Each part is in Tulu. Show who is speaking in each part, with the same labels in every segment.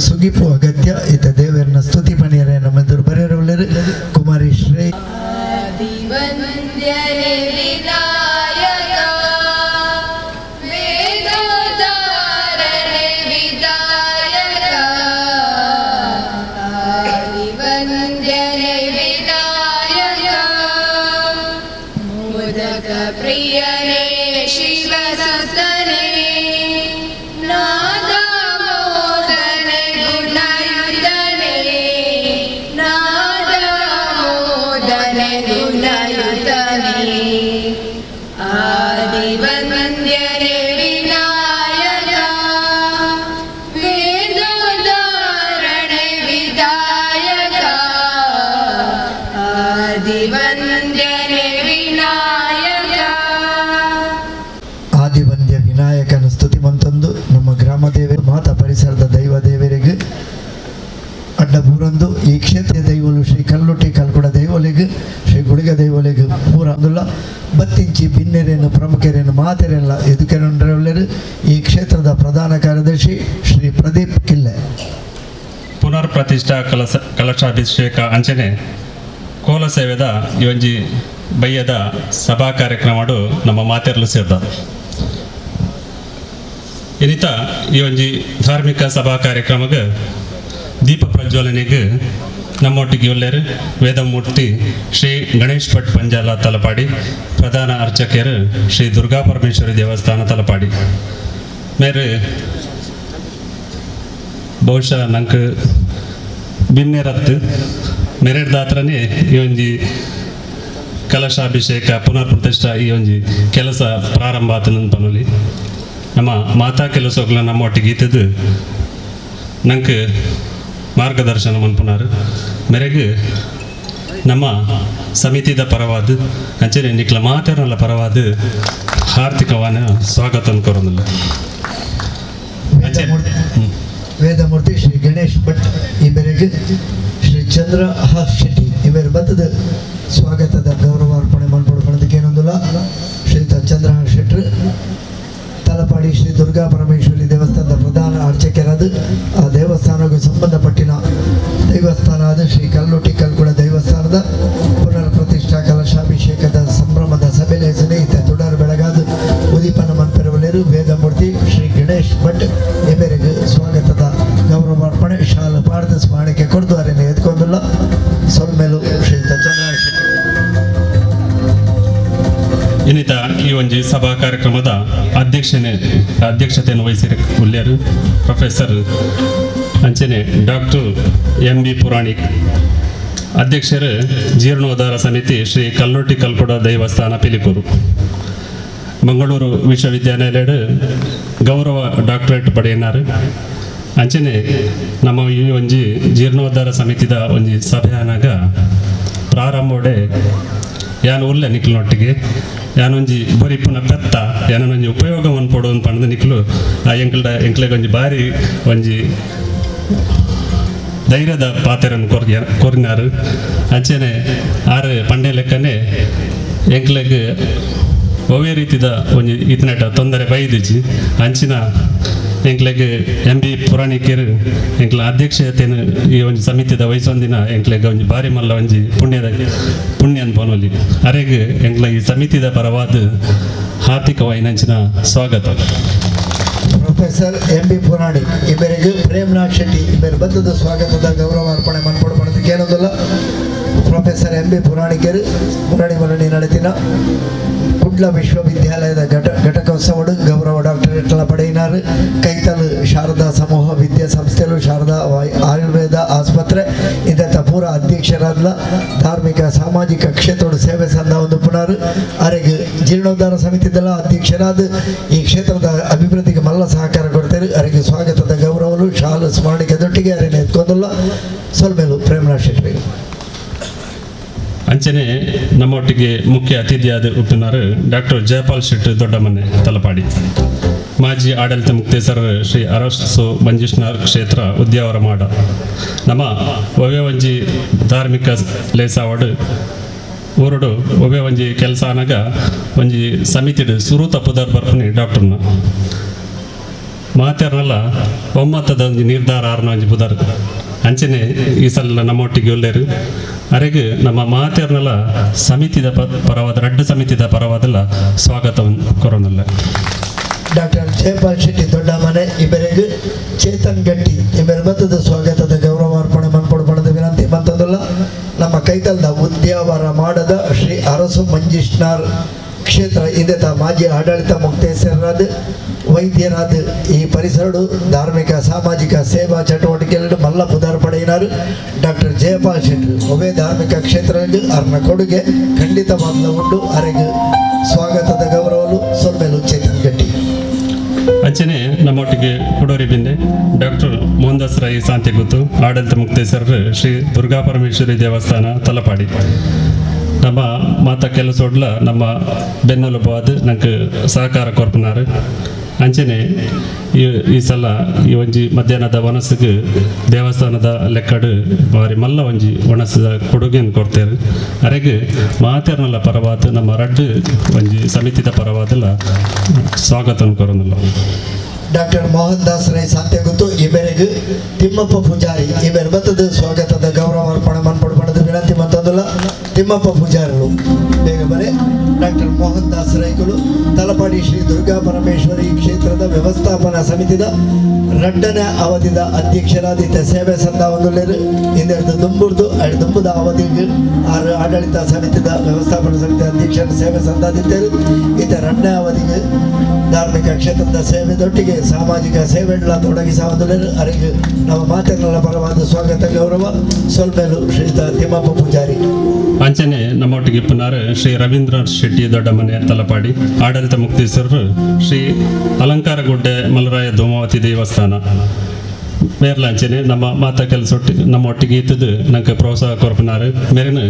Speaker 1: ಸುಗಿಪು ಅಗತ್ಯ. ಇತ ದೇವರನ್ನ ಸ್ತುತಿ ಪಣಿಯರೆ ನಮ್ಮ ಬರೆಯರು ಕುಮಾರಿ ಶ್ರೀ ಆದಿವಂದ್ಯ ವಿನಾಯಕನ ಸ್ತುತಿ ಮಂತಂದು ನಮ್ಮ ಗ್ರಾಮ ದೇವರು ಮಾತಾ ಪರಿಸರದ ದೈವ ದೇವರಿಗೆ ಅಡ್ಡ ಬೂರಂದು ಈ ಕ್ಷೇತ್ರ ದೈವಲು ಶ್ರೀ ಕಲ್ಲುಟ್ಟಿ ಕಲ್ಕುಡ ದೈವಲಿಗೆ ಶ್ರೀ ಗುಳಿಗ ದೈವಲಿಗೆ ಪೂರ ಅಂದುಲ್ಲ ಬತ್ತಿಂಚಿ ಬಿನ್ನೆರೇನು ಪ್ರಮುಖರೇನು ಮಾತೆರೆಲ್ಲ ಎದುಕೆರೊಂಡ್ರೆ ಈ ಕ್ಷೇತ್ರದ ಪ್ರಧಾನ ಕಾರ್ಯದರ್ಶಿ ಶ್ರೀ ಪ್ರದೀಪ್ ಕಿಲ್ಲೆ.
Speaker 2: ಪುನರ್ ಪ್ರತಿಷ್ಠಾ ಕಲಶಾಭಿಷೇಕ ಅಂಚನೆ ಕೋಲ ಸೇವೆದ ಈ ಒಂಜಿ ಬಯ್ಯದ ಸಭಾ ಕಾರ್ಯಕ್ರಮಡು ನಮ್ಮ ಮಾತೆರ್ಲು ಸೇರ್ದ. ಇನ್ನಿತ ಈ ಒಂಜಿ ಧಾರ್ಮಿಕ ಸಭಾ ಕಾರ್ಯಕ್ರಮಕ್ಕೆ ದೀಪ ಪ್ರಜ್ವಲನೆಗೆ ನಮ್ಮೊಟ್ಟಿಗೆ ಉಲ್ಲೇರು ವೇದಮೂರ್ತಿ ಶ್ರೀ ಗಣೇಶ್ ಭಟ್ ಪಂಜಾಲ ತಲಪಾಡಿ, ಪ್ರಧಾನ ಅರ್ಚಕರು ಶ್ರೀ ದುರ್ಗಾ ಪರಮೇಶ್ವರಿ ದೇವಸ್ಥಾನ ತಲಪಾಡಿ. ಮೇರೆ ಬಹುಶಃ ನಂಗೆ ಬಿನ್ನೆರತ್ತು ಮೆರೆಡ್ದಾತ್ರನೇ ಈ ಒಂಜಿ ಕಲಶಾಭಿಷೇಕ ಪುನರ್ ಪ್ರತಿಷ್ಠಾ ಈ ಒಂಜಿ ಕೆಲಸ ಪ್ರಾರಂಭ ಆತನ ಪನೊಲಿ. ನಮ್ಮ ಮಾತಾ ಕೆಲಸಗಳ ನಮ್ಮ ಒಟ್ಟಿಗೆ ಇತ್ತದು ನಂಗೆ ಮಾರ್ಗದರ್ಶನ ಮನ್ಪುನಾರು. ಮೇರೆಗೆ ನಮ್ಮ ಸಮಿತಿದ ಪರವಾದ ಅಂಚನೆ ನಿಕ್ಲ ಮಾತೆರಲ್ಲ ಪರವಾದ ಹಾರ್ದಿಕವಾನ ಸ್ವಾಗತ ಕೊರೊಂದಿಲ್ಲ.
Speaker 1: ವೇದಮೂರ್ತಿ ಶ್ರೀ ಗಣೇಶ್ ಭಟ್ ಈ ಮೇರೆಗೆ ಶ್ರೀ ಚಂದ್ರ ಹಾಸ್ ಶೆಟ್ಟಿ ಈ ಮೇರೆ ಬತ್ತದ ಸ್ವಾಗತದ ಗೌರವಾರ್ಪಣೆ ಮನ್ಪೊಡು. ಶ್ರೀಯುತ ಚಂದ್ರಹಾಸ್ ಶೆಟ್ಟರು ತಲಪಾಡಿ ಶ್ರೀ ದುರ್ಗಾ ಪರಮೇಶ್ವರಿ ದೇವಸ್ಥಾನದ ಪ್ರಧಾನ ಅರ್ಚಕರಾದ ಆ ದೇವಸ್ಥಾನಕ್ಕೆ ಸಂಬಂಧಪಟ್ಟಿನ ದೇವಸ್ಥಾನ ಆದ ಶ್ರೀ ಕಲ್ಲುಟ್ಟಿ ಕಲ್ಕುಡ ದೇವಸ್ಥಾನದ ಪುನರ್ ಪ್ರತಿಷ್ಠಾ ಕಲಶಾಭಿಷೇಕದ ಸಂಭ್ರಮದ ಸಭೆಲೆ ಸ್ನೇಹಿತ ತುಡಾರು ಬೆಳಗಾದ ಉದೀಪನ ಮನ್ಪೆರವಲೇರು ವೇದಮೂರ್ತಿ ಶ್ರೀ ಗಣೇಶ್ ಭಟ್ ಎಮೆರೆಗೆ ಸ್ವಾಗತದ ಗೌರವಾರ್ಪಣೆ ಶಾಲು ಪಾಡ್ದ ಸ್ಮಾರಣಿಕೆ ಕೊಡ್ದು ಅರೆನೆ ಎತ್ಕೊಂದಿಲ್ಲ ಸೊಲ್ಮೇಲು ಶ್ರೀಯುತ ಚಂದ್ರ.
Speaker 2: ಇನ್ನಿತ ಈ ಒಂಜಿ ಸಭಾ ಕಾರ್ಯಕ್ರಮದ ಅಧ್ಯಕ್ಷತೆಯನ್ನು ವಹಿಸಿದ ಉಲ್ಲೇರು ಪ್ರೊಫೆಸರ್ ಅಂಚನೆ ಡಾಕ್ಟರ್ ಎಂ ಬಿ ಪುರಾಣಿಕ್, ಅಧ್ಯಕ್ಷರು ಜೀರ್ಣೋದ್ಧಾರ ಸಮಿತಿ ಶ್ರೀ ಕಲ್ಲೊಟ್ಟಿ ಕಲ್ಕುಡ ದೇವಸ್ಥಾನ ಪಿಲಿಕೂರು, ಮಂಗಳೂರು ವಿಶ್ವವಿದ್ಯಾನಿಲಯದ ಗೌರವ ಡಾಕ್ಟರೇಟ್ ಪಡೆಯಿನಾರು. ಅಂಚನೆ ನಮ್ಮ ಈ ಒಂಜಿ ಜೀರ್ಣೋದ್ಧಾರ ಸಮಿತಿದ ಒಂಜಿ ಸಭೆಯಾನಾಗ ಪ್ರಾರಂಭೋಡೆ ಯಾನು ಉಲ್ಲೆ ನಿಕ್ಲನೊಟ್ಟಿಗೆ ಯಾನೊಂಜಿ ಬರಿಪುನ ಪೆತ್ತ ಯಾನೊಂಜಿ ಉಪಯೋಗವನ್ನು ಪಡೋದು ಪಂಡ್ದು ನಿಕ್ಲು ಆ ಎಂಕ್ಲ ಎಂಕ್ಲೆಗ್ ಒಂಜಿ ಬಾರಿ ಒಂಜಿ ಧೈರ್ಯದ ಪಾತೆರನ್ನು ಕೊರ್ನಾರು. ಅಂಚನೆ ಆರು ಪಂಡೆ ಲೆಕ್ಕನೆ ಎಂಕ್ಲೆಗ್ ಒವ್ವೇ ರೀತಿದ ಒಂಜಿ ಇತನೆಟ ತೊಂದರೆ ಬೈದಿಜಿ. ಅಂಚಿನ ಎಂಕ್ಲೆಗ್ ಎಂ ಬಿ ಪುರಾಣಿಕೆರು ಎಂಕ್ಲ ಅಧ್ಯಕ್ಷತೆಯನ್ನು ಈ ಒಂಜಿ ಸಮಿತಿದ ವಹಿಸೊಂದಿನ ಎಂಕ್ಲೆಗ್ ಒಂಜಿ ಬಾರಿ ಮಲ್ಲ ಒಂಜಿ ಪುಣ್ಯದ ಪುಣ್ಯ ಅನ್ಪೊನೊಲಿ. ಅರೆಗ್ ಎಂಕ್ಲ ಈ ಸಮಿತಿದ ಪರವಾದ ಹಾರ್ದಿಕವಾಯಿನಂಚಿನ ಸ್ವಾಗತ.
Speaker 1: ಪ್ರೊಫೆಸರ್ ಎಂ ಬಿ ಪುರಾಣಿಕ್ ಇವರಿಗೆ ಪ್ರೇಮನಾಥ್ ಶೆಟ್ಟಿ ಇಬ್ಬರು ಬತ್ತದ ಸ್ವಾಗತದ ಗೌರವಾರ್ಪಣೆ ಮನ್ಪೊಡು ಪಡೆದಕ್ಕೆ ಏನೊಂದಿಲ್ಲ. ಪ್ರೊಫೆಸರ್ ಎಂ ಬಿ ಪುರಾಣಿಕರು ಮುರಣಿ ಮುರಣಿ ನಡೆತಿನ ಕುಡ್ಲ ವಿಶ್ವವಿದ್ಯಾಲಯದ ಘಟಕೋತ್ಸವಡು ಗೌರವ ಡಾಕ್ಟರೇಟ್ಲ ಪಡೆಯಿನಾರು. ಕೈತಲು ಶಾರದಾ ಸಮೂಹ ವಿದ್ಯಾಸಂಸ್ಥೆಲು ಶಾರದಾ ಆಯುರ್ವೇದ ಆಸ್ಪತ್ರೆ ಇದತ್ತ ಪೂರ ಅಧ್ಯಕ್ಷರಾದ ಧಾರ್ಮಿಕ ಸಾಮಾಜಿಕ ಕ್ಷೇತ್ರದ ಸೇವೆ ಸಂದ ಒಂದು ಪುನರ್ ಅರೆಗೆ ಜೀರ್ಣೋದ್ಧಾರ ಸಮಿತಿದೆಲ್ಲ ಅಧ್ಯಕ್ಷರಾದ ಈ ಕ್ಷೇತ್ರದ ಅಭಿವೃದ್ಧಿಗೆ ಮಲ್ಲ ಸಹಕಾರ ಕೊಡ್ತಾರೆ. ಅರೆಗೆ ಸ್ವಾಗತದ ಗೌರವಲು ಶಾಲು ಸ್ಮರಣಿಕೆ ದೊಟ್ಟಿಗೆ ಅರೆನೆ ಎತ್ಕೊಂದಲ್ಲ ಸೊಲ್ಮೇಲು ಪ್ರೇಮನಾಥ್ ಶೆಟ್ಟಿ.
Speaker 2: ಅಂಚನೆ ನಮ್ಮೊಟ್ಟಿಗೆ ಮುಖ್ಯ ಅತಿಥಿಯಾದ ಉಪ್ಪಿನಾರು ಡಾಕ್ಟರ್ ಜಯಪಾಲ್ ಶೆಟ್ಟಿ ದೊಡ್ಡಮನೆ ತಲಪಾಡಿ, ಮಾಜಿ ಆಡಳಿತ ಮುಕ್ತೇಸರ್ ಶ್ರೀ ಅರಸು ಮಂಜೇಶ್ವರ ಕ್ಷೇತ್ರ ಉದ್ಯಾವರ ಮಾಡ. ನಮ್ಮ ಒವ್ವೆ ಒಂಜಿ ಧಾರ್ಮಿಕ ಲೇಸಾವಡು ಊರುಡು ಒವ್ವೆ ಒಂಜಿ ಕೆಲಸ ಅನಾಗ ಒಂಜಿ ಸಮಿತಿಡು ಸುರುತ ಪುದರ್ ಬರ್ಪುನಿ ಡಾಕ್ಟರ್ನ. ಮಾತೆರ್ನಲ್ಲ ಒಮ್ಮತದ ಒಂಜಿ ನಿರ್ಧಾರ ಆರ್ನ ಒಂಜಿ ಪುದರ್ ಅಂಚನೆ ಈ ಸಲ ನಮ್ಮೊಟ್ಟಿಗೆ ಉಲ್ಲೇರು ಅರೆಗ್ ನಮ್ಮ ಮಾತೆರ್ನಲ್ಲ ಸಮಿತಿದ ಪರವಾದ ರಡ್ಡು ಸಮಿತಿದ ಪರವಾದಲ್ಲ ಸ್ವಾಗತವನ್ನು ಕೊರೋನಲ್ಲ.
Speaker 1: ಡಾಕ್ಟರ್ ಜಯಪಾಲ್ ಶೆಟ್ಟಿ ದೊಡ್ಡಮನೆ ಇಬ್ಬರಿಗೂ ಚೇತನ್ ಗಟ್ಟಿ ಇಬ್ಬರ ಬತ್ತದ ಸ್ವಾಗತದ ಗೌರವಾರ್ಪಣೆ ಮನ್ಪೊಡು ಪಡೆದ ವಿನಂತಿ ಮಂತದಲ್ಲ. ನಮ್ಮ ಕೈತಲ್ದ ಉದ್ಯಾವರ ಮಾಡದ ಶ್ರೀ ಅರಸು ಮಂಜಿಷ್ನಾರ್ ಕ್ಷೇತ್ರ ಇದೆತ ಮಾಜಿ ಆಡಳಿತ ಮುಕ್ತೇಸರಾದ ವೈದ್ಯರಾದ ಈ ಪರಿಸರಡು ಧಾರ್ಮಿಕ ಸಾಮಾಜಿಕ ಸೇವಾ ಚಟುವಟಿಕೆಗಳು ಮಲ್ಲ ಪುದಾರ್ ಪಡೆಯಿನಾರು ಡಾಕ್ಟರ್ ಜಯಪಾಲ್ ಶೆಟ್ಟಿ ಒಬ್ಬೇ ಧಾರ್ಮಿಕ ಕ್ಷೇತ್ರದಲ್ಲಿ ಅರ್ನ ಕೊಡುಗೆ ಖಂಡಿತವಾದ ಉಂಟು. ಅರೆಗೆ ಸ್ವಾಗತದ ಗೌರವಲು ಸೊಲ್ಮೆಲು ಚೇತನ್ ಗಟ್ಟಿ.
Speaker 2: ಅಂಚನೆ ನಮ್ಮೊಟ್ಟಿಗೆ ಕುಡೋರಿ ಬಿಂದೆ ಡಾಕ್ಟರ್ ಮೋಹನ್ ದಾಸ್ ರೈ ಸಾಂತಿಗುತ್ತು ಆಡಳಿತ ಮುಕ್ತೇಸರರು ಶ್ರೀ ದುರ್ಗಾ ಪರಮೇಶ್ವರಿ ದೇವಸ್ಥಾನ ತಲಪಾಡಿ. ನಮ್ಮ ಮಾತ ಕೆಲಸೊಡ್ಲ ನಮ್ಮ ಬೆನ್ನೆಲುಬಾದ ನಂಗೆ ಸಹಕಾರ ಕೊರ್ಪನಾರು. ಅಂಚನೆ ಈ ಸಲ ಈ ಒಂಜಿ ಮಧ್ಯಾಹ್ನದ ಒನಸಿಗೆ ದೇವಸ್ಥಾನದ ಲೆಕ್ಕಡು ಬಾರಿ ಮಲ್ಲ ಒಂಜಿ ಒಣಸದ ಕೊಡುಗೆಯನ್ನು ಕೊಡ್ತೇವೆ. ಅರೆಗೆ ಮಾತೆರ್ನಲ್ಲ ಪರವಾದ ನಮ್ಮ ರಡ್ಡು ಒಂಜಿ ಸಮಿತಿದ ಪರವಾದಲ್ಲ ಸ್ವಾಗತವನ್ನು ಕೊರೋನಲ್ಲ.
Speaker 1: ಡಾಕ್ಟರ್ ಮೋಹನ್ ದಾಸ್ ರೈ ಸಾಂತ್ಯಗುತ್ತು ಇಬ್ಬರಿಗೂ ತಿಮ್ಮಪ್ಪ ಪೂಜಾರಿ ಇಬ್ಬರ ಬತ್ತದ ಸ್ವಾಗತದ ಗೌರವಾರ್ಪಣೆ ಮನ್ಪಡು ಪಡೆದ ವಿನಂತಿ ಮಂತದಲ್ಲ. ತಿಮ್ಮಪ್ಪ ಪೂಜಾರಿಗಳು ಬೇಗ ಬರೆ. ಡಾಕ್ಟರ್ ಮೋಹನ್ ದಾಸ್ ರೈಗಳು ತಲಪಾಡಿ ಶ್ರೀ ದುರ್ಗಾ ಪರಮೇಶ್ವರಿ ಕ್ಷೇತ್ರದ ವ್ಯವಸ್ಥಾಪನಾ ಸಮಿತಿದ ರಡ್ಡನೇ ಅವಧಿದ ಅಧ್ಯಕ್ಷರಾದ ಸೇವೆ ಸಂದಾವೊಂದುಲ್ಲೇರು ಇಂದೆರಡು ದುಂಬುರ್ದು ದುಂಬುದ ಅವಧಿಗೆ ಆರು ಆಡಳಿತ ಸಮಿತಿದ ವ್ಯವಸ್ಥಾಪನಾ ಸಮಿತಿ ಅಧ್ಯಕ್ಷರ ಸೇವೆ ಸಂದಾದಿದ್ದರು. ಈತ ರಡ್ಡನೇ ಅವಧಿಗೆ ಧಾರ್ಮಿಕ ಕ್ಷೇತ್ರದ ಸೇವೆದೊಟ್ಟಿಗೆ ಸಾಮಾಜಿಕ ಸೇವೆಗಳ ತೊಡಗಿಸುವುದರಲ್ಲಿ ಅರಿಗೆ ನಮ್ಮ ಮಾತಿನ ಪರವಾದ ಸ್ವಾಗತ ಗೌರವ ಸೊಲ್ಮೇಲು ಶ್ರೀಯುತ ತಿಮ್ಮಪ್ಪ ಪೂಜಾರಿ.
Speaker 2: ಅಂಚನೆ ನಮ್ಮೊಟ್ಟಿಗೆ ಇಪ್ಪನಾರು ಶ್ರೀ ರವೀಂದ್ರ ಶೆಟ್ಟಿ ದೊಡ್ಡಮನೆ ತಲಪಾಡಿ ಆಡಳಿತ ಮುಕ್ತೇಶ್ವರರು ಶ್ರೀ ಅಲಂಕಾರಗುಡ್ಡೆ ಮಲರಾಯ ಧೂಮಾವತಿ ದೇವಸ್ಥಾನ ಮೇರ್ಲಾಂಚನೆ ನಮ್ಮ ಮಾತಾ ಕೆಲಸ ನಮ್ಮ ಒಟ್ಟಿಗೆ ಇದ್ದದ್ದು ನಂಗೆ ಪ್ರೋತ್ಸಾಹ ಕೊರ್ಪನಾರು ಮೇರಿನ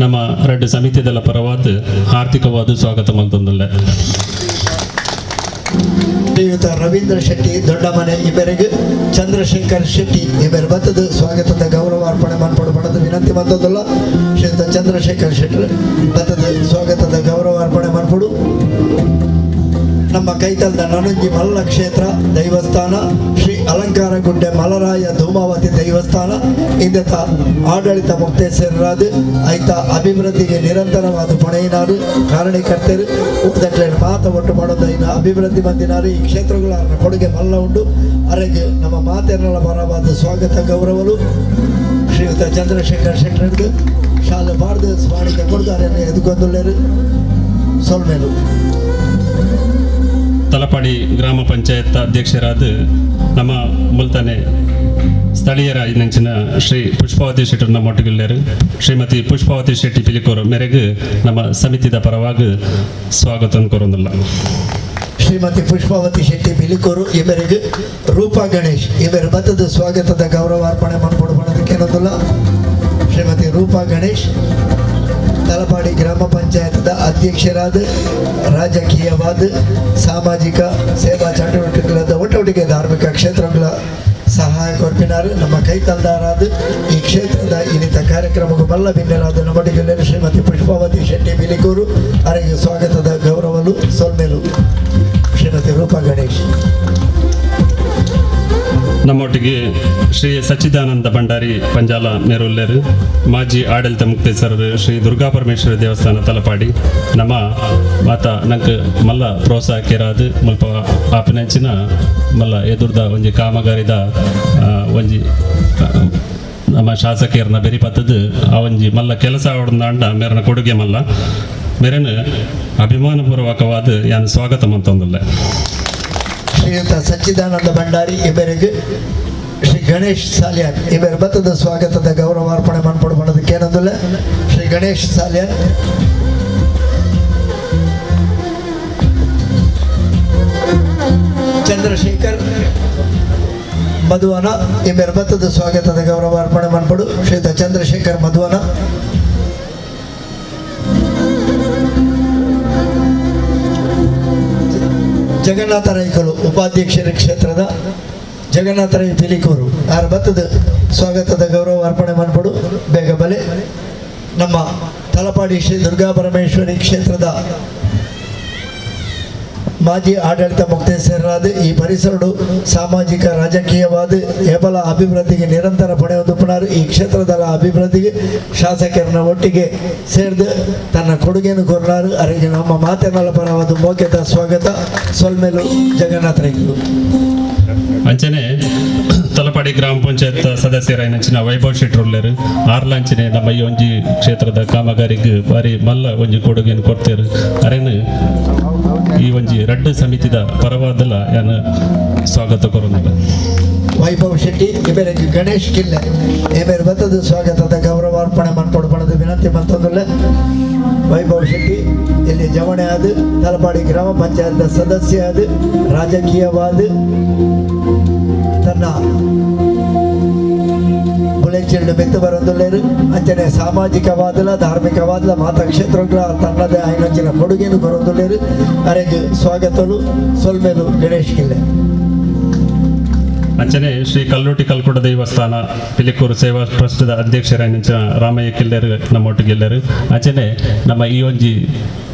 Speaker 2: ನಮ್ಮ ರೆಡ್ಡು ಸಮಿತಿದೆಲ್ಲ ಪರವಾದ ಆರ್ಥಿಕವಾದ ಸ್ವಾಗತ ಮಂತಂದಲ್ಲ.
Speaker 1: ಶ್ರೀಯುತ ರವೀಂದ್ರ ಶೆಟ್ಟಿ ದೊಡ್ಡಮನೆ ಇಬ್ಬರಿಗೆ ಚಂದ್ರಶೇಖರ್ ಶೆಟ್ಟಿ ಇಬ್ಬರು ಬತ್ತದ ಸ್ವಾಗತದ ಗೌರವಾರ್ಪಣೆ ಮನ್ಪಡು ಪಡೆದ ವಿನಂತಿ ಮಂತದಲ್ಲ. ಶ್ರೀಯುತ ಚಂದ್ರಶೇಖರ್ ಶೆಟ್ಟಿ ಬತ್ತದ ಸ್ವಾಗತದ ಗೌರವಾರ್ಪಣೆ ಮನ್ಪಡು. ನಮ್ಮ ಕೈತಲ್ದ ನನಂಜಿ ಮಲ್ಲ ಕ್ಷೇತ್ರ ದೈವಸ್ಥಾನ ಶ್ರೀ ಅಲಂಕಾರಗುಡ್ಡೆ ಮಲರಾಯ ಧೂಮಾವತಿ ದೇವಸ್ಥಾನ ಇಂದತ ಆಡಳಿತ ಮುಕ್ತೇಶ್ವರರಾದ ಐತ ಅಭಿವೃದ್ಧಿಗೆ ನಿರಂತರವಾದ ಪಣೆಯಿನಾರು ಕಾರಣೀಕರ್ತರು ಉಪದಟ್ಲೆ ಮಾತ ಒಟ್ಟು ಮಾಡೋದೈನ ಅಭಿವೃದ್ಧಿ ಮಂದಿನಾರು ಈ ಕ್ಷೇತ್ರಗಳ ಕೊಡುಗೆ ಮಲ್ಲ ಉಂಟು. ಅರೆಗೆ ನಮ್ಮ ಮಾತೆರಳ ಪರವಾದ ಸ್ವಾಗತ ಗೌರವಲು ಶ್ರೀಯುತ ಚಂದ್ರಶೇಖರ್ ಶೆಟ್ಟರ್ಗೆ ಶಾಲೆ ಬಾರ್ದು ಸ್ವಾಣಿಕೆ ಕೊಡ್ತಾರೆ ಎದುಕೊಂದುಳ್ಳೇರು ಸೊಲ್ಮೇಲು.
Speaker 2: ತಲಪಾಡಿ ಗ್ರಾಮ ಪಂಚಾಯತ್ ಅಧ್ಯಕ್ಷರಾದ ನಮ್ಮ ಮುಲ್ತಾನೆ ಸ್ಥಳೀಯರ ಇನ್ನಂಚಿನ ಶ್ರೀ ಪುಷ್ಪಾವತಿ ಶೆಟ್ಟರ್ ನಮ್ಮ ಒಟ್ಟಿಗಿಲ್ಲೇರು ಶ್ರೀಮತಿ ಪುಷ್ಪಾವತಿ ಶೆಟ್ಟಿ ಪಿಲಿಕೋರು ಮೇರೆಗೆ ನಮ್ಮ ಸಮಿತಿದ ಪರವಾಗಿ ಸ್ವಾಗತ ಕೋರೋದಿಲ್ಲ.
Speaker 1: ಶ್ರೀಮತಿ ಪುಷ್ಪಾವತಿ ಶೆಟ್ಟಿ ಪಿಲಿಕೋರು ಇವರಿಗೆ ರೂಪಾ ಗಣೇಶ್ ಇವರ ಬತ್ತದ ಸ್ವಾಗತದ ಗೌರವಾರ್ಪಣೆ ಮಾಡಿಕೊಡೋದಕ್ಕೇನೋದಿಲ್ಲ. ಶ್ರೀಮತಿ ರೂಪಾ ಗಣೇಶ್ ತಲಪಾಡಿ ಗ್ರಾಮ ಪಂಚಾಯತ್ದ ಅಧ್ಯಕ್ಷರಾದ ರಾಜಕೀಯವಾದ ಸಾಮಾಜಿಕ ಸೇವಾ ಚಟುವಟಿಕೆಗಳಾದ ಒಟ್ಟೊಟ್ಟಿಗೆ ಧಾರ್ಮಿಕ ಕ್ಷೇತ್ರಗಳ ಸಹಾಯ ಕೊರ್ಪಿನಾರು ನಮ್ಮ ಕೈತಲ್ದಾರಾದ ಈ ಕ್ಷೇತ್ರದ ಇನ್ನಿತ ಕಾರ್ಯಕ್ರಮಕ್ಕೂ ಬಲ್ಲ ಭಿನ್ನರಾದ ನಮ್ಮೊಟ್ಟಿಗೆ ಶ್ರೀಮತಿ ಪುಷ್ಪಾವತಿ ಶೆಟ್ಟಿ ಬಿಲಿಕೂರು ಅವರಿಗೆ ಸ್ವಾಗತದ ಗೌರವಲು ಸೊಲ್ಮೇಲು ಶ್ರೀಮತಿ ರೂಪಾ ಗಣೇಶ್.
Speaker 2: ನಮ್ಮೊಟ್ಟಿಗೆ ಶ್ರೀ ಸಚ್ಚಿದಾನಂದ ಭಂಡಾರಿ ಪಂಜಾಲ ಮೇರುಲ್ಲೇರು ಮಾಜಿ ಆಡಳಿತ ಮುಕ್ತೇಶ್ವರರು ಶ್ರೀ ದುರ್ಗಾ ಪರಮೇಶ್ವರ ದೇವಸ್ಥಾನ ತಲಪಾಡಿ ನಮ್ಮ ಮಾತ ನಂಗೆ ಮಲ್ಲ ಪ್ರೋತ್ಸಾಹಕರಾದ ಮುಲ್ಪ ಆಪಿನಂಚಿನ ಮಲ್ಲ ಎದುರ್ದ ಒಂಜಿ ಕಾಮಗಾರಿದ ಒಂಜಿ ನಮ್ಮ ಶಾಸಕಿಯರನ್ನ ಬೆರಿಪತ್ತದು ಆ ಒಂಜಿ ಮಲ್ಲ ಕೆಲಸ ಆಡೋದಾಂಡ ಮೇರನ ಕೊಡುಗೆ ಮಲ್ಲ ಮೇರನ ಅಭಿಮಾನಪೂರ್ವಕವಾದ ಯಾನು ಸ್ವಾಗತ ಮಂತೊಂದಿಲ್ಲ.
Speaker 1: ಶ್ರೀಯುತ ಸಚ್ಚಿದಾನಂದ ಭಂಡಾರಿ ಇವರಿಗೆ ಶ್ರೀ ಗಣೇಶ್ ಸಾಲಿಯಾನ್ ಇವರ ಬತ್ತದ ಸ್ವಾಗತದ ಗೌರವಾರ್ಪಣೆ ಮನ್ಪಡು ಮಾಡೋದಕ್ಕೇನಂದಿಲ್ಲ. ಶ್ರೀ ಗಣೇಶ್ ಸಾಲಿಯಾನ್ ಚಂದ್ರಶೇಖರ್ ಮಧುವನ ಇವರ ಬತ್ತದ ಸ್ವಾಗತದ ಗೌರವಾರ್ಪಣೆ ಮನ್ಪಡು ಶ್ರೀಯುತ ಚಂದ್ರಶೇಖರ್ ಮಧುವನ. ಜಗನ್ನಾಥ ರೈಕಲು ಉಪಾಧ್ಯಕ್ಷರ ಕ್ಷೇತ್ರದ ಜಗನ್ನಾಥ ರೈ ಪಿಲಿಕೂರು ಆರ್ ಬತ್ತದ ಸ್ವಾಗತದ ಗೌರವ ಅರ್ಪಣೆ ಮನ್ಪಡು ಬೇಗ ಬಲೆ. ನಮ್ಮ ತಲಪಾಡಿ ಶ್ರೀ ದುರ್ಗಾ ಪರಮೇಶ್ವರಿ ಕ್ಷೇತ್ರದ ಮಾಜಿ ಆಡಳಿತ ಮುಕ್ತೇಸರಾದ ಈ ಪರಿಸರಡು ಸಾಮಾಜಿಕ ರಾಜಕೀಯವಾದ ಹೆಬಲ ಅಭಿವೃದ್ಧಿಗೆ ನಿರಂತರ ಪಡೆಯುವುದು. ಈ ಕ್ಷೇತ್ರದ ಅಭಿವೃದ್ಧಿಗೆ ಶಾಸಕರನ್ನ ಒಟ್ಟಿಗೆ ಸೇರಿದು ತನ್ನ ಕೊಡುಗೆಯನ್ನು ಕೊರನಾರು. ಅವರಿಗೆ ನಮ್ಮ ಮಾತಿನಲ್ಲ ಪರವಾದ ಮೋಕೆದ ಸ್ವಾಗತ. ಸೊಲ್ಮೇಲು ಜಗನ್ನಾಥರಿಗೂ.
Speaker 2: ಅಂಚನೆ ತಲಪಾಡಿ ಗ್ರಾಮ ಪಂಚಾಯತ್ ಸದಸ್ಯರಾಯಿನಂಚಿನ ವೈಭವ್ ಶೆಟ್ಟರುಳ್ಳೇರು ಆರ್ಲಾಂಚಿನೆ ನಮ್ಮ ಈ ಒಂಜಿ ಕ್ಷೇತ್ರದ ಕಾಮಗಾರಿಗೆ ಬಾರಿ ಮಲ್ಲ ಒಂಜಿ ಕೊಡುಗೆಯನ್ನು ಕೊಡ್ತೇರು. ಅರೇನು ಈ ಒಂಜಿ ರಡ್ಡು ಸಮಿತಿದ ಪರವಾದಲ ಯಾನು ಸ್ವಾಗತ ಕೊರೊಂದಿಲ್ಲ.
Speaker 1: ವೈಭವ್ ಶೆಟ್ಟಿ ಇವರಿಗೆ ಗಣೇಶ್ ಕಿಲ್ಲೆ ಇವರ ಬತ್ತದ ಸ್ವಾಗತದ ಗೌರವಾರ್ಪಣೆ ಮನ್ಪೊಡು ಪಣದ ವಿನಂತಿ ಮತ್ತೊಂದುಲ್ಲ. ವೈಭವ್ ಶೆಟ್ಟಿ ಇಲ್ಲಿ ಜವಣೆ ಆದ ತಲಪಾಡಿ ಗ್ರಾಮ ಪಂಚಾಯತ್ ಸದಸ್ಯ ಆದ ರಾಜಕೀಯವಾದ ತನ್ನ ಬುಲೆಚಿಲ್ಡ್ ಮೆತ್ತು ಬರೊಂದುಲ್ಲೇರು. ಅಂಚನೆ ಸಾಮಾಜಿಕವಾದಲ ಧಾರ್ಮಿಕವಾದಲ ಮಾತಾ ಕ್ಷೇತ್ರಗಳ ತನ್ನದೇ ಆಯ್ನಂಚಿನ ಕೊಡುಗೆಯನ್ನು ಕೊರೊಂದುಲ್ಲೇರು. ಅರೆಗೆ ಸ್ವಾಗತಲು ಸೊಲ್ಮೇಲು ಗಣೇಶ್ ಕಿಲ್ಲೆ.
Speaker 2: ಅಂಚನೆ ಶ್ರೀ ಕಲ್ಲುಟಿ ಕಲ್ಕುಡ ದೇವಸ್ಥಾನ ಪಿಲಿಕೂರು ಸೇವಾ ಟ್ರಸ್ಟ್ದ ಅಧ್ಯಕ್ಷರಾಯಿನಂಚಿನ ರಾಮಯ್ಯ ಕಿಲ್ಲೆರು ನಮ್ಮೊಟ್ಟಿಗೆ ಎಲ್ಲರು. ಅಂಚನೆ ನಮ್ಮ ಈ ಒಂಜಿ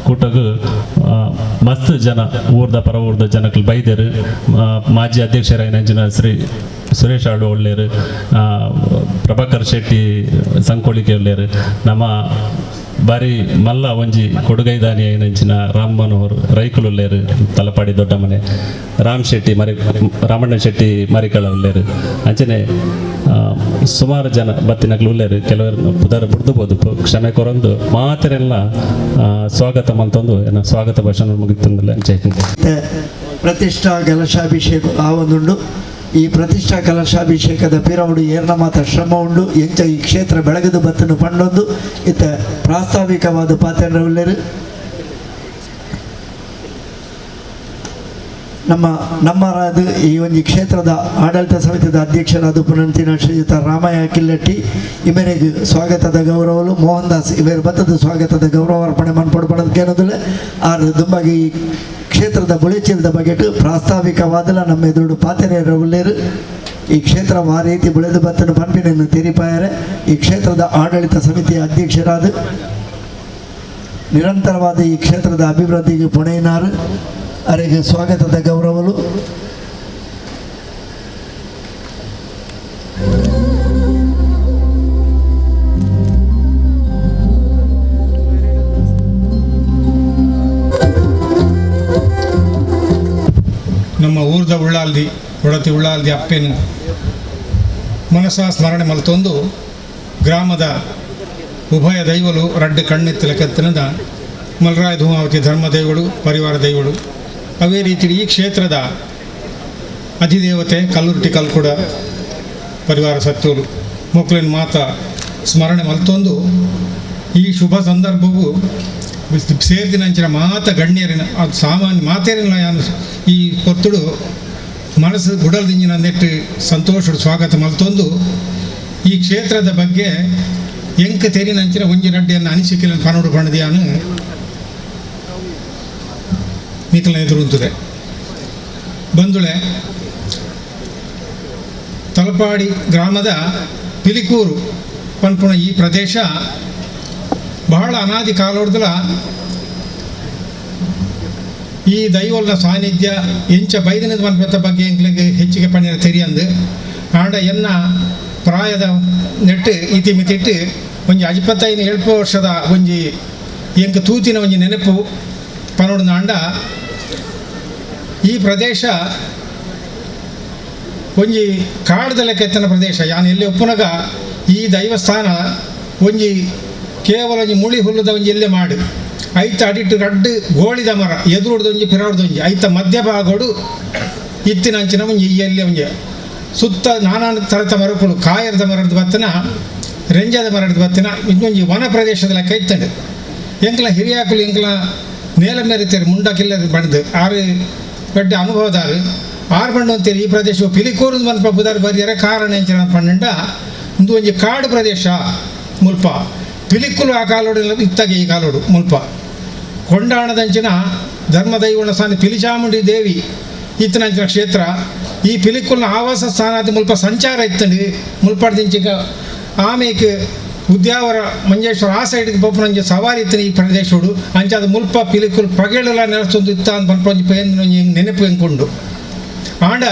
Speaker 2: ಕೂಟಗು ಮಸ್ತ್ ಜನ ಊರ್ದ ಪರ ಊರ್ದ ಜನಕ್ಕಲು ಬೈದರು. ಮಾಜಿ ಅಧ್ಯಕ್ಷರಾಯಿನಂಚಿನ ಶ್ರೀ ಸುರೇಶ್ ಆಡು ಒಳ್ಳೇರು, ಪ್ರಭಾಕರ್ ಶೆಟ್ಟಿ ಸಂಕೋಳಿಕೆ ಒಳ್ಳೇರು, ನಮ್ಮ ಬಾರಿ ಮಲ್ಲ ಒಂಜಿ ಕೊಡುಗೈದಾನಿ ಐನಂಚಿನ ರಾಮ್ ಮನೋಹರ್ ರೈಕುಲು ಉಲ್ಲೇರು ತಲಪಾಡಿ ದೊಡ್ಡಮನೆ, ರಾಮ್ ಶೆಟ್ಟಿ ಮರಿ ರಾಮಣ್ಣ ಶೆಟ್ಟಿ ಮರಿಕಳ ಉಲ್ಲೇರು. ಅಂಚನೆ ಸುಮಾರು ಜನ ಬತ್ತಿನಕ್ಲು ಉಲ್ಲೇರು. ಕೆಲವರು ಪುದರ್ ಬುಡ್ದುಬೋದು, ಕ್ಷಮೆ ಕೊರೊಂದು ಮಾತರೆಲ್ಲ ಸ್ವಾಗತ ಮಂತೊಂದು ಏನ ಸ್ವಾಗತ ಭಾಷಣ ಮುಗಿತಂದಿಲ್ಲ.
Speaker 1: ಪ್ರತಿಷ್ಠಾ ಕಲಶಾಭಿಷೇಕ ಆ ಒಂದುಂಡು. ಈ ಪ್ರತಿಷ್ಠಾ ಕಲಶಾಭಿಷೇಕದ ಪಿರವುಡು ಏರ್ನ ಮಾತ ಶ್ರಮ ಉಂಡು. ಎಂಚ ಈ ಕ್ಷೇತ್ರ ಬೆಳಗದು ಬತ್ತನು ಪಂಡೊಂದು ಇತ್ತ ಪ್ರಾಸ್ತಾವಿಕವಾದ ಪಾತ್ರ. ನಮ್ಮ ನಮ್ಮರಾದ ಈ ಒಂದು ಕ್ಷೇತ್ರದ ಆಡಳಿತ ಸಮಿತಿಯ ಅಧ್ಯಕ್ಷರಾದ ಪುನಂತಿನ ಶ್ರೀಯುತ ರಾಮಯ್ಯ ಕಿಲ್ಲಟ್ಟಿ ಇವರಿಗೆ ಸ್ವಾಗತದ ಗೌರವಲು, ಮೋಹನ್ ದಾಸ್ ಇವರ ಬತ್ತದ ಸ್ವಾಗತದ ಗೌರವ ಅರ್ಪಣೆ ಮನ್ಪೊಡು ಆರು ದುಂಬಾಗಿ ಈ ಕ್ಷೇತ್ರದ ಬುಳೆಚಿಲ್ದ ಬಗೆಟು ಪ್ರಾಸ್ತಾವಿಕವಾದಲ ನಮ್ಮ ಎದುರು ಪಾತ್ರೆಯರು ಈ ಕ್ಷೇತ್ರ ಆ ರೀತಿ ಬೆಳೆದು ಬತ್ತನು ಪಂಪಿನನ್ನು ತೆರಿಪಾಯರೆ. ಈ ಕ್ಷೇತ್ರದ ಆಡಳಿತ ಸಮಿತಿಯ ಅಧ್ಯಕ್ಷರಾದ ನಿರಂತರವಾದ ಈ ಕ್ಷೇತ್ರದ ಅಭಿವೃದ್ಧಿಗೆ ಪುಣೆಯಿನಾರು ಅವರಿಗೆ ಸ್ವಾಗತದ ಗೌರವಲು.
Speaker 3: ನಮ್ಮ ಊರ್ದ ಉಳ್ಳಾಲ್ದಿ ಒಡತಿ ಉಳ್ಳಾಲ್ದಿ ಅಪ್ಪೇನು ಮನಸ ಸ್ಮರಣೆ ಮಲ್ತೊಂದು ಗ್ರಾಮದ ಉಭಯ ದೈವಲು ರಡ್ಡು ಕಣ್ಣೆತ್ತಲ ಕತ್ತನದ ಮಲ್ರಾಯ ಧೂಮಾವತಿ ಧರ್ಮ ದೈವಳು ಪರಿವಾರ ದೈವಳು. ಅವೇ ರೀತಿ ಈ ಕ್ಷೇತ್ರದ ಅಧಿದೇವತೆ ಕಲ್ಲುರ್ಟಿ ಕಲ್ಕುಡ ಪರಿವಾರ ಸತ್ತೂರು ಮೊಕ್ಕಲಿನ ಮಾತ ಸ್ಮರಣೆ ಮಲ್ತೊಂದು ಈ ಶುಭ ಸಂದರ್ಭವು ಸೇರಿದಿನಂಚಿನ ಮಾತ ಗಣ್ಯರಿನ ಅದು ಸಾಮಾನ್ಯ ಮಾತೇರಿನ ಯಾನು ಈ ಪೊರ್ತುಡು ಮನಸ್ಸು ಗುಡಲ್ದಿಂಜಿನ ನೆಟ್ಟು ಸಂತೋಷಡು ಸ್ವಾಗತ ಮಲ್ತೊಂದು ಈ ಕ್ಷೇತ್ರದ ಬಗ್ಗೆ ಎಂಕ ತೆರಿನಂಚಿನ ಒಂಜಿ ರಡ್ಡಿಯನ್ನು ಅನಿಸಿಕೆలను ಪನೋಡು ಪಣದಿಯಾನು ನಿಖಲ ಎದುರುಂತದೆ. ಬಂದುಳೆ ತಲಪಾಡಿ ಗ್ರಾಮದ ಪಿಲಿಕೂರು ಪನ್ಪುಣ ಈ ಪ್ರದೇಶ ಬಹಳ ಅನಾದಿ ಕಾಲೋಡ್ದಲ ಈ ದೈವಲ್ನ ಸಾನ್ನಿಧ್ಯ ಎಂಚ ಬೈದಿನದ ಮನ್ಪೆತ್ತ ಬಗ್ಗೆ ಎಂಕ್ಲಿಗೆ ಹೆಚ್ಚಿಗೆ ಪಣಿರ ತೆರಿಯಂದು ಆಂಡ ಎನ್ನ ಪ್ರಾಯದ ನೆಟ್ಟು ಇತಿಮಿತಿಟ್ಟು ಒಂಜಿ ಅಜಿಪತ್ತೈದು ಎಳ್ಪ ವರ್ಷದ ಒಂಜಿ ಎಂಕ್ ತೂತಿನ ಒಂಜಿ ನೆನಪು ಪನೋಡ್ನ ಆಂಡ ಈ ಪ್ರದೇಶ ಒಂಜಿ ಕಾಡ್ದ ಲೆಕ್ಕೆತ್ತನ ಪ್ರದೇಶ. ಯಾನ್ ಎಲ್ಲಿ ಒಪ್ಪುನಗ ಈ ದೈವಸ್ಥಾನ ಒಂಜಿ ಕೇವಲ ಒಂಜಿ ಮುಳಿ ಹುಲ್ಲುದ ಒಂಜಿ ಎಲ್ಲೆ ಮಾಡು ಐತ ಅಡಿಟ್ಟು ರಡ್ಡು ಗೋಳಿದ ಮರ ಎದುರುಡ್ದೊಂಜಿ ಪಿರಾಡ್ದೊಂಜಿ ಐತ ಮಧ್ಯಭಾಗೋಡು ಇತ್ತಿನಂಚಿನ ಒಂಜಿ ಈ ಎಲ್ಲೆ ಒಂಜಿ ಸುತ್ತ ನಾನಾ ಥರದ ಮರಗಳು ಕಾಯರದ ಮರದ ಬತ್ತನ ರೆಂಜದ ಮರದ ಬತ್ತನ ಇನ್ನೊಂಜಿ ವನ ಪ್ರದೇಶದ ಲೆಕ್ಕ ಇತ್ತಂಡು. ಎಂಕ್ಲ ಹಿರಿಯಾಕುಲು ಎಂಕ್ಲ ನೇಲ ಮೇರಿತೇರಿ ಮುಂಡಕ್ಕಿಲ್ಲ ಬಣ್ದು ಆರು ದೊಡ್ಡ ಅನುಭವದಾರು ಆರು ಬಣ್ಣ ಅಂತೀರಿ. ಈ ಪ್ರದೇಶವು ಪಿಲಿಕೂರು ಮನ್ಪ ಬುದಾರು ಬರಿಯರೆ ಕಾರಣ ಎಂಚಿನ ಪನ್ನಂಡ ಒಂದು ಒಂಜಿ ಕಾಡು ಪ್ರದೇಶ ಮುಲ್ಪ ಪಿಲಿಕುಲು ಆ ಕಾಲೋಡು ಇತ್ತಾಗೆ ಈ ಕಾಲೋಡು ಮುಲ್ಪ ಕೊಂಡಾಣದಂಚಿನ ಧರ್ಮದೈವಣ ಸ್ಥಾನ ಪಿಲಿಚಾಮುಂಡಿ ದೇವಿ ಇತ್ತನಂಚಿನ ಕ್ಷೇತ್ರ ಈ ಪಿಲಿಕುಲ್ನ ಆವಾಸ ಸ್ಥಾನ ಮುಲ್ಪ ಸಂಚಾರ ಇತ್ತಂಡು ಮುಲ್ಪಾಡ್ದಿಂಚಿಗ ಆಮೇಕ್ Udyavara Manjeshwar ಆ ಸೈಡ್ಗೆ ಪೋಪುನಂಚ ಸವಾರಿ ಇತ್ತು ಈ ಪ್ರದೇಶಡು ಅಂಚಾದ ಮುಲ್ಪ ಪಿಲಿಕುಲು ಪಗೆಳೆಲ್ಲ ನೆಲೆಸೊಂದು ಇತ್ತ ಅಂತ ಪನ್ಪೊಂಜಿ ಪೇನ್ ನೆನಪು ಎಂಕೊಂಡು ಆಂಡ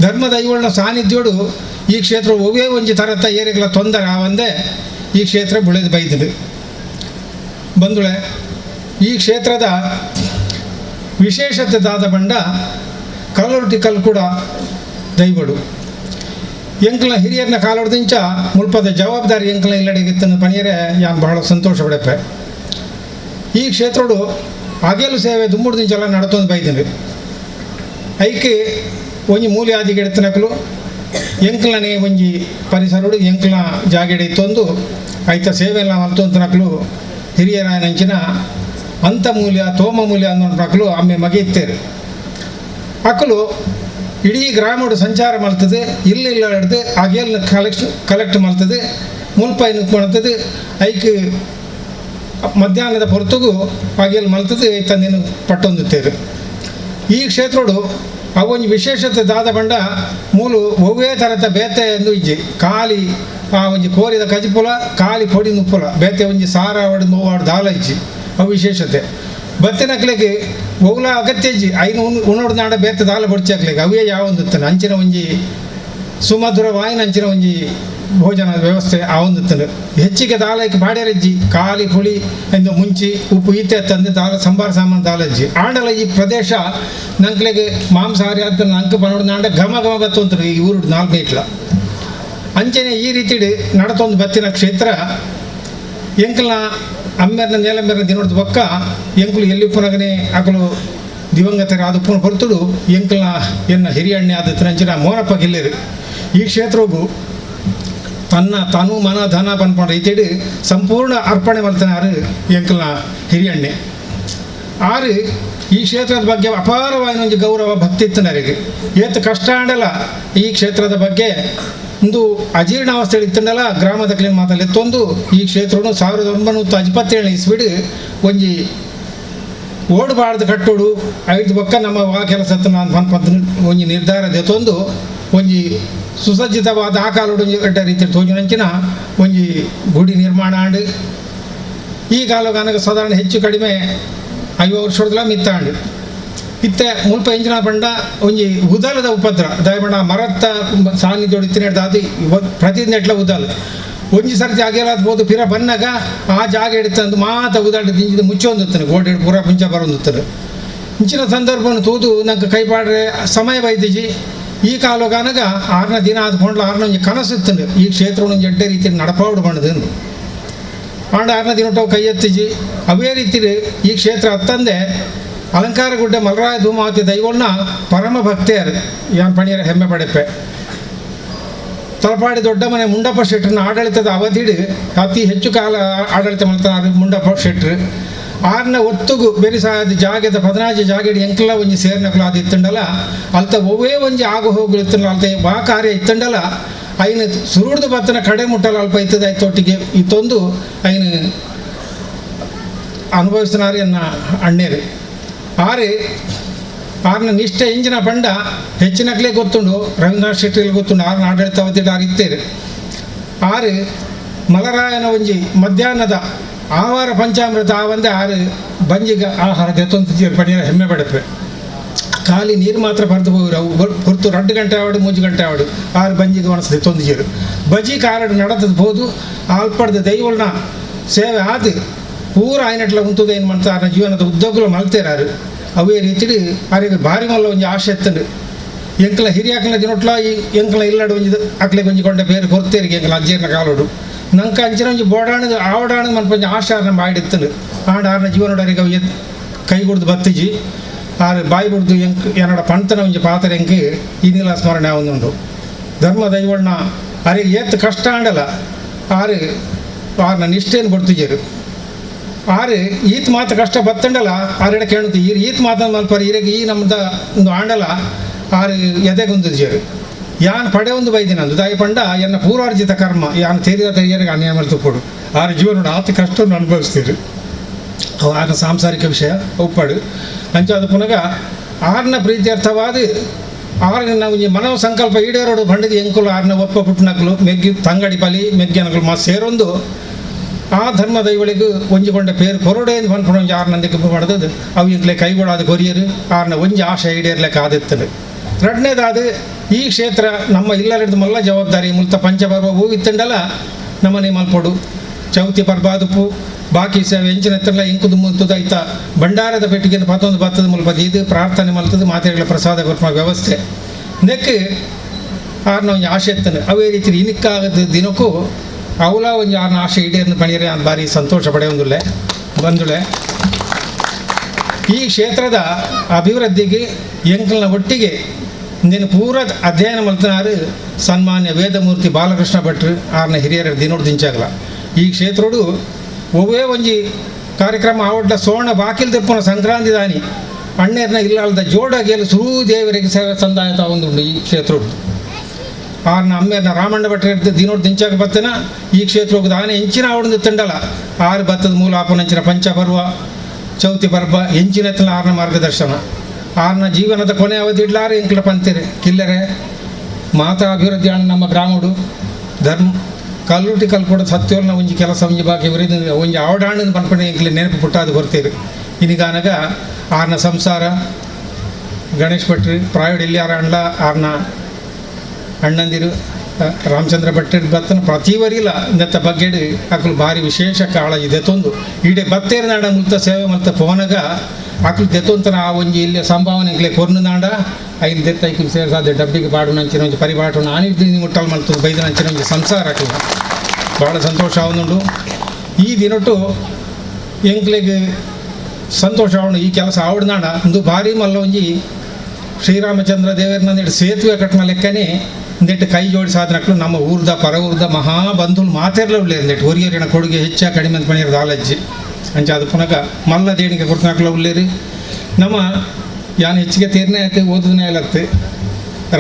Speaker 3: ಧರ್ಮದೈವಳ ಸಾನ್ನಿಧ್ಯೋಡು ಈ ಕ್ಷೇತ್ರ ಒವ್ವೇ ಒಂಜಿ ತರತ್ತ ಏರಿಗಳ ತೊಂದರೆ ಆವಂದೆ ಈ ಕ್ಷೇತ್ರ ಬುಳೆದು ಬೈದಿದೆ. ಬಂಧುಳೆ, ಈ ಕ್ಷೇತ್ರದ ವಿಶೇಷತೆ ದಾದ ಬಂಡ ಕಲ್ಲುರ್ಟಿ ಕಲ್ಲು ಕೂಡ ದೈವಡು ಎಂಕ್ಲ ಹಿರಿಯರ್ನ ಕಾಲೊಡ್ದಿಂಚ ಮುಲ್ಪದ ಜವಾಬ್ದಾರಿ ಎಂಕ್ಲ ಇಲ್ಲಡಿಗಿತ್ತನ್ನು ಪಣಿಯರೆ ಯಾನ್ ಬಹಳ ಸಂತೋಷ ಪಡೆಪೆ. ಈ ಕ್ಷೇತ್ರಡು ಅಗೆಲು ಸೇವೆ ದುಂಬುಡ್ದಿಂಚೆಲ್ಲ ನಡತೊಂದು ಬೈದಿನಿ. ಐಕೆ ಒಂಜಿ ಮೂಲೆ ಆದಿಗೆಡ್ತನಕಲು ಎಂಕ್ಲನೇ ಒಂಜಿ ಪರಿಸರಡು ಎಂಕ್ಲ ಜಾಗೆಡೆ ಇತ್ತೊಂದು ಐತ ಸೇವೆಲ್ಲ ಮಲ್ತೊಂತನಕಲು ಹಿರಿಯರಾಯನಂಚಿನ ಅಂತ ಮೂಲ್ಯ ತೋಮ ಮೂಲ್ಯ ಅನ್ನೋನಕಲು ಆಮೆ ಮಗಿತ್ತೇರು. ಅಕಲು ಇಡೀ ಗ್ರಾಮಡು ಸಂಚಾರ ಮಾಡ್ತದೆ, ಇಲ್ಲ ಇಲ್ಲ ಹಿಡ್ದು ಅಗೆಲ್ ಕಲೆಕ್ಟ್ ಮಾಡ್ತದೆ, ಮುಲ್ಪ ಮಾಡ್ತದೆ, ಐಕ್ ಮಧ್ಯಾಹ್ನದ ಹೊರತುಗೂ ಅಗೆಲ್ ಮಲ್ತದೆ ತಂದೇನು ಪಟ್ಟೊಂದುತ್ತೇರು. ಈ ಕ್ಷೇತ್ರಡು ಅವೊಂಜಿ ವಿಶೇಷತೆ ದಾದ ಬಂಡ ಮೂಲು ಒವ್ವೇ ಥರದ ಬೇತೆ ಎಂದು ಇಜ್ಜಿ ಖಾಲಿ ಆ ಒಂಜಿ ಕೋರಿದ ಕಜಿಪುಲ ಖಾಲಿ ಪೊಡಿ ನುಪ್ಪುಲ ಬೇತೆ ಒಂಜಿ ಸಾರ ಒಡ್ ನೋವಾಡು ದಾಲ ಇಜ್ಜಿ ಅವು ವಿಶೇಷತೆ. ಬತ್ತಿನಕ್ಲೆಗೆ ಒವ್ಲ ಅಗತ್ಯ ಇಜ್ಜಿ ಐನು ಉಣೋಡು ನಾಡ ಬೇತೆ ದಾಲ ಬೊಡ್ಚಾಕ್ಲೆಗೆ ಅವೇ ಯಾವೊಂದುತ್ತಾನೆ ಅಂಚಿನ ಒಂಜಿ ಸುಮಧುರ ವಾಯಿನ ಅಂಚಿನ ಒಂಜಿ ಭೋಜನ ವ್ಯವಸ್ಥೆ ಆ ಒಂದುತ್ತಾನೆ. ಹೆಚ್ಚಿಗೆ ದಾಲಕ್ಕೆ ಬಾಡ್ಯರಜ್ಜಿ ಖಾಲಿ ಪುಳಿ ಎಂದು ಮುಂಚಿ ಉಪ್ಪು ಈತೆ ತಂದು ದಾಲ ಸಂಬಾರ ಸಾಮಾನು ದಾಲಜ್ಜಿ ಆಂಡಲ ಈ ಪ್ರದೇಶ ನಂಕ್ಲೆಗೆ ಮಾಂಸಾಹಾರಿ ಅಂತ ನಂಗೆ ಬನ್ನೋಡು ನಾಂಡ ಘಮ ಘಮ ಬತ್ತು ಈ ಊರು 4 ಇಟ್ಲ ಅಂಚನೆ ಈ ರೀತಿ ನಡತೊಂದು ಬತ್ತಿನ ಕ್ಷೇತ್ರ ಎಂಕಲ್ನ ಅಮ್ಮೆರ್ನ ನೇಲಮ್ಮೆರ್ನ ದಿನೋಡ್ದ ಬೊಕ್ಕ ಎಂಕುಲು ಎಲ್ಲಿ ಪುನಗನೆ ಅಕಲು ದಿವಂಗತರಾದ ಪುನ ಹೊರತುಡು ಎಂಕಲ್ನ ಎನ್ನ ಹಿರಿಯಣ್ಣೆ ಆದ ನಂಚಿನ ಮೋನಪ್ಪ ಗಿಲ್ಲೇರು ಈ ಕ್ಷೇತ್ರವು ತನ್ನ ತನು ಮನ ಧನ ಪನ್ಪೊಂಡ ರೀತಿಡು ಸಂಪೂರ್ಣ ಅರ್ಪಣೆ ಮಲ್ತನಾರು ಎಂಕಲ್ನ ಹಿರಿಯಣ್ಣೆ. ಆರು ಈ ಕ್ಷೇತ್ರದ ಬಗ್ಗೆ ಅಪಾರವಾದ ಒಂದು ಗೌರವ ಭಕ್ತಿ ಇತ್ತು ನನಗೆ. ಏತ್ ಕಷ್ಟ ಆಂಡಲ ಈ ಕ್ಷೇತ್ರದ ಬಗ್ಗೆ ಒಂದು ಅಜೀರ್ಣಾವಸ್ಥೆ ಇತ್ತಂಡಲ ಗ್ರಾಮದ ಕ್ಲೀನ್ ಮಾತಲ್ಲಿ ಎತ್ತೊಂದು ಈ ಕ್ಷೇತ್ರನು 1957 ಇಸ್ವಿಡು ಒಂಜಿ ಓಡಬಾರ್ದು ಕಟ್ಟೋಡು ಐದು ಬೊಕ್ಕ ನಮ್ಮ ವಾ ಕೆಲಸ ನಾನು ಒಂಜಿ ನಿರ್ಧಾರ ದೆತ್ತೊಂದು ಒಂಜಿ ಸುಸಜ್ಜಿತವಾದ ಆ ಕಾಲೋಡು ಒಂಜಿ ಎಡ್ಡೆ ರೀತಿ ತೋಜುನಂಚಿನ ಒಂಜಿ ಗುಡಿ ನಿರ್ಮಾಣ ಆಂಡು. ಈ ಕಾಲಗಾನಗ ಸಾಧಾರಣ ಹೆಚ್ಚು ಕಡಿಮೆ 50 ವರ್ಷದಲ್ಲ ಮಿತ್ತಾಂಡು. ಇತ್ತೆ ಮುಲ್ಪ ಎಂಜಿನ ಬಂಡ ಒಂಜಿ ಉದಲದ ಉಪದ್ರ ದಯಬಂಡ ಮರತ್ತ ಸಾನ್ನಿಧ್ಯ ಇತ್ತಿನ ಪ್ರತಿ ನೆಟ್ಲ ಉದಲ್ ಒಂಜಿ ಸರ್ತಿ ಅಗೇಲಾದ ಪಿರ ಬನ್ನಾಗ ಆ ಜಾಗ ಹಿಡಿತಂದು ಮಾತ ಉದಾಡಿ ದಿಂಜಿದ ಮುಚ್ಚೊಂದುತ್ತಾನೆ ಗೋಡೆ ಪೂರ ಮುಂಚೆ ಬರೋಂದುತ್ತಾನೆ. ಇಂಚಿನ ಸಂದರ್ಭವನ್ನು ತೂದು ನಂಗೆ ಕೈಪಾಡ್ರೆ ಸಮಯ ಬೈದಿಜಿ. ಈ ಕಾಲಗಾನಗ 6ನೇ ದಿನ ಆದ ಕೊಂಡ್ಲ 6ನೇ ಒಂಜಿ ಕನಸು ಇತ್ತಂಡು ಈ ಕ್ಷೇತ್ರವನ್ನು ಒಂಜಿ ಎಡ್ಡೆ ರೀತಿಯಲ್ಲಿ ನಡಪಾವಡು ಬಂಡದು ಆಂಡ 6ನೇ ದಿನ ಕೈ ಎತ್ತಿಜಿ. ಅವೇ ರೀತಿ ಈ ಕ್ಷೇತ್ರ ಅತ್ತಂದೆ ಅಲಂಕಾರಗುಡ್ಡೆ ಮಲರಾಯ ಧೂಮಾವತಿ ದೈವಣ್ಣ ಪರಮ ಭಕ್ತಿಯರು ಯಾನ್ ಪಣಿಯರ ಹೆಮ್ಮೆ ಪಡೆಪೆ. ತಲಪಾಡಿ ದೊಡ್ಡ ಮನೆ ಮುಂಡಪ್ಪ ಶೆಟ್ಟರನ್ನ ಆಡಳಿತದ ಅವಧಿಡು ಅತಿ ಹೆಚ್ಚು ಕಾಲ ಆಡಳಿತ ಮಾಡ್ತಾರೆ ಮುಂಡಪ್ಪ ಶೆಟ್ಟರು. ಆರ್ನ ಒತ್ತುಗು ಬೆರಿಸಾದ ಜಾಗದ 14 ಜಾಗಡಿ ಎಂಕಲ ಒಂಜಿ ಸೇರ್ನಕಲು ಅದು ಇತ್ತಂಡಲ ಅಲ್ತ ಒವ್ವೇ ಒಂಜಿ ಆಗು ಹೋಗುಲು ಇತ್ತಂಡಲ ಅಲ್ತ ವಾ ಕಾರ್ಯ ಇತ್ತಂಡಲ ಐನು ಸುರುಡ್ದು ಬತ್ತನ ಕಡೆ ಮುಟ್ಟಲ ಅಲ್ಪ ಇತ್ತದ ಐತೊಟ್ಟಿಗೆ ಇತ್ತೊಂದು ಐನು ಅನುಭವಿಸ್ತಾರಿ ಅನ್ನ ಅಣ್ಣೇರು. ಆರು ಆರ್ನ ನಿಷ್ಠೆ ಇಂಜಿನ ಬಂಡ ಹೆಚ್ಚಿನಕ್ಲೇ ಗೊತ್ತುಂಡು ರವೀಂದ್ರನಾಥ್ ಶೆಟ್ಟಿಗೆ ಗೊತ್ತುಂಡು ಆರ್ನ ಆಡಳಿತ ಅವಧಿ ಆರು ಇತ್ತೇರು. ಆರು ಮಲರಾಯನ ಒಂಜಿ ಮಧ್ಯಾಹ್ನದ ಆವಾರ ಪಂಚಾಮೃತ ಆವಂದೆ ಆರು ಬಂಜಿಗೆ ಆಹಾರ ದೆತ್ತೊಂದು ಪಣಿಯರ ಹೆಮ್ಮೆ ಪಡಪೆ. ಖಾಲಿ ನೀರು ಮಾತ್ರ ಬರೆದು ಹೋಗಿರು ಅವು ಹೊರತು 2 ಗಂಟೆ ಆವಡು 3 ಗಂಟೆ ಆವಡು ಆರು ಬಂಜಿಗೆ ಒಣಸ ದೆತ್ತೊಂದು ಬಜಿ ಕಾರಡು ನಡೆದದ್ದು ಬೋದು ಆಲ್ಪಡ್ದ ದೈವಳನ ಸೇವೆ ಆದು ಪೂರ ಆಯ್ನಟ್ಲ ಉಂತದ ಏನು ಮಾಡ್ತಾರೆ ಆರ್ನ ಜೀವನದ ಉದ್ದಗುಲ ಮಲ್ತೇರಾರು. ಅವೇ ರೀತಿಡು ಆರಿಗೆ ಭಾರಿ ಮಲ್ಲ ಒಂಜಿ ಆಶೆ ಎತ್ತಂಡು ಎಂಕಲ ಹಿರಿಯಾಕಲ ದಿನೊಟ್ಲ ಈ ಎಂಕಲ ಇಲ್ಲಡು ಒಂಜಿ ಅಕ್ಲೆ ಒಂಜಿ ಕೊಂಡ ಬೇರೆ ಕೊರ್ತೇರಿಗೆ ಎಂಕಲ ಅಜ್ಜೇರ್ನ ಕಾಲೋಡು ನಂಕ ಅಂಚಿನ ಒಂಜಿ ಬೋಡಾಣದ ಆವಡಾಣದ ಮಲ್ಪ ಒಂಜಿ ಆಶೆ ಆರ್ನ ಬಾಯಿಡಿತ್ತಂಡು ಆಂಡ ಆರ್ನ ಜೀವನೋಡು ಅರಿಗೆ ಕೈ ಕುಡ್ದು ಬತ್ತಿಜಿ ಆರು ಬಾಯಿ ಬಿಡ್ದು ಎಂಕ್ ಏನಡ ಪಂತನ ಒಂಜಿ ಪಾತ್ರ ಎಂಕ್ ಇನ್ನಿಲ್ಲ ಸ್ಮರಣೆ ಒಂದುಂಡು. ಧರ್ಮ ದೈವಣ್ಣ ಅರಿಗೆ ಏತ್ ಕಷ್ಟ ಆಂಡಲ ಆರು ಆರ್ನ ನಿಷ್ಠೆಯನ್ನು ಕೊಡ್ತಿಜೇರು. ಆರು ಈತ್ ಮಾತು ಕಷ್ಟ ಬತ್ತಂಡಲ ಆರೆಡ ಕೇಳುತ್ತೆ ಈರ್ ಈತ್ ಮಾತನ್ನ ಮಲ್ಪರ ಈರೆಗೆ ಈ ನಮ್ಮದ ಒಂದು ಆಂಡಲ ಆರು ಎದೆಗೊಂದಿಜೇರು ಯಾನ್ ಪಡೆ ಒಂದು ಬೈದಿನಂದು ದಾಯಿ ಪಂಡ ಎನ್ನ ಪೂರ್ವಾರ್ಜಿತ ಕರ್ಮ ಯಾನ್ ತೇರಿದ ತೆರಿಯರಿಗೆ ಅನ್ಯಾಯ ಮಲ್ತುಕೊಡು ಆರು ಜೀವನ ಆತ ಕಷ್ಟವನ್ನು ಅನುಭವಿಸ್ತೀರಿ. ಅವು ಆರ್ನ ಸಾಂಸಾರಿಕ ವಿಷಯ ಒಪ್ಪಾಡು ಅಂಚಾದ ಪುನಗ ಆರ್ನ ಪ್ರೀತ್ಯರ್ಥವಾದ ಆರನ ಒಂಜಿ ಮನೋ ಸಂಕಲ್ಪ ಈಡೇರೋಡು ಬಂಡಿದ ಎಂಕುಲು ಆರನ ಒಪ್ಪ ಪುಟ್ಟನಕಲು ಮೆಗ್ಗಿ ತಂಗಡಿ ಬಲಿ ಮೆಗ್ಗಿನಕಲು ಮಾ ಸೇರೊಂದು ಆ ಧರ್ಮ ದೈವಳಿಗೂ ಒಂಜಿಕೊಂಡ ಪೇರು ಕೊರಡೆ ಎಂದು ಪನ್ಪುಣ ಒಂಜಿ ಆರನಂದಿಗೆ ಪಡೆದದು ಅವು ಎಂಕ್ಲೆ ಕೈಗೊಳಾದ ಕೊರಿಯರು ಆರನ ಒಂಜಿ ಆಶೆ ಈಡೇರ್ಲೆಕ್ಕ ಆದಿತ್ತದು. ಎರಡನೇದಾದ ಈ ಕ್ಷೇತ್ರ ನಮ್ಮ ಇಲ್ಲರಿಡ್ದು ಮಲ್ಲ ಜವಾಬ್ದಾರಿ ಮುಲ್ತ ಪಂಚಪರ್ವ ಹೂವಿತ್ತಂಡಲ ನಮ್ಮನೆ ಮಲ್ಪೊಡು ಚೌತಿ ಪರ್ಬಾದುಪ್ಪು ಬಾಕಿ ಸೇವೆ ಎಂಚಿನ ಎತ್ತಲ್ಲ ಇಂಕುದು ಮುಂತದ ಐತ ಭಂಡಾರದ ಪೆಟ್ಟಿಗೆ ಪತ್ತೊಂದು ಬತ್ತದ ಮುಲ್ಪ ಇದು ಪ್ರಾರ್ಥನೆ ಮಲ್ತದ ಮಾತೆಗಳ ಪ್ರಸಾದ ಕೊರ್ಪುನ ವ್ಯವಸ್ಥೆ ನೆಕ್ ಆರ್ನ ಒಂಜಿ ಆಶೆ ಎತ್ತನು. ಅವೇ ರೀತಿ ಇನಿಕ್ಕಾಗದ ದಿನಕ್ಕೂ ಅವಲ ಒಂಜಿ ಆರ್ನ ಆಶೆ ಈಡೇರ್ನ ಪಣಿಯರೆ ಭಾರಿ ಸಂತೋಷ ಪಡೆಯೊಂದುಲ್ಲೆ ಬಂದುಳೆ. ಈ ಕ್ಷೇತ್ರದ ಅಭಿವೃದ್ಧಿಗೆ ಎಂಕಲ್ನ ಒಟ್ಟಿಗೆ ನೀನು ಪೂರ ಅಧ್ಯಯನ ಮಲ್ತನಾರು ಸನ್ಮಾನ್ಯ ವೇದಮೂರ್ತಿ ಬಾಲಕೃಷ್ಣ ಭಟ್ರು ಆರ್ನ ಹಿರಿಯರ ದಿನೋಡು ದಿಂಚಾಗಲ. ಈ ಕ್ಷೇತ್ರೋಡು ಒವ್ವೇ ಒಂಜಿ ಕಾರ್ಯಕ್ರಮ ಆವಡ್ಲ ಸೋಣ ಬಾಕಿಲ್ ತೆಪ್ಪುನ ಸಂಕ್ರಾಂತಿ ದಾನಿ ಅಣ್ಣೇರ್ನ ಇಲ್ಲಾಳ್ದ ಜೋಡಾಗಿಯಲ್ಲಿ ಸುರೂ ದೇವರಿಗೆ ಸೇವೆ ಸಂದಾಯ ತಾವೊಂದುಂಡು ಈ ಕ್ಷೇತ್ರೋಡು. ಆರ್ನ ಅಮ್ಮೇರ್ನ ರಾಮಣ್ಣ ಭಟ್ರ ದಿನೋಡು ದಿಂಚಾಗ ಬತ್ತನ ಈ ಕ್ಷೇತ್ರಕ್ಕೆ ದಾನೆ ಎಂಚಿನ ಆವಡ್ದು ತಂಡಲ ಆರು ಬತ್ತದ ಮೂಲ ಆಪನಂಚಿನ ಪಂಚಪರ್ವ ಚೌತಿ ಪರ್ವ ಎಂಚಿನ ಆರ್ನ ಮಾರ್ಗದರ್ಶನ ಆರ್ನ ಜೀವನದ ಕೊನೆ ಅವಧಿ ಇಡ್ಲಾರೆ ಎಂಕ್ಲ ಪಂತಿರೆ ಕಿಲ್ಲರೆ ಮಾತಾ ಅಭಿವೃದ್ಧಿ ಅಣ್ಣ ನಮ್ಮ ಗ್ರಾಮಡು ಧರ್ಮ ಕಲ್ಲುಟಿ ಕಲ್ಕೊಡ ಸತ್ಯೋಲ್ನ ಒಂಜಿ ಕೆಲಸ ಒಂಜಿ ಬಾಕಿ ವಿರುದ್ಧ ಒಂಜಿ ಆವಡಾಣನ ಪನ್ಪಣೆ ಎಂಕ್ಲೆ ನೆನಪು ಪುಟ್ಟಾದು ಕೊರ್ತೀರಿ. ಇನಿಗಾನಗ ಆರ್ನ ಸಂಸಾರ ಗಣೇಶ್ ಭಟ್ರು ಪ್ರಾಯೋಡ್ ಎಲ್ಲಿ ಆರ ಅಣ್ಣ ಆರ್ನ ಅಣ್ಣಂದಿರು ರಾಮಚಂದ್ರ ಭಟ್ಟರು ಬತ್ತನ ಪ್ರತಿವರಿಲ ನೆತ್ತ ಬಗ್ಗೆಡು ಅಕಲು ಭಾರಿ ವಿಶೇಷ ಕಾಳಜಿ ದೆತ್ತೊಂದು ಈಡೆ ಬತ್ತೇರು ನಾಡ ಮುಲ್ತ ಸೇವೆ ಮಲ್ತ ಪೋನಗ ಅಕಲು ದೆತ್ತೊಂತನ ಆ ಒಂಜಿ ಇಲ್ಲಿ ಸಂಭಾವನೆ ಎಂಕ್ಲೆ ಕೊರ್ನು ನಾಡ ಐದು ದೆತ್ತ ಐಕುಲು ಸೇರ್ಸಾದ ಡಬ್ಬಿಗೆ ಪಾಡುನಂಚಿನ ಒಂಜಿ ಪರಿಪಾಟು ನಾನಿದ್ದು ಮುಟ್ಟಲ್ ಮಲ್ತು ಬೈದನಂಚಿನ ಒಂಜಿ ಸಂಸಾರ ಅಕಲು ಭಾಳ ಸಂತೋಷ ಆವನುಂಡು. ಈ ದಿನಟ್ಟು ಎಂಕ್ಲೆಗ್ ಸಂತೋಷ ಅವನು ಈ ಕೆಲಸ ಆವಡ್ನಾಡ ಒಂದು ಭಾರಿ ಮಲ್ಲ ಒಂಜಿ ಶ್ರೀರಾಮಚಂದ್ರ ದೇವರನ್ನ ಸೇತುವೆ ಕಟ್ಟನ ಲೆಕ್ಕನೆ ಒಂದಿಟ್ಟು ಕೈ ಜೋಡಿಸಾದನಕ್ಲು ನಮ್ಮ ಊರ್ದ ಪರ ಊರ್ದ ಮಹಾ ಬಂಧುಲು ಮಾತೆರ್ಲ ಉಳ್ಳೇರು ಒಂದಿಟ್ಟು ಒರಿಯರಿನ ಕೊಡುಗೆ ಹೆಚ್ಚ ಕಡಿಮೆ ಅಂತ ಪಣಿಯರ್ದ ಆಲಜ್ಜಿ ಅಂಚ ಅದು ಪುನಕ ಮಲ್ಲ ದೇಣಿಗೆ ಕೊಡ್ತನಕ್ಲ ಉಳ್ಳೇರಿ. ನಮ್ಮ ಯಾನು ಹೆಚ್ಚಿಗೆ ತೀರ್ನೆ ಆಯ್ತು ಓದನೇ ಇಲ್ಲತ್ತೆ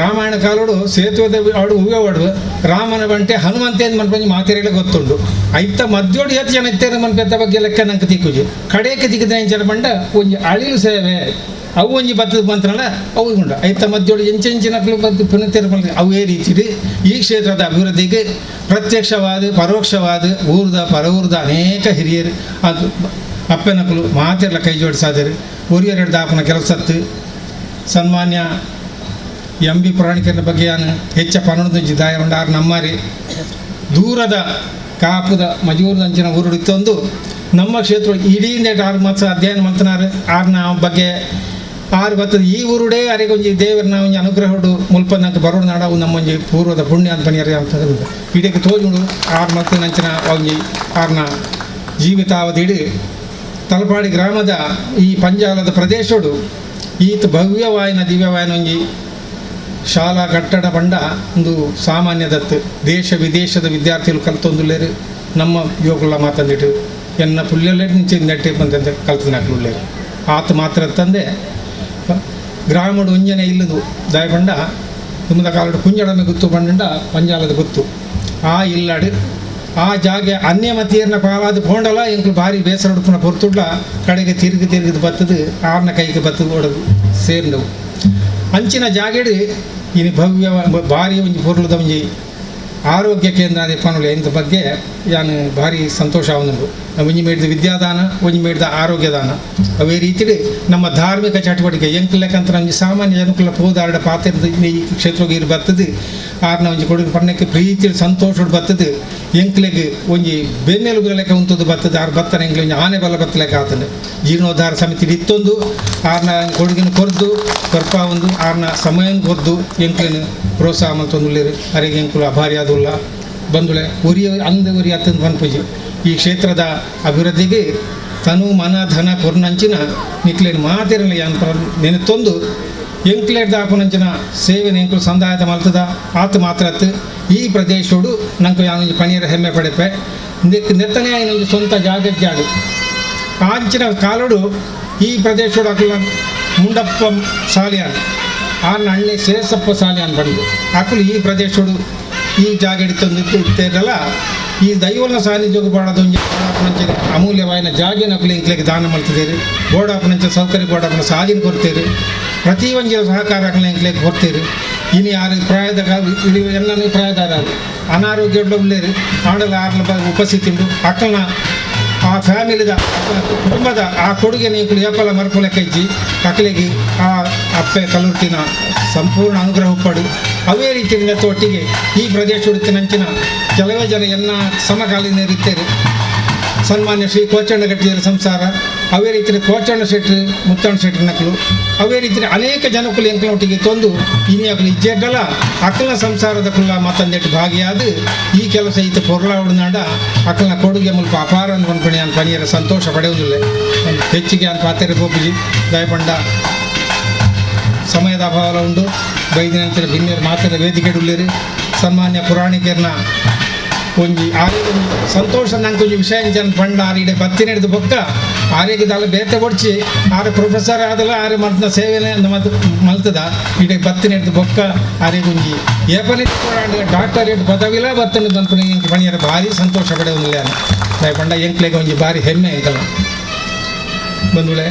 Speaker 3: ರಾಮಾಯಣ ಕಾಲೋಡು ಸೇತುವೆ ಆಡು ಹೂವೆ ಓಡು ರಾಮನ ಬಂಟೆ ಹನುಮಂತೆ ಅಂತ ಮನ್ಪಂಜಿ ಮಾತೆರೆಲ್ಲ ಗೊತ್ತುಂಡು ಐತ ಮಧ್ಯೋಡು ಹೆಚ್ಚು ಜನ ಇತ್ತೇನೆ ಮನ್ಪೆತ್ತ ಬಗ್ಗೆ ಲೆಕ್ಕ ನಂಗೆ ತಿಕ್ಕುಜಿ ಕಡೆಗೆ ತಿಕ್ಕಿದ್ರೆ ಎಂಚನ ಬಂಡ ಒಂಜಿ ಅಳಿಲು ಸೇವೆ ಅವು ಒಂಜಿ ಬತ್ತದ ಬಂತ್ರಲ್ಲ ಅವು ಉಂಡು ಐತ ಮಧ್ಯೋಡು ಎಂಚೆಂಚಿನಕ್ಲು ಬದ್ದು ಪುನಃ ಅವೇ ರೀತಿ ಈ ಕ್ಷೇತ್ರದ ಅಭಿವೃದ್ಧಿಗೆ ಪ್ರತ್ಯಕ್ಷವಾದ ಪರೋಕ್ಷವಾದ ಊರ್ದ ಪರ ಊರ್ದ ಅನೇಕ ಹಿರಿಯರು ಅದು ಅಪ್ಪನಕಲು ಮಾತೆಲ್ಲ ಕೈ ಜೋಡಿಸಾದರು. ಒರಿಯರೆಡ್ದು ದಾಪನ ಕೆಲಸತ್ತು ಸನ್ಮಾನ್ಯ ಎಂ ಬಿ ಪುರಾಣಿಕರ ಬಗ್ಗೆ ನಾನು ಹೆಚ್ಚ ಪನ್ನೊಂದು ದಾಯ ಉಂಡು ನಮ್ಮಾರಿ ದೂರದ ಕಾಪುದ ಮಜೂರ್ದಂಚಿನ ಊರುಡಿತ್ತೊಂದು ನಮ್ಮ ಕ್ಷೇತ್ರ ಇಡೀ ಆರು ಮಾಸ ಅಧ್ಯಯನ ಮಲ್ತನಾರು ಆರ್ನ ಬಗ್ಗೆ ಆರು ಬತ್ತದ ಈ ಊರುಡೇ ಅರೆಗೊಂಜಿ ದೇವರನ್ನ ಒಂಜಿ ಅನುಗ್ರಹಡು ಮುಲ್ಪನಂಕ ಬರೋಣ ನಾಡವು ನಮ್ಮೊಂಜಿ ಪೂರ್ವದ ಪುಣ್ಯ ಅಂತ ಪನಿಯರೆ ಅಂತ ಇಡೀ ತೋಜುಂಡು ಆರು ಮಲ್ತನಂಚಿನ ಒಂಜಿ ಆರ್ನ ಜೀವಿತಾವಧಿಡು ತಲಪಾಡಿ ಗ್ರಾಮದ ಈ ಪಂಜಾಲದ ಪ್ರದೇಶಡು ಈತ ಭವ್ಯವಾಯಿನ ದಿವ್ಯವಾಯಿನ ಒಂಜಿ ಶಾಲಾ ಕಟ್ಟಡ ಬಂಡ ಒಂದು ಸಾಮಾನ್ಯದತ್ತು ದೇಶ ವಿದೇಶದ ವಿದ್ಯಾರ್ಥಿಗಳು ಕಲ್ತೊಂದುಲ್ಲೇರು ನಮ್ಮ ಯುವಕುಲ ಮಾತಂದಿಟ್ಟು ಎನ್ನ ಪುಲ್ಯಲ್ಲೇ ನಿಂಚೆ ನೆಟ್ಟಿ ಬಂದಂತೆ ಕಲ್ತನಾಕ್ಲುಳ್ಳೇರು ಆತ ಮಾತ್ರ ತಂದೆ ಗ್ರಾಮಡು ಒಂಜನೆ ಇಲ್ಲದು ದಯಬಂಡ ತುಮ್ಮದ ಕಾಲಡು ಕುಂಜಡಮೆ ಗುತ್ತು ಬಂಡ ಪಂಜಾಲದ ಗುತ್ತು ಆ ಇಲ್ಲಾಡು ಆ ಜಾಗೆ ಅನ್ಯಮತಿಯರ್ನ ಪಾಲಾದ ಪೋಂಡಲ ಎಂಕ್ಲು ಭಾರಿ ಬೇಸರ ಉಡುಪುನ ಪೊರ್ತುಡ್ಲ ಕಡೆಗೆ ತಿರುಗಿ ತಿರುಗಿದು ಬತ್ತದು ಆರ್ನ ಕೈಗೆ ಬತ್ತದು ಒಡದು ಸೇರ್ನವು ಅಂಚಿನ ಜಾಗೆಡು ಇನಿ ಭವ್ಯ ಭಾರಿ ಒಂಜಿ ಪೊರ್ಲುದ ಒಂಜಿ ಆರೋಗ್ಯ ಕೇಂದ್ರ ಪನುಲೆ ಇಂದ ಬಗ್ಗೆ ಯಾನು ಭಾರಿ ಸಂತೋಷ ಆವನುಂಡು. ಒಂಜಿ ಮೇಡ್ದ ವಿದ್ಯಾದಾನ ಒಂಜಿ ಮೇಡ್ದ ಆರೋಗ್ಯದಾನ ಅವೇ ರೀತಿಡು ನಮ್ಮ ಧಾರ್ಮಿಕ ಚಟುವಟಿಕೆ ಎಂಕ್ಲೆಕ್ಕಂತ ನಮಗೆ ಸಾಮಾನ್ಯ ಜನಕುಲ ಪೋದಾರಡ ಪಾತ್ರದ ಈ ಕ್ಷೇತ್ರಗೆ ಇರು ಬರ್ತದೆ ಆರ್ನ ಒಂಜಿ ಕೊಡುಗೆ ಪಣ್ಣಕ್ಕೆ ಪ್ರೀತಿ ಸಂತೋಷ ಬರ್ತದೆ ಎಂಕ್ಲೆಗ್ ಒಂಜಿ ಬೆನ್ನೆಲುಬು ಲೆಕ್ಕ ಉಂತದ್ದು ಬರ್ತದೆ ಆರು ಬತ್ತನ ಎಂಕ್ಲೆ ಒಂಜಿ ಆನೆ ಬಲ ಬತ್ತ ಲೆಕ್ಕ ಆತಂದು ಜೀರ್ಣೋದ್ಧಾರ ಸಮಿತಿ ಇತ್ತೊಂದು ಆರ್ನ ಕೊಡುಗಿನ ಕೊರ್ದು ಕೊರ್ಪ ಒಂದು ಆರ್ನ ಸಮಯ ಕೊರ್ದು ಎಂಕ್ಲೆನು ಪ್ರೋತ್ಸಾಹ ಮಲ್ತೊಂದುಲ್ಲೇರು ಅರೆಗೆ ಎಂಕುಲು ಅಭಾರಿ ಆದುಲ್ಲ ಬಂದುಳೆ ಉರಿಯ ಅಂದ ಉರಿ ಅತ್ತಂದು ಪನ್ಪುಜಿ ಈ ಕ್ಷೇತ್ರದ ಅಭಿವೃದ್ಧಿಗೆ ತನು ಮನ ಧನ ಕೊರ್ನಂಚಿನ ನಿಕ್ಲೇನು ಮಾತಿರಲಿ ಅಂತ ನೆನೆತೊಂದು ಎಂಕ್ಲೇಡ್ದ ಆಪುನಂಚಿನ ಸೇವೆನ ಎಂಕುಲು ಸಂದಾಯತ ಮಲ್ತದ ಆತ ಮಾತ್ರತ್ತು ಈ ಪ್ರದೇಶೋಡು ನಂಗೆ ಯಾನೊಂಜಿ ಪಣಿಯರ ಹೆಮ್ಮೆ ಪಡೆಪೆ ನೆತ್ತನೇ ಆಯ್ನೊಂಜಿ ಸ್ವಂತ ಜಾಗಜ್ಜಾಡು ಆಂಚಿನ ಕಾಲೋಡು ಈ ಪ್ರದೇಶೋಡು ಅಕುಲ ಮುಂಡಪ್ಪ ಸಾಲಿಯಾನ್ ಆರ್ನ ಅಣ್ಣೆ ಶೇಷಪ್ಪ ಸಾಲಿಯಾನ್ ಬಂದು ಅಕುಲು ಈ ಪ್ರದೇಶೋಡು ಈ ಜಾಗ ಹಿಡಿತೊಂದು ಇತ್ತೇರಲ್ಲ ಈ ದೈವನ ಸಾನ್ನಿಧ್ಯಕ್ಕೆ ಬಾಡದೊಂಜಿ ಬೋಡಾಪನಂಚಿನ ಅಮೂಲ್ಯವಾಯಿನ ಜಾಗೆನ ಅಕುಲು ಎಂಕ್ಲೆಗ್ ದಾನ ಮಲ್ತಿದ್ದೀರಿ ಬೋಡಾಪನಂಚ ಸೌಕರ್ಯ ಬೋಡಾಪನ ಸಾಧಿನ ಕೊಡ್ತೀರಿ. ಪ್ರತಿ ಒಂಜಿನ ಸಹಕಾರ ಎಂಕ್ಲೆಗ್ ಕೊಡ್ತೀರಿ. ಇನಿ ಯಾರು ಪ್ರಾಯದ ಎಲ್ಲ ಪ್ರಾಯದಾರ ಅನಾರೋಗ್ಯ ಉಳ್ಳೇರು ಆಂಡಲ ಆರ್ಲ ಉಪಸ್ಥಿತಿ ಉಂಡು ಅಕ್ಕನ ಆ ಫ್ಯಾಮಿಲಿದ ಕುಟುಂಬದ ಆ ಕೊಡುಗೆ ಎಂಕುಲು ಏಪಲ ಮರ್ಪೊಲೆಕಜ್ಜಿ ಅಕಲೆಗೆ ಆ ಅಪ್ಪೆ ಕಲ್ಲುರ್ಟಿನ ಸಂಪೂರ್ಣ ಅನುಗ್ರಹ ಉಪ್ಪಡು. ಅವೇ ರೀತಿಯಿಂದ ಒಟ್ಟಿಗೆ ಈ ಪ್ರದೇಶ ಉಡುತ್ತಿನಂಚಿನ ಕೆಲವೇ ಜನ ಎಲ್ಲ ಸಮಕಾಲೀನರಿತ್ತೇರು. ಸನ್ಮಾನ್ಯ ಶ್ರೀ ಕೋಚಣ್ಣ ಗಟ್ಟಿಯರ ಸಂಸಾರ, ಅವೇ ರೀತಿಯ ಕೋಚಣ್ಣ ಶೆಟ್ರು ಮುತ್ತಣ್ಣ ಶೆಟ್ರು ನಕಲು, ಅವೇ ರೀತಿಯ ಅನೇಕ ಜನಕುಲು ಎಂಕಲೊಟ್ಟಿಗೆ ತೊಂದು ಇನಿ ಅಕಲು ಇಜ್ಜೆಡ್ಡಲ ಅಕಲ್ನ ಸಂಸಾರದ ಕುಲ್ಲ ಮತ್ತೊಂದೆಟ್ಟು ಭಾಗಿಯಾದ ಈ ಕೆಲಸ ಈತ ಪೊರ್ಲಾವಡ್ನಾಡ ಅಕಲ್ನ ಕೊಡುಗೆ ಮುಲ್ಪ ಅಪಾರ ಅಂದ್ಕೊಂಡು ಅನ್ ಪನಿಯರ ಸಂತೋಷ ಪಡೆಯುವುದಿಲ್ಲ. ಹೆಚ್ಚಿಗೆ ಅನ್ ಪಾತ್ರೆ ಪೋಪುಜಿ ದಯಪಂಡ ಸಮಯದ ಅಭಾವ ಉಂಡು. ಬೈದಿನಂತರ ಬಿನ್ನೆರ್ ಮಾತ್ರ ವೇದಿಕೆ ಸನ್ಮಾನ್ಯ ಪುರಾಣಿಕರ್ನ ಒಂಜಿ ಆರೋಗ್ಯ ಸಂತೋಷ ನಂಗೆ ಒಂಜಿ ವಿಷಯ ಜನ ಪಂಡ ಆರಿಡೆ ಬತ್ತಿ ನಡೆದು ಬೊಕ್ಕ ಆರೋಗ್ಯದಲ್ಲ ಬೇತೆ ಕೊಡ್ಚಿ ಆರೆ ಪ್ರೊಫೆಸರ್ ಆದಲ್ಲ ಆರೆ ಮಲ್ತನ ಸೇವೆನೆ ಮಲ್ತದ ಇಡೆ ಬತ್ತಿ ನಡೆದು ಬೊಕ್ಕ ಆರೆ ಒಂಜಿ ಏಪನೆ ಡಾಕ್ಟರೇಟ್ ಪದವಿಲ ಬತ್ತನ ಬಂತು ಪಣಿಯರ ಭಾರಿ ಸಂತೋಷ ಪಡೆಯೊಂದಿಲ್ಲ ಪಂಡ ಎಂಕ್ಲೆಗೆ ಒಂಜಿ ಭಾರಿ ಹೆಮ್ಮೆ ಎಂಕಲ್ಲ ಬಂದುಳೆ.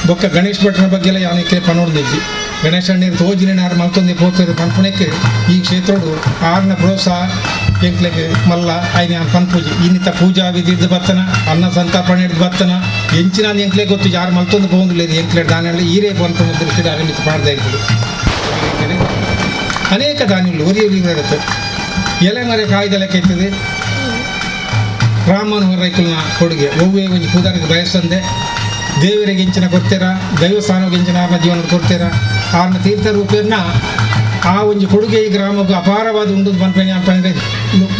Speaker 3: ಬೊಕ್ಕ ಗಣೇಶ್ ಭಟ್ರ ಬಗ್ಗೆ ಎಲ್ಲ ಯಾವನಿಕ್ಕೆ ಪನೋಡ್ದಿಜ್ಜಿ ಗಣೇಶ ಅಣ್ಣೀರು ತೋಜಿನ ಆರು ಮಲ್ತೊಂದು ಪೋಪೇರು ಪನ್ಪುಣಕ್ಕೆ ಈ ಕ್ಷೇತ್ರಡು ಆರ್ನ ಪ್ರೋತ್ಸಾಹ ಎಂಕ್ಲೆಗೆ ಮಲ್ಲ ಐನ ಪನ್ಪೂಜೆ ಇನ್ನಿತ ಪೂಜಾ ವಿಧಿ ಹಿಡ್ದು ಬತ್ತನ ಅನ್ನ ಸಂತಾಪಣೆ ಹಿಡ್ದು ಬತ್ತನ ಎಂಚಿನ ಎಂಕ್ಲೆ ಗೊತ್ತು ಯಾರು ಮಲ್ತೊಂದು ಪೋಂದಿಲ್ಲ ಎಂಕ್ಲೆ ದಾನ ಈರೇ ಪನ್ಪುಣ ದೃಷ್ಟಿ ಆರಂಭಿತ ಪಾಡ್ದ ಎಂಕುಲು ಅನೇಕ ದಾನಿಗಳು ಒರಿ ಇರುತ್ತೆ. ಎಲೆ ಮರೆ ಕಾಯ್ದಲೆ ಕೆತ್ತದೆ ರಾಮಮನೋಹರ್ ರೈಕುಲ್ನ ಕೊಡುಗೆ ಒವ್ವೇ ಒಂಜಿ ಪೂಜಾರಿಗೆ ಬಯಸಂದೆ ದೇವರಿಗೆ ಇಂಚಿನ ಕೊಡ್ತೀರ ದೈವಸ್ಥಾನಕ್ಕೆ ಇಂಚಿನ ಆರ್ನ ಜೀವನ ಕೊಡ್ತೀರ ಆರ್ನ ತೀರ್ಥ ರೂಪೇರ್ನ ಆ ಒಂಜಿ ಕೊಡುಗೆ ಈ ಗ್ರಾಮಕ್ಕೂ ಅಪಾರವಾದ ಉಂಡು ಪನ್ಪೆಣಿ ಅನ್ಪಂದ್ರೆ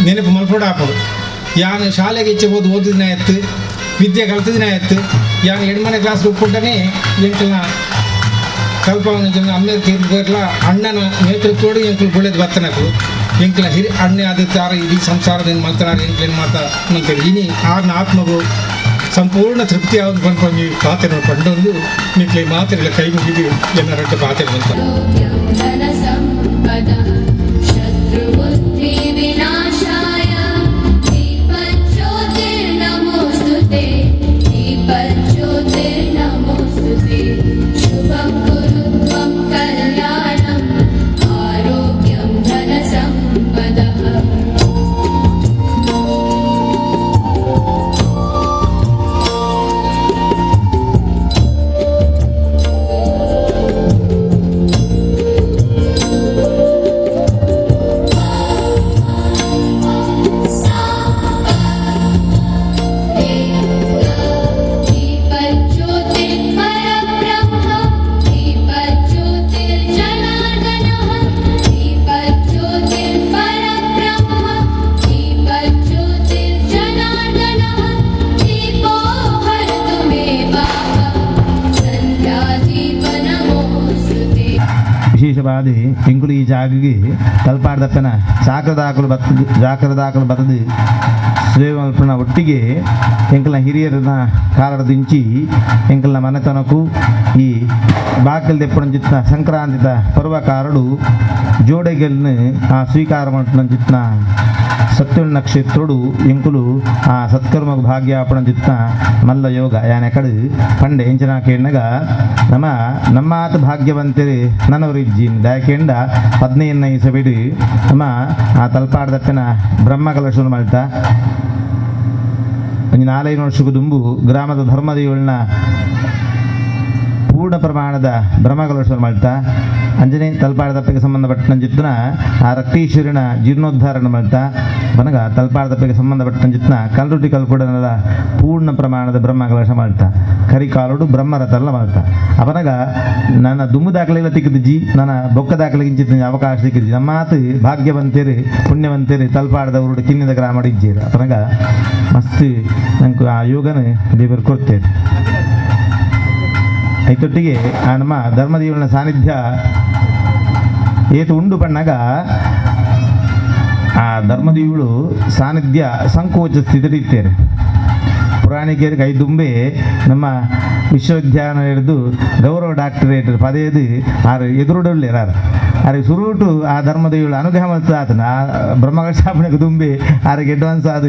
Speaker 3: ನೆನಪು ಮಲ್ಪಡ ಆಪಡು. ಯಾನು ಶಾಲೆಗೆ ಇಚ್ಛೆ ಹೋದು ಓದಿನ ಎತ್ತು ವಿದ್ಯೆ ಕಲ್ತಿದಿನ ಎತ್ತು ಯಾನು ಎಣ್ಮನೆ ಕ್ಲಾಸ್ ಒಪ್ಪಿಟ್ಟನೆ ಎಂಕಲ್ನ ಕಲ್ಪವನ ಜನ ಅಮ್ಮೇರ್ ತೀರ್ಪು ಅಣ್ಣನ ನೇತೃತ್ವಡು ಎಂಕುಲು ಬುಳೆದು ಬತ್ತನಕು ಎಂಕಲ ಹಿರಿ ಅಣ್ಣೆ ಆದಿತ್ತಾರ ಇಡೀ ಸಂಸಾರದಿಂದ ಮಲ್ತನಾರ ಎಂಕ್ಲೇನು ಮಾತಾ ಮಂತೇಳಿ ಇನಿ ಆರ್ನ ಆತ್ಮಗೂ ಸಂಪೂರ್ಣ ತೃಪ್ತಿ ಆವೊಂದು ಪನ್ಪೊಂಜಿ ಪಾತೆರ ಪಂಡೊಂದು ನಿಕ್ಲೆ ಮಾತೆರೆಲ ಕೈ ಮುಗಿದು ಜನರೊಟ್ಟು ಪಾತೆರ ಬಂತ.
Speaker 4: ವಿಶೇಷವಾದ ಎಂಕುಲು ಈ ಜಾಗಿಗೆ ತಲ್ಪಾಡ್ದಪ್ಪನ ಚಾಕ್ರದಾಕಲು ಬತ್ತದು ಜಾಕ್ರದಾಕಲು ಬತ್ತದು ಸೇವೆ ಒಟ್ಟಿಗೆ ಎಂಕಲ್ನ ಹಿರಿಯರನ್ನ ಕಾಲದಿಂಚಿ ಎಂಕಲ್ನ ಮನೆತನಕ್ಕೂ ಈ ಬಾಕಲ್ ದೆಪ್ಪಣಂಚಿತ್ನ ಸಂಕ್ರಾಂತಿದ ಪರ್ವಕಾರಡು ಜೋಡೆಗೆಲ್ನ ಆ ಸ್ವೀಕಾರ ಮಂಚಿತ್ನ ಸತ್ಯುಳ್ಳ ನಕ್ಷತ್ರುಡು ಎಂಕುಲು ಆ ಸತ್ಕರ್ಮ ಭಾಗ್ಯಾಪಣಂಚಿತ್ನ ಮಲ್ಲ ಯೋಗ ಯಾನೆಕಡು ಪಂಡೆ ಎಂಚಿನ ಕೇಂಡಗ ನಮ್ಮ ನಮ್ಮಾತ ಭಾಗ್ಯವಂತರು ನನವರಿಜ್ಜಿ ದಯಕೇಂಡ 15 ಇಸಬಿಡು ನಮ್ಮ ಆ ತಲ್ಪಾಡ್ದಪ್ಪನ ಬ್ರಹ್ಮ ಕಲಶನು ಮಲ್ತ ಒಂಜಿ 4-5 ವರ್ಷಕ್ಕೂ ದುಂಬು ಗ್ರಾಮದ ಧರ್ಮದೇವಳನ್ನ ಪೂರ್ಣ ಪ್ರಮಾಣದ ಬ್ರಹ್ಮಕಲಶವನ್ನು ಮಲ್ತ ಅಂಜನೆ ತಲ್ಪಾಡದಪ್ಪಗೆ ಸಂಬಂಧಪಟ್ಟಂಚಿತ್ನ ಆ ರಕ್ತೇಶ್ವರಿನ ಜೀರ್ಣೋದ್ಧಾರಣ ಮಲ್ತ ಬನಗ ತಲ್ಪಾಡದಪ್ಪಗೆ ಸಂಬಂಧಪಟ್ಟಂಚಿತ್ನ ಕಲ್ರುಟಿ ಕಲ್ಪುಡನದ ಪೂರ್ಣ ಪ್ರಮಾಣದ ಬ್ರಹ್ಮಕಲಶ ಮಲ್ತ ಕರಿಕಾಲುಡು ಬ್ರಹ್ಮರಥಲ್ಲ ಮಲ್ತ ಅವನಗ ನನ್ನ ದುಮ್ಮು ದಾಖಲೆಗಳ ತಿಕ್ಕಿದ್ಜಿ ನನ್ನ ಬೊಕ್ಕ ದಾಖಲೆಗಿಂಚಿತ್ತ ಅವಕಾಶ ಸಿಕ್ಕಿದ್ಜಿ ನಮ್ಮಾತು ಭಾಗ್ಯವಂತರು ಪುಣ್ಯವಂತರು ತಲ್ಪಾಡದವರು ಕಿನ್ನಿದ ಗ್ರಾಮ ಇಜ್ಜೀರು ಅವನಗ ಮಸ್ತ್ ನಂಗೆ ಆ ಯೋಗನ ದೇವರು ಕೊಡ್ತೇವೆ. ಐತೊಟ್ಟಿಗೆ ಆ ನಮ್ಮ ಧರ್ಮದೇವನ ಸಾನ್ನಿಧ್ಯ ಏತು ಉಂಡು ಪಣ್ಣಾಗ ಆ ಧರ್ಮದೇವಳು ಸಾನ್ನಿಧ್ಯ ಸಂಕೋಚ ಸ್ಥಿತಿ ಇತ್ತೇರೆ. ಪುರಾಣಿಕರಿಗೆ ಐದುಂಬೆ ನಮ್ಮ ವಿಶ್ವವಿದ್ಯಾಲಯ ಹಿಡಿದು ಗೌರವ ಡಾಕ್ಟರೇಟ್ ಪದೇದು ಆರು ಎದುರುಡೊಳ್ಳೆರಾರು ಆರು ಸುರುಟು ಆ ಧರ್ಮದೇವಳು ಅನುಗ್ರಹ ಮಲ್ತದ ಆತನ ಆ ಬ್ರಹ್ಮಕಲಶಾಪಣೆಗೆ ದುಂಬೆ ಆರಿಗೆ ಅಡ್ವಾನ್ಸ್ ಆದ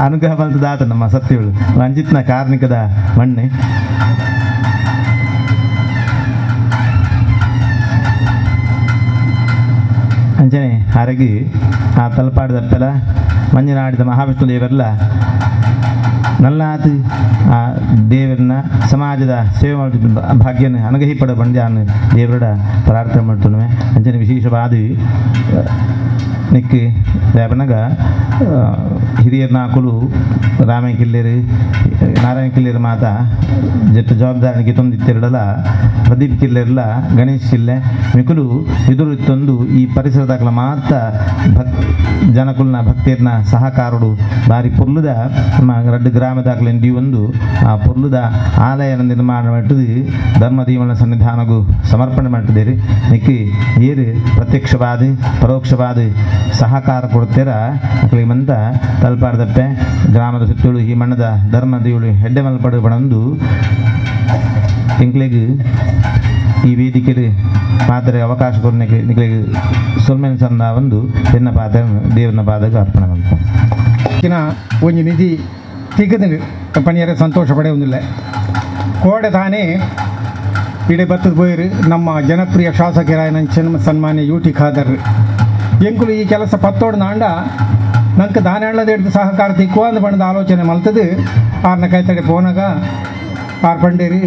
Speaker 4: ಅನುಗ್ರಹ ಮಲ್ತದ ಆತ ನಮ್ಮ ಸತ್ಯಗಳು ರಂಜಿತ್ನ ಕಾರ್ಣಿಕದ ಮಣ್ಣೆ. ಅಂಚನೆ ಆರೆಗ್ ಆ ತಲಪಾಡದಪ್ಪೆಲ ಮಂಜನಾಡಿದ ಮಹಾವಿಷ್ಣು ದೇವರ್ಲ ನಲ್ಲಾತ್ ಆ ದೇವರನ್ನ ಸಮಾಜದ ಸೇವೆ ಮಾಡ್ತಿದ್ದ ಭಾಗ್ಯನ ಅನುಗ್ರಹಿ ಪಡ ಬಂದ್ಯಾನ್ ದೇವರಡ ಪ್ರಾರ್ಥನೆ ಮಾಡ್ತುನುವೆ. ಅಂಚನೆ ವಿಶೇಷವಾದ ನಿಕ್ ದೇವನಗ ಹಿರಿಯರ್ ನಾಕುಲು ರಾಮ ಕಿಲ್ಲೇರು ನಾರಾಯಣ ಕಿಲ್ಲೇರು ಮಾತ ಜಟ್ಟ ಜವಾಬ್ದಾರಿ ಗಿತೊಂದಿತ್ತಿರಡಲ ಪ್ರದೀಪ್ ಕಿಲ್ಲೇರ್ಲ ಗಣೇಶ್ ಕಿಲ್ಲೆ ಮಿಕುಲು ಎದುರು ಇತ್ತೊಂದು ಈ ಪರಿಸರದಾಕಲ ಮಾತ ಭಕ್ ಜನಕುಲ್ನ ಭಕ್ತಿಯರ್ನ ಸಹಕಾರುಡು ಬಾರಿ ಪೊರ್ಲುದ ನಮ್ಮ ರಡ್ಡು ಗ್ರಾಮದಾಕಲೆಂಡಿ ಒಂದು ಆ ಪೊರ್ಲುದ ಆಲಯನ ನಿರ್ಮಾಣ ಮಾಡಿದ್ದು ಧರ್ಮದೀವನ ಸನ್ನಿಧಾನಗೂ ಸಮರ್ಪಣೆ ಮಾಡಿದ್ದೀರಿ. ನಿಕ್ಕಿ ಏರು ಪ್ರತ್ಯಕ್ಷವಾದ ಪರೋಕ್ಷವಾದ ಸಹಕಾರ ಕೊಡ್ತೀರ ಅಕ್ಲಿಗೆ ಮಂತ ತಲಪಾಡ್ದಪ್ಪೆ ಗ್ರಾಮದ ಸುತ್ತಳು ಈ ಮಣ್ಣದ ಧರ್ಮದೇವಳು ಹೆಡ್ಡೆ ಮಲ್ಪಡು ಬಣಂದು ಎಂಕ್ಲೆಗ್ ಈ ವೇದಿಕೆಯಲ್ಲಿ ಪಾತ್ರೆ ಅವಕಾಶ ಕೊಡ್ಲಿಕ್ಕೆ ನಿಕ್ಲೆಗ್ ಸೊಲ್ಮೆನ್ ಸಂದ ಒಂದು ಎನ್ನ ಪಾತ್ರೆ ದೇವನ ಪಾದಕ್ಕೆ ಅರ್ಪಣೆ ಮಾಡ್ತಾರೆ.
Speaker 3: ಒಂಜಿ ನಿಧಿ ತಿಕ್ಕದು ಪಣಿಯರೆ ಸಂತೋಷ ಪಡೆಯುವುದಿಲ್ಲ. ಕೋಡೆ ತಾನೇ ಇಡೀ ಬತ್ತದ ಬೋಯಿರು ನಮ್ಮ ಜನಪ್ರಿಯ ಶಾಸಕರಾಯನ ಸನ್ಮಾನ್ಯ ಯು ಟಿ ಖಾದರ್ ಎಂಕುಲು ಈ ಕೆಲಸ ಪತ್ತೋಡು ನಾಂಡ ನಂಗೆ ದಾನಾಳದ ಹಿಡಿದು ಸಹಕಾರ ತಿಕ್ಕುವ ಅಂದ್ ಬಣ್ಣದ ಆಲೋಚನೆ ಮಲ್ತದು ಆರ್ನ ಕೈತಡೆ ಪೋನಾಗ ಆರ್ ಪಂಡೇರಿ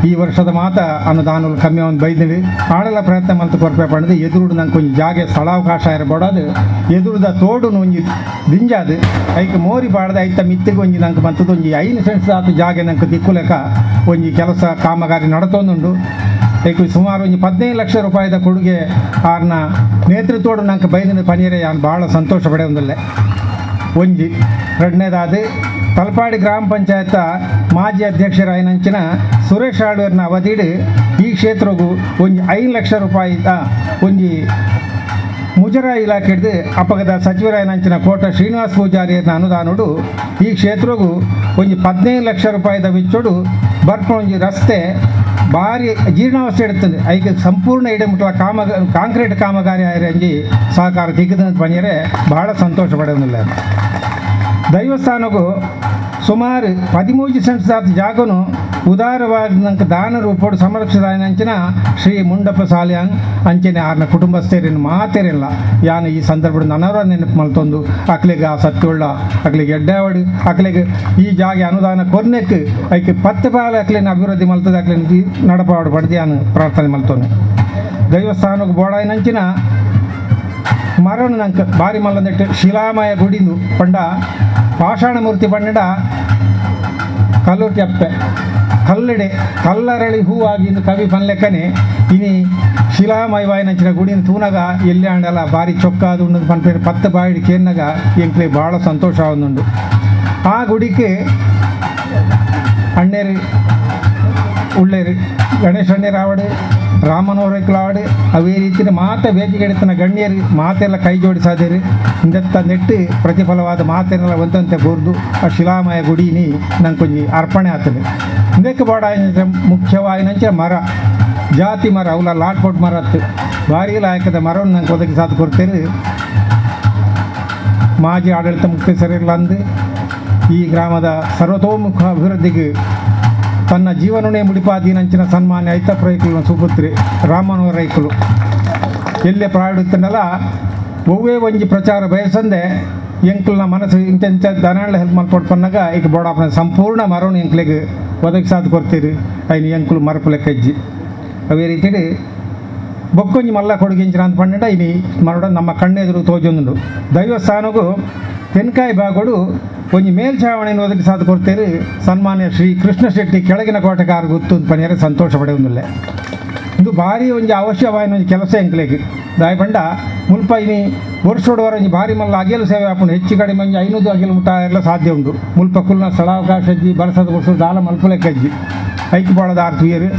Speaker 3: ಈ ವರ್ಷದ ಮಾತ ಅನುದಾನలు ಕಮ್ಮಿ ಒಂದು ಬೈದಿರಿ ಆಡಲ ಪ್ರಯತ್ನ ಮಲ್ತು ಕೊರ್ಪೆ ಪಂಡದು ಎದುರುಡು ನಂಗೆ ಒಂಜಿ ಜಾಗೆ ಸ್ಥಳಾವಕಾಶ ಇರಬಾರ್ದು ಎದುರುದ ತೋಡು ಒಂಜಿ ದಿಂಜಾದು ಐಕ್ ಮೋರಿ ಬಾಡ್ದ ಐತ ಮಿತ್ತಿಗೆ ಒಂಜಿ ನಂಗೆ ಮಂತದ್ದು ಒಂಜಿ 5 ಸೆಂಟ್ಸ್ ಆತು ಜಾಗೆ ನಂಗೆ ದಿಕ್ಕುಲೆಕ ಒಂಜಿ ಕೆಲಸ ಕಾಮಗಾರಿ ನಡತೊಂದುಂಡು. ಐಕ್ ಸುಮಾರು ಒಂಜಿ 15 ಲಕ್ಷ ರೂಪಾಯಿದ ಕೊಡುಗೆ ಆರ್ನ ನೇತೃತ್ವಡು ನಂಗೆ ಬೈದಿನ ಪನೀರೆ ಯಾನ್ ಭಾಳ ಸಂತೋಷ ಪಡೆಯೊಂದಿಲ್ಲ. ಒಂಜಿ ಎರಡನೇದಾದ ತಲಪಾಡಿ ಗ್ರಾಮ ಪಂಚಾಯತ ಮಾಜಿ ಅಧ್ಯಕ್ಷರಾಯನಂಚಿನ ಸುರೇಶ್ ಆಳ್ವೇರ್ನ ಅವಧಿಡು ಈ ಕ್ಷೇತ್ರಗೂ ಒಂಜಿ 5 ಲಕ್ಷ ರೂಪಾಯಿ ಒಂಜಿ ಮುಜರಾ ಇಲಾಖೆಡ್ದು ಅಪಗದ ಸಚಿವರಾಯನಂಚಿನ ಕೋಟ ಶ್ರೀನಿವಾಸ ಪೂಜಾರಿಯರ್ನ ಅನುದಾನಡು ಈ ಕ್ಷೇತ್ರಗೂ ಒಂಜಿ 15 ಲಕ್ಷ ರೂಪಾಯಿದ ವೆಚ್ಚೋಡು ಬರ್ಪ ಒಂಜಿ ರಸ್ತೆ ಭಾರಿ ಜೀರ್ಣಾವಸ್ಥೆ ಇಡುತ್ತದೆ. ಐಕೆ ಸಂಪೂರ್ಣ ಇಡಮುಟ್ಲ ಕಾಂಕ್ರೀಟ್ ಕಾಮಗಾರಿ ಆಯ್ರಂಜಿ ಸಹಕಾರ ತಿಕ್ಕದ ಪಣಿಯರೆ ಭಾಳ ಸಂತೋಷ ಪಡೆಯೋದಿಲ್ಲ. ದೈವಸ್ಥಾನಕ್ಕೂ ಸುಮಾರು 13 ಸೆಂಟ್ಸ್ ಆದ ಜಾಗನು ಉದಾರವಾಗಿ ನಂಗೆ ದಾನ ರೂಪೋಡು ಸಮರ್ಪಿಸಿದ ಶ್ರೀ ಮುಂಡಪ್ಪ ಸಾಲ್ಯಾನ್ ಅಂಚನೆ ಆರ್ನ ಕುಟುಂಬಸ್ಥೇರಿನ ಮಾತೇರಿಲ್ಲ ಯಾನು ಈ ಸಂದರ್ಭದ ನನರ ನೆನಪು ಮಲ್ತೊಂದು ಅಕ್ಲಿಗೆ ಆ ಸತ್ಯುಳ್ಳ ಅಕ್ಲಿಗೆ ಎಡ್ಡಾವಡು ಅಕ್ಲಿಗೆ ಈ ಜಾಗೆ ಅನುದಾನ ಕೊರ್ನೆಕ್ ಐಕೆ 10 ಪಾಲ ಅಕ್ಲಿನ ಅಭಿವೃದ್ಧಿ ಮಲ್ತದ ಅಕ್ಲಿನ ನಡಪಾಡು ಪಡೆದು ಯಾನು ಪ್ರಾರ್ಥನೆ ಮಲ್ತೋನೆ. ದೈವಸ್ಥಾನಕ್ಕೆ ಬೋಡಾಯಿನಂಚಿನ ಮರಣ ನಂಗೆ ಭಾರಿ ಮಲ್ಲಂದಿಟ್ಟು ಶಿಲಾಮಯ ಗುಡಿಂದು ಪಂಡ ಪಾಷಾಣಮೂರ್ತಿ ಪಂಡ ಕಲ್ಲುಟ್ಟಿ ಅಪ್ಪೆ ಕಲ್ಲಡೆ ಕಲ್ಲರಳಿ ಹೂವಾಗಿ ಇಂದು ಕವಿ ಪನ್ಲೆಕ್ಕನೆ ಇನಿ ಶಿಲಾಮಯವಾಯಿನಂಚಿನ ಗುಡಿನ ತೂನಗ ಎಲ್ಲಿ ಆಂಡಲ ಭಾರಿ ಚೊಕ್ಕಾದು ಉಂಡು ಪನ್ಪೇರು 10 ಬಾಯಿಡ್ ಕೇನ್ನಗ ಎಂಕ್ಲೆ ಭಾಳ ಸಂತೋಷ ಆವೊಂದುಂಡು. ಆ ಗುಡಿಗೆ ಅಣ್ಣೇರು ಉಳ್ಳೇರು ಗಣೇಶ ಅಣ್ಣೇರು ಆವಡು ರಾಮನವರೈಕುಲಾವಡು ಅವೇ ರೀತಿಯ ಮಾತ ವೇದಿಕೆಡೆತನ ಗಣ್ಯರು ಮಾತೆಲ್ಲ ಕೈ ಜೋಡಿಸಾದಿರು ಇಂದತ್ತ ನೆಟ್ಟು ಪ್ರತಿಫಲವಾದ ಮಾತೆಲ್ಲ ಒಂದಂತೆ ಬೋರ್ದು ಆ ಶಿಲಾಮಯ ಗುಡಿನಿ ನಂಗೆ ಕೊಂಚ ಅರ್ಪಣೆ ಆಗ್ತದೆ. ಇಂದಕ್ಕೆ ಬಾಡ ಮುಖ್ಯವಾಯಿನಂಚ ಮರ ಜಾತಿ ಮರ ಅವಲ ಲಾಟ್ಪೋಟ್ ಮರ ಅತ್ತು ಭಾರಿ ಲಾಯಕದ ಮರವನ್ನು ನಂಗೆ ಒದಗಿಸಾದು ಕೊಡ್ತೇನೆ. ಮಾಜಿ ಆಡಳಿತ ಮುಖ್ಯಸ್ಥರಿಲ್ಲ ಅಂದು ಈ ಗ್ರಾಮದ ಸರ್ವತೋಮುಖ ಅಭಿವೃದ್ಧಿಗೆ ತನ್ನ ಜೀವನವೇ ಮುಡಿಪಾದೀನಂಚಿನ ಸನ್ಮಾನ್ಯ ಐತಪ್ಪ ರೈಕುಲು ಸುಪುತ್ರಿ ರಾಮನವರ ರೈಕುಲು ಎಲ್ಲೇ ಪ್ರಾಡುತ್ತನಲ್ಲ ಒವ್ವೇ ಒಂಜಿ ಪ್ರಚಾರ ಬಯಸಂದೆ ಎಂಕಲ್ನ ಮನಸ್ಸು ಇಂತೆಂತ ದನಾಳ ಹೆಲ್ಪ್ ಮಲ್ಪೊಟ್ಟು ಪನ್ನಾಗ ಈಗ ಬೋಡಾಪನ ಸಂಪೂರ್ಣ ಮರವನ್ನು ಎಂಕ್ಲೆಗ್ ಒದಗಿಸಾದು ಕೊಡ್ತೀರಿ ಐನು ಎಂಕುಲು ಮರಪುಲೆ ಕಜ್ಜಿ ಅವೇ ರೀತಿ ಬೊಕ್ಕೊಂಜಿ ಮಲ್ಲ ಕೊಡುಗೆಂಚಿನ ಅಂತ ಪಂಡ ಇನಿ ಮರಡ ನಮ್ಮ ಕಣ್ಣೆದುರು ತೋಜೊಂದುಂಡು. ದೈವಸ್ಥಾನಗೂ ತೆನ್ಕಾಯಿ ಬಾಗೋಡು ಒಂಜಿ ಮೇಲ್ಛಾವಣಿಯನ್ನು ಒದಗಿಸಾದು ಕೊಡ್ತೀರಿ ಸನ್ಮಾನ್ಯ ಶ್ರೀ ಕೃಷ್ಣ ಶೆಟ್ಟಿ ಕೆಳಗಿನ ಕೋಟೆಕಾರ ಗೊತ್ತು ಪನಿಯರೆ ಸಂತೋಷ ಪಡೆಯುವುದಿಲ್ಲ. ಇದು ಭಾರಿ ಒಂಜಿ ಅವಶ್ಯವಾಯಿನ ಒಂಜಿ ಕೆಲಸ ಎಂಕ್ಲೆಗ್ ದಾಯಪಂಡ ಮುಲ್ಪ ಇನಿ ವರ್ಷೋಡುವರ ಒಂಜಿ ಭಾರಿ ಮಲ್ಲ ಅಗೆಲು ಸೇವೆ ಆಪುಂಡು ಹೆಚ್ಚು ಕಡಿಮೆ ಒಂಜಿ 500 ಅಗೆಲು ಮುಟ್ಟ ಎಲ್ಲ ಸಾಧ್ಯ ಉಂಡು. ಮುಲ್ಪ ಕುಲ್ನ ಸ್ಥಳಾವಕಾಶ ಅಜ್ಜಿ ಬರಸದ ವರ್ಷ ದಾಲ ಮಲ್ಪಲೆಕ್ಕಜ್ಜಿ ಐಕ್ ಬಾಳದ ಆರು ತುಯರು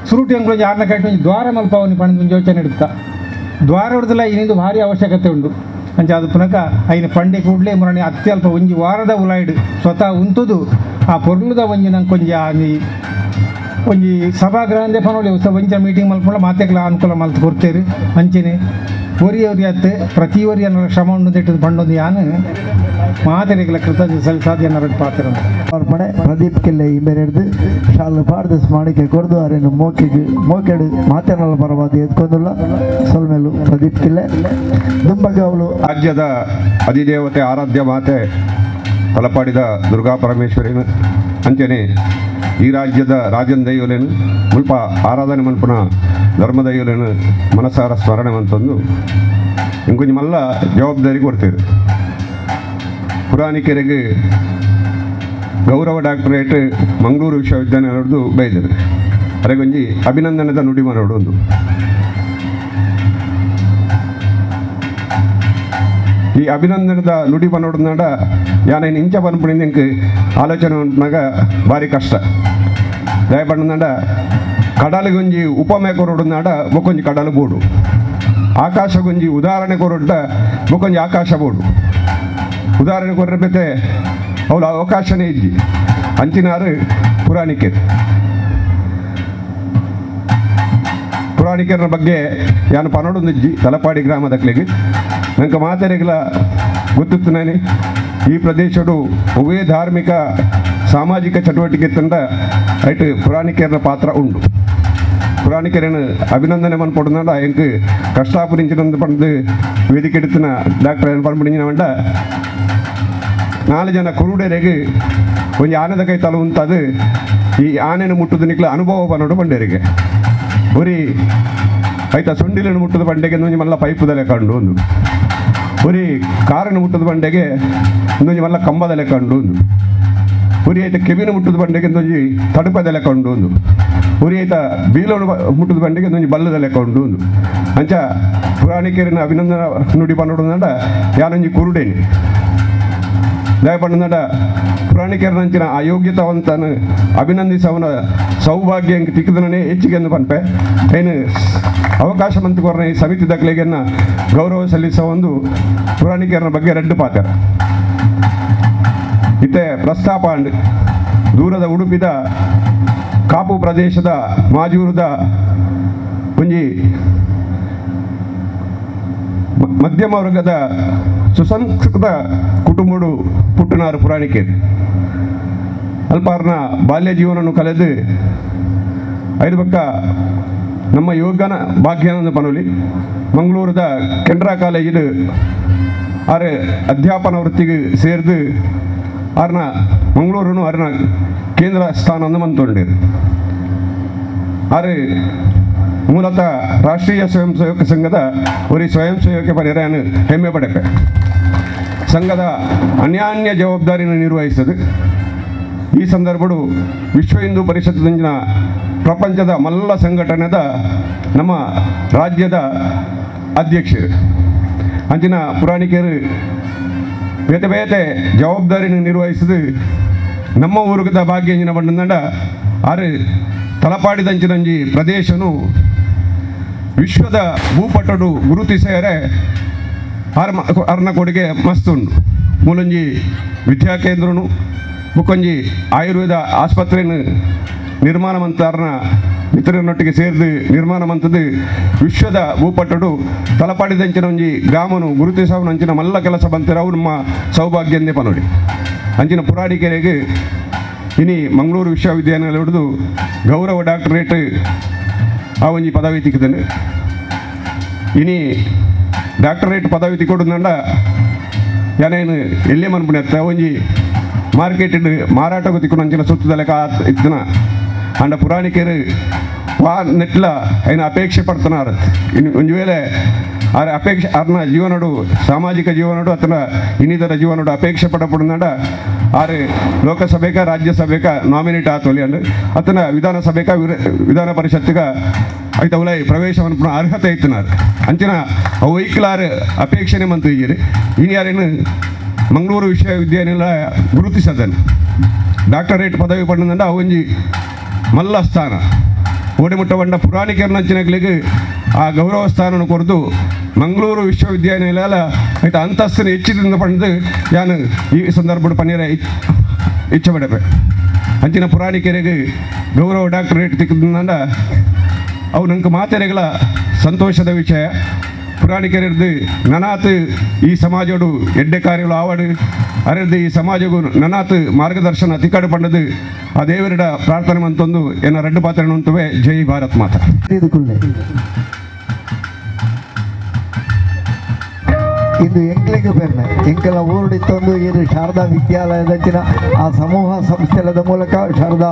Speaker 3: ಸುರುಟಿ ಎಂಕ್ಲು ಒಂಜಿ ಆರ್ನ ಕಟ್ಟಿ ಒಂಜಿ ದ್ವಾರ ಮಲ್ಪವನಿ ಪಂಡ ಒಂಜಿ ಯೋಚನೆ ಇಡುತ್ತ ದ್ವಾರ ಹೊಡೆದಲ್ಲ ಇನ್ನಿಂದು ಭಾರಿ ಅವಶ್ಯಕತೆ ಉಂಡು. ಅಂಚ ಅದು ಪುನಕ ಐನ ಪಂಡೆ ಕೂಡಲೇ ಮುರಣಿ ಅತ್ಯಲ್ಪ ಒಂಜಿ ವಾರದ ಉಲಾಯ್ಡು ಸ್ವತಃ ಉಂತುದು ಆ ಪೊರ್ಲುದ ಒಂಜಿ ನಂಗೆ ಒಂಜಿ ಒಂಜಿ ಸಭಾಗೃಹಂದೇ ಪನೋಳಿ ಒಂಜ ಮೀಟಿಂಗ್ ಮಲ್ಪುಂಡ ಮಾತೆಗ್ಲ ಅನುಕೂಲ ಮಲ್ತು ಕೊಡ್ತೇರು. ಅಂಚೆನೆ ಒರಿ ಒರಿ ಅತ್ತು ಪ್ರತಿ ಒರಿ ಅನ್ನೋ ಶ್ರಮ ಉಂಡು ದಿಟ್ಟು ಪಂಡೊಂದು ಯಾನು ಮಾತೆರೆಗ್ಲ ಕೃತಜ್ಞ ಸಲ್ಲಿಸಾದ ಎನ್ನರಡು ಪಾತ್ರ
Speaker 1: ಅರ್ಪಣೆ ಪ್ರದೀಪ್ ಕಿಲ್ಲೆ ಇಂಬೆರೆಡ್ದು ಶಾಲು ಪಾಡ್ದು ಸ್ಮಾಣಿಕೆ ಕೊರ್ದು ಅರೇನು ಮೋಕೆಗೆ ಮೋಕೆಡು ಮಾತೆನಲ್ಲ ಪರವಾದ ಎತ್ಕೊಂದುಲ್ಲ ಸೊಲ್ಮೇಲು ಪ್ರದೀಪ್ ಕಿಲ್ಲೆ ದುಂಬಗಾವಲು.
Speaker 5: ರಾಜ್ಯದ ಅಧಿದೇವತೆ ಆರಾಧ್ಯ ಮಾತೆ ತಲಪಾಡಿದ ದುರ್ಗಾ ಪರಮೇಶ್ವರಿನ ಅಂಚನೆ ಈ ರಾಜ್ಯದ ರಾಜನ್ ದೈವಲೇನು ಮುಲ್ಪ ಆರಾಧನೆ ಮನ್ಪುನ ಧರ್ಮದೈವಲೇನು ಮನಸಾರ ಸ್ಮರಣೆ ಮಂತೊಂದು ಇಂಕೊಂಜಿ ಮಲ್ಲ ಜವಾಬ್ದಾರಿ ಕೊಡ್ತೀರಿ. ಪುರಾಣಿಕೆರೆಗೆ ಗೌರವ ಡಾಕ್ಟರೇಟ್ ಮಂಗಳೂರು ವಿಶ್ವವಿದ್ಯಾನಿಲಯದ್ದು ಬೈದರು. ಅರೆಗೊಂಜಿ ಅಭಿನಂದನದ ನುಡಿ ಮನೋಡು ಒಂದು ಈ ಅಭಿನಂದನದ ನುಡಿ ಮನೋಡನಾಡ ಯಾನೇನು ಇಂಚ ಪನ್ಪುಣಿಂದ ಇಂಕ್ ಆಲೋಚನೆ ಉಂಟುನಾಗ ಭಾರಿ ಕಷ್ಟ. ದಯಪಣ್ಣನಾಡ ಕಡಲಗೊಂಜಿ ಉಪಮೆ ಕೊರೊಡುನಾಡ ಬೊಕ್ಕೊಂಜಿ ಕಡಲು ಬೋಡು, ಆಕಾಶಗೊಂಜಿ ಉದಾಹರಣೆ ಕೊರೊಡ್ಡ ಬೊಕ್ಕೊಂಜಿ ಆಕಾಶ ಬೋಡು. ಉದಾಹರಣೆ ಕೊರ್ರೆ ಅವಳು ಅವಕಾಶನೇ ಇಜ್ಜಿ ಅಂಚಿನಾರು ಪುರಾಣಿಕೆರ್. ಪುರಾಣಿಕರ ಬಗ್ಗೆ ಯಾನು ಪನೊಡೊಂದಿಜ್ಜಿ ತಲಪಾಡಿ ಗ್ರಾಮದಕ್ಲೆಗ್ ನಂಗೆ ಮಾತೆರೆಗ್ಲ ಗೊತ್ತಿತ್ತು. ನಾನೇ ಈ ಪ್ರದೇಶಡು ಒವ್ವೇ ಧಾರ್ಮಿಕ ಸಾಮಾಜಿಕ ಚಟುವಟಿಕೆ ತಂಡ ಐಟ್ ಪುರಾಣಿಕೆಯರ ಪಾತ್ರ ಉಂಡು. ಪುರಾಣಿಕರನ್ನು ಅಭಿನಂದನೆ ಮನ್ಪೊಡುನಾಡ ಎಂಕ್ ಕಷ್ಟಾಪುರಿಂಚಿನಂದು ಪಂದು ವೇದಿಕೆ ಎಡುತ್ತಿನ ಡಾಕ್ಟರ್ ಏನು ಪನ್ಪುಡಿಂಚಿನ ವಂಡ ನಾಲು ಜನ ಕುರುಡರೆಗ್ ಒಂಜಿ ಆನೆದ ಕೈ ತಲ ಉಂತಾದು ಈ ಆನೆನ ಮುಟ್ಟುದು ನಿಕ್ಲ ಅನುಭವ ಪನೋಡು ಪಂಡೇರಿಗೆ ಒರಿ ಐತ ಸೊಂಡಿಲನ್ನು ಮುಟ್ಟದ ಬಂಡೆಗೆ ಒಂಜಿ ಮಲ್ಲ ಪೈಪುದಲೆ ಕಂಡು ಒಂದು, ಒರಿ ಕಾರನ್ನು ಮುಟ್ಟದ ಬಂಡೆಗೆ ಒಂದೊಂಜಿ ಮಲ್ಲ ಕಂಬದಲೆ ಕಂಡು ಒಂದು, ಒರಿ ಐತ ಕೆಬಿನ ಮುಟ್ಟದ ಬಂಡೆಗೆ ಒಂದೊಂಜಿ ತಡುಪದಲೆ ಕಂಡು ಒಂದು, ಒರಿ ಐತ ಬೀಲೋಡು ಮುಟ್ಟದ ಬಂಡೆಗೆ ಒಂದೊಂಜಿ ಬಲ್ಲದಲೆ ಕಂಡು ಒಂದು. ಅಂಚ ಪುರಾಣಿಕೆರಿನ ಅಭಿನಂದನ ನುಡಿ ಪನ್ನೊಡು ಯಾನೊಂಜಿ ಕುರುಡೇನಿ ದಯಪಣ್ಣನಡ ಪುರಾಣಿಕರನಂಚಿನ ಅಯೋಗ್ಯತವಂತನು ಅಭಿನಂದಿಸವನ ಸೌಭಾಗ್ಯ ಎಂಕ್ ತಿಕ್ಕದನೇ ಹೆಚ್ಚಿಗೆ ಪನ್ಪೆ ಏನು ಅವಕಾಶ ಮಂತು ಕೊರ್ನ ಈ ಸಮಿತಿ ದಕ್ಲೆಗೆನ್ನ ಗೌರವ ಸಲ್ಲಿಸುವ ಒಂದು ಪುರಾಣಿಕರನ ಬಗ್ಗೆ ರೆಡ್ಡು ಪಾತ್ರ ಇತ್ತೆ ಪ್ರಸ್ತಾಪ ದೂರದ ಉಡುಪಿದ ಕಾಪು ಪ್ರದೇಶದ ಮಾಜೂರದ ಒಂಜಿ ಮಧ್ಯಮ ವರ್ಗದ ಸುಸಂಸ್ಕೃತ ಕುಟುಂಬಡು ಪುಟ್ಟನಾರು ಪುರಾಣಿಕೆರ್. ಅಲ್ಪಾರ್ನ ಬಾಲ್ಯ ಜೀವನವನ್ನು ಕಳೆದು ಐದು ಪಕ್ಕ ನಮ್ಮ ಯೋಗನ ಭಾಗ್ಯಾನಂದ ಪನೋಲಿ ಮಂಗಳೂರದ ಕೆನರಾ ಕಾಲೇಜಿல் ಆರು ಅಧ್ಯಾಪನ ವೃತ್ತಿಗೆ ಸೇರಿದು ಆರ್ನ ಮಂಗಳೂರನ್ನು ಆರ್ನ ಕೇಂದ್ರ ಸ್ಥಾನವನ್ನು ಮಂತೊಂಡಿರು. ಆರು ಮೂಲತಃ ರಾಷ್ಟ್ರೀಯ ಸ್ವಯಂ ಸೇವಕ ಸಂಘದ ಒರಿ ಸ್ವಯಂ ಸೇವಕ ಪರಿಹಾರ ಹೆಮ್ಮೆ ಪಡೆಪೆ. ಸಂಘದ ಅನ್ಯಾನ್ಯ ಜವಾಬ್ದಾರಿಯನ್ನು ನಿರ್ವಹಿಸದು. ಈ ಸಂದರ್ಭಡು ವಿಶ್ವ ಹಿಂದೂ ಪರಿಷತ್ತಿನ ಪ್ರಪಂಚದ ಮಲ್ಲ ಸಂಘಟನೆದ ನಮ್ಮ ರಾಜ್ಯದ ಅಧ್ಯಕ್ಷರು ಅಂಚಿನ ಪುರಾಣಿಕರು ಬೇತೆ ಬೇತೆ ಜವಾಬ್ದಾರಿಯನ್ನು ನಿರ್ವಹಿಸದು ನಮ್ಮ ಊರುಗದ ಭಾಗ್ಯ ಬಂಡ ಆರು ತಲಪಾಡಿದಂಚಿನಂಜಿ ಪ್ರದೇಶನು ವಿಶ್ವದ ಭೂಪಟಡು ಗುರುತಿಸೆಯರೆ ಅರ್ನ ಕೊಡುಗೆ ಮಸ್ತುಂಡು. ಮೂಲಂಜಿ ವಿದ್ಯಾಕೇಂದ್ರನು ಬುಕ್ಕೊಂಜಿ ಆಯುರ್ವೇದ ಆಸ್ಪತ್ರೆಯನ್ನು ನಿರ್ಮಾಣ ಮಂತ ಅರ್ನ ಮಿತ್ರರನ್ನೊಟ್ಟಿಗೆ ಸೇರಿದು ನಿರ್ಮಾಣ ಮಂತದ್ದು ವಿಶ್ವದ ಭೂಪಟಡು ತಲಪಾಡಿದಂಚಿನ ಒಂಜಿ ಗ್ರಾಮನು ಗುರುತಿಸವನಂಚಿನ ಮಲ್ಲ ಕೆಲಸ ಬಂತಿರವು ನಮ್ಮ ಸೌಭಾಗ್ಯಂದೇ ಪನೋಡಿ. ಅಂಚಿನ ಪುರಾಣಿಕೆರೆಗೆ ಇನಿ ಮಂಗಳೂರು ವಿಶ್ವವಿದ್ಯಾನಿಲಯ ಹಿಡಿದು ಗೌರವ ಡಾಕ್ಟರೇಟ್ ಆ ಒಂಜಿ ಪದವಿ ತಿಕ್ಕಿದ್ದೇನೆ. ಇನಿ ಡಾಕ್ಟರೇಟ್ ಪದವಿ ತಿಕ್ಕೊಡುಂಡ ಯಾನೇನು ಎಲ್ಲೇ ಮನ್ಪುಣೆತ್ತ ಒಂಜಿ ಮಾರ್ಕೆಟ್ ಮಾರಾಟಕ್ಕೂ ತಿಕ್ಕೊಂಡು ಅಂಚಿನ ಸುತ್ತದ ಲೆಕ್ಕ ಇತ್ತಿನ ಅಂಡ ಪುರಾಣಿಕೆರು ವಾ ನೆಟ್ಲ అయిన ಅಪೇಕ್ಷೆ ಪಡ್ತನಾರ. ಇನ್ನು ಒಂದು ವೇಳೆ ಆರ ಅಪೇಕ್ಷೆ ಅರ್ನ ಜೀವನಡು ಸಾಮಾಜಿಕ ಜೀವನಡು ಅತನ ಇನ್ನಿತರ ಜೀವನಡು ಅಪೇಕ್ಷೆ ಪಡಪಡುನಾಡ ಆರು ಲೋಕಸಭೆಗ ರಾಜ್ಯಸಭೆಗ ನಾಮಿನೇಟ್ ಆತೊಲಿ ಅಂಡ್ ಅತನ ವಿಧಾನಸಭೆಗ ವಿಧಾನ ಪರಿಷತ್ತಿಗ ಐತ ಉಲೈ ಪ್ರವೇಶವನ್ನು ಅರ್ಹತೆ ಇತ್ತನಾರು. ಅಂಚಿನ ವೈಕ್ಲಾರು ಅಪೇಕ್ಷೆನೆ ಮಂತು ಇದ್ದೀರಿ. ಇನ್ನು ಯಾರೇನು ಮಂಗಳೂರು ವಿಶ್ವವಿದ್ಯಾನಿಲಯ ಗುರುತಿಸದನು ಡಾಕ್ಟರೇಟ್ ಪದವಿ ಪಡೆದಂಡ ಅವಂಜಿ ಮಲ್ಲ ಸ್ಥಾನ ಓಡಿಮುಟ್ಟವಂಡ ಪುರಾಣಿಕರನಂಚಿನಗಳಿಗೆ ಆ ಗೌರವ ಸ್ಥಾನವನ್ನು ಕೊರದು ಮಂಗಳೂರು ವಿಶ್ವವಿದ್ಯಾನಿಲಯ ಐತ ಅಂತಸ್ತನ್ನು ಹೆಚ್ಚಿದಿಂದ ಪಡೆದು ಯಾನು ಈ ಸಂದರ್ಭ ಪನ್ನೀರ ಇಚ್ಛೆ ಪಡಪೆ. ಅಂಚಿನ ಪುರಾಣಿಕರಿಗೆ ಗೌರವ ಡಾಕ್ಟರೇಟ್ ತಿಕ್ಕದಂಡ ಅವು ನಂಗೆ ಮಾತೆರೆಗಳ ಸಂತೋಷದ ವಿಷಯ. ಪುರಾಣಿಕರಿರ್ದು ನನಾತ್ ಈ ಸಮಾಜೋಡು ಎಡ್ಡೆ ಕಾರ್ಯಗಳು ಆವಡು ಅರೆರ್ದು ಈ ಸಮಾಜಗೂ ನನಾತ್ ಮಾರ್ಗದರ್ಶನ ತಿಕ್ಕಡು ಪಂಡದು ಆ ದೇವರಿಡ ಪ್ರಾರ್ಥನೆ ಮಂತೊಂದು ಎನ್ನ ರಡ್ಡು ಪಾತ್ರ ಉಂಟುವೆ. ಜೈ ಭಾರತ್ ಮಾತಾ.
Speaker 1: ಇಂದು ಎಂಕ್ಲೆಗ್ ಪೆರ್ಮೆ ಎಂಕಲ ಊರುಡಿತ್ತೊಂದು ಇದು ಶಾರದಾ ವಿದ್ಯಾಲಯದಂಚಿನ ಆ ಸಮೂಹ ಸಂಸ್ಥೆಲದ ಮೂಲಕ ಶಾರದಾ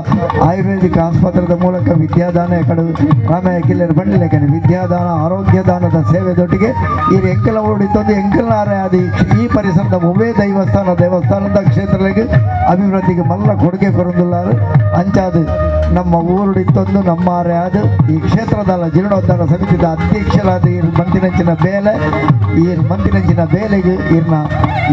Speaker 1: ಆಯುರ್ವೇದಿಕ್ ಆಸ್ಪತ್ರೆದ ಮೂಲಕ ವಿದ್ಯಾದಾನ ಕಡು ರಾಮಯ್ಯ ಕಿಲ್ಲರ್ ಬಂಡಿಲೆಕ್ಕನೆ ವಿದ್ಯಾದಾನ ಆರೋಗ್ಯದಾನದ ಸೇವೆದೊಟ್ಟಿಗೆ ಈ ಎಂಕಲ ಊರುಡಿತ್ತೊಂದು ಎಂಕಲ್ನಾರೆ ಅದು ಈ ಪರಿಸರದ ಒವ್ವೇ ದೈವಸ್ಥಾನ ದೇವಸ್ಥಾನದ ಕ್ಷೇತ್ರಗಳಿಗೆ ಅಭಿವೃದ್ಧಿಗೆ ಮಲ್ಲ ಕೊಡುಗೆ ಕೊರೊಂದುಲ್ಲಾರು. ಅಂಚಾದು ನಮ್ಮ ಊರುಡಿತ್ತೊಂದು ನಮ್ಮಾರೆ ಅದು ಈ ಕ್ಷೇತ್ರದಲ್ಲ ಜೀರ್ಣೋದ್ಧಾರ ಸಮಿತಿದ ಅಧ್ಯಕ್ಷರಾದ ಈ ಮಂತಿನಂಚಿನ ಬೇಲೆ ಈ ಮಂತಿನಂಚಿನ ಬೇಲೆಗೆ ಈರ್ನ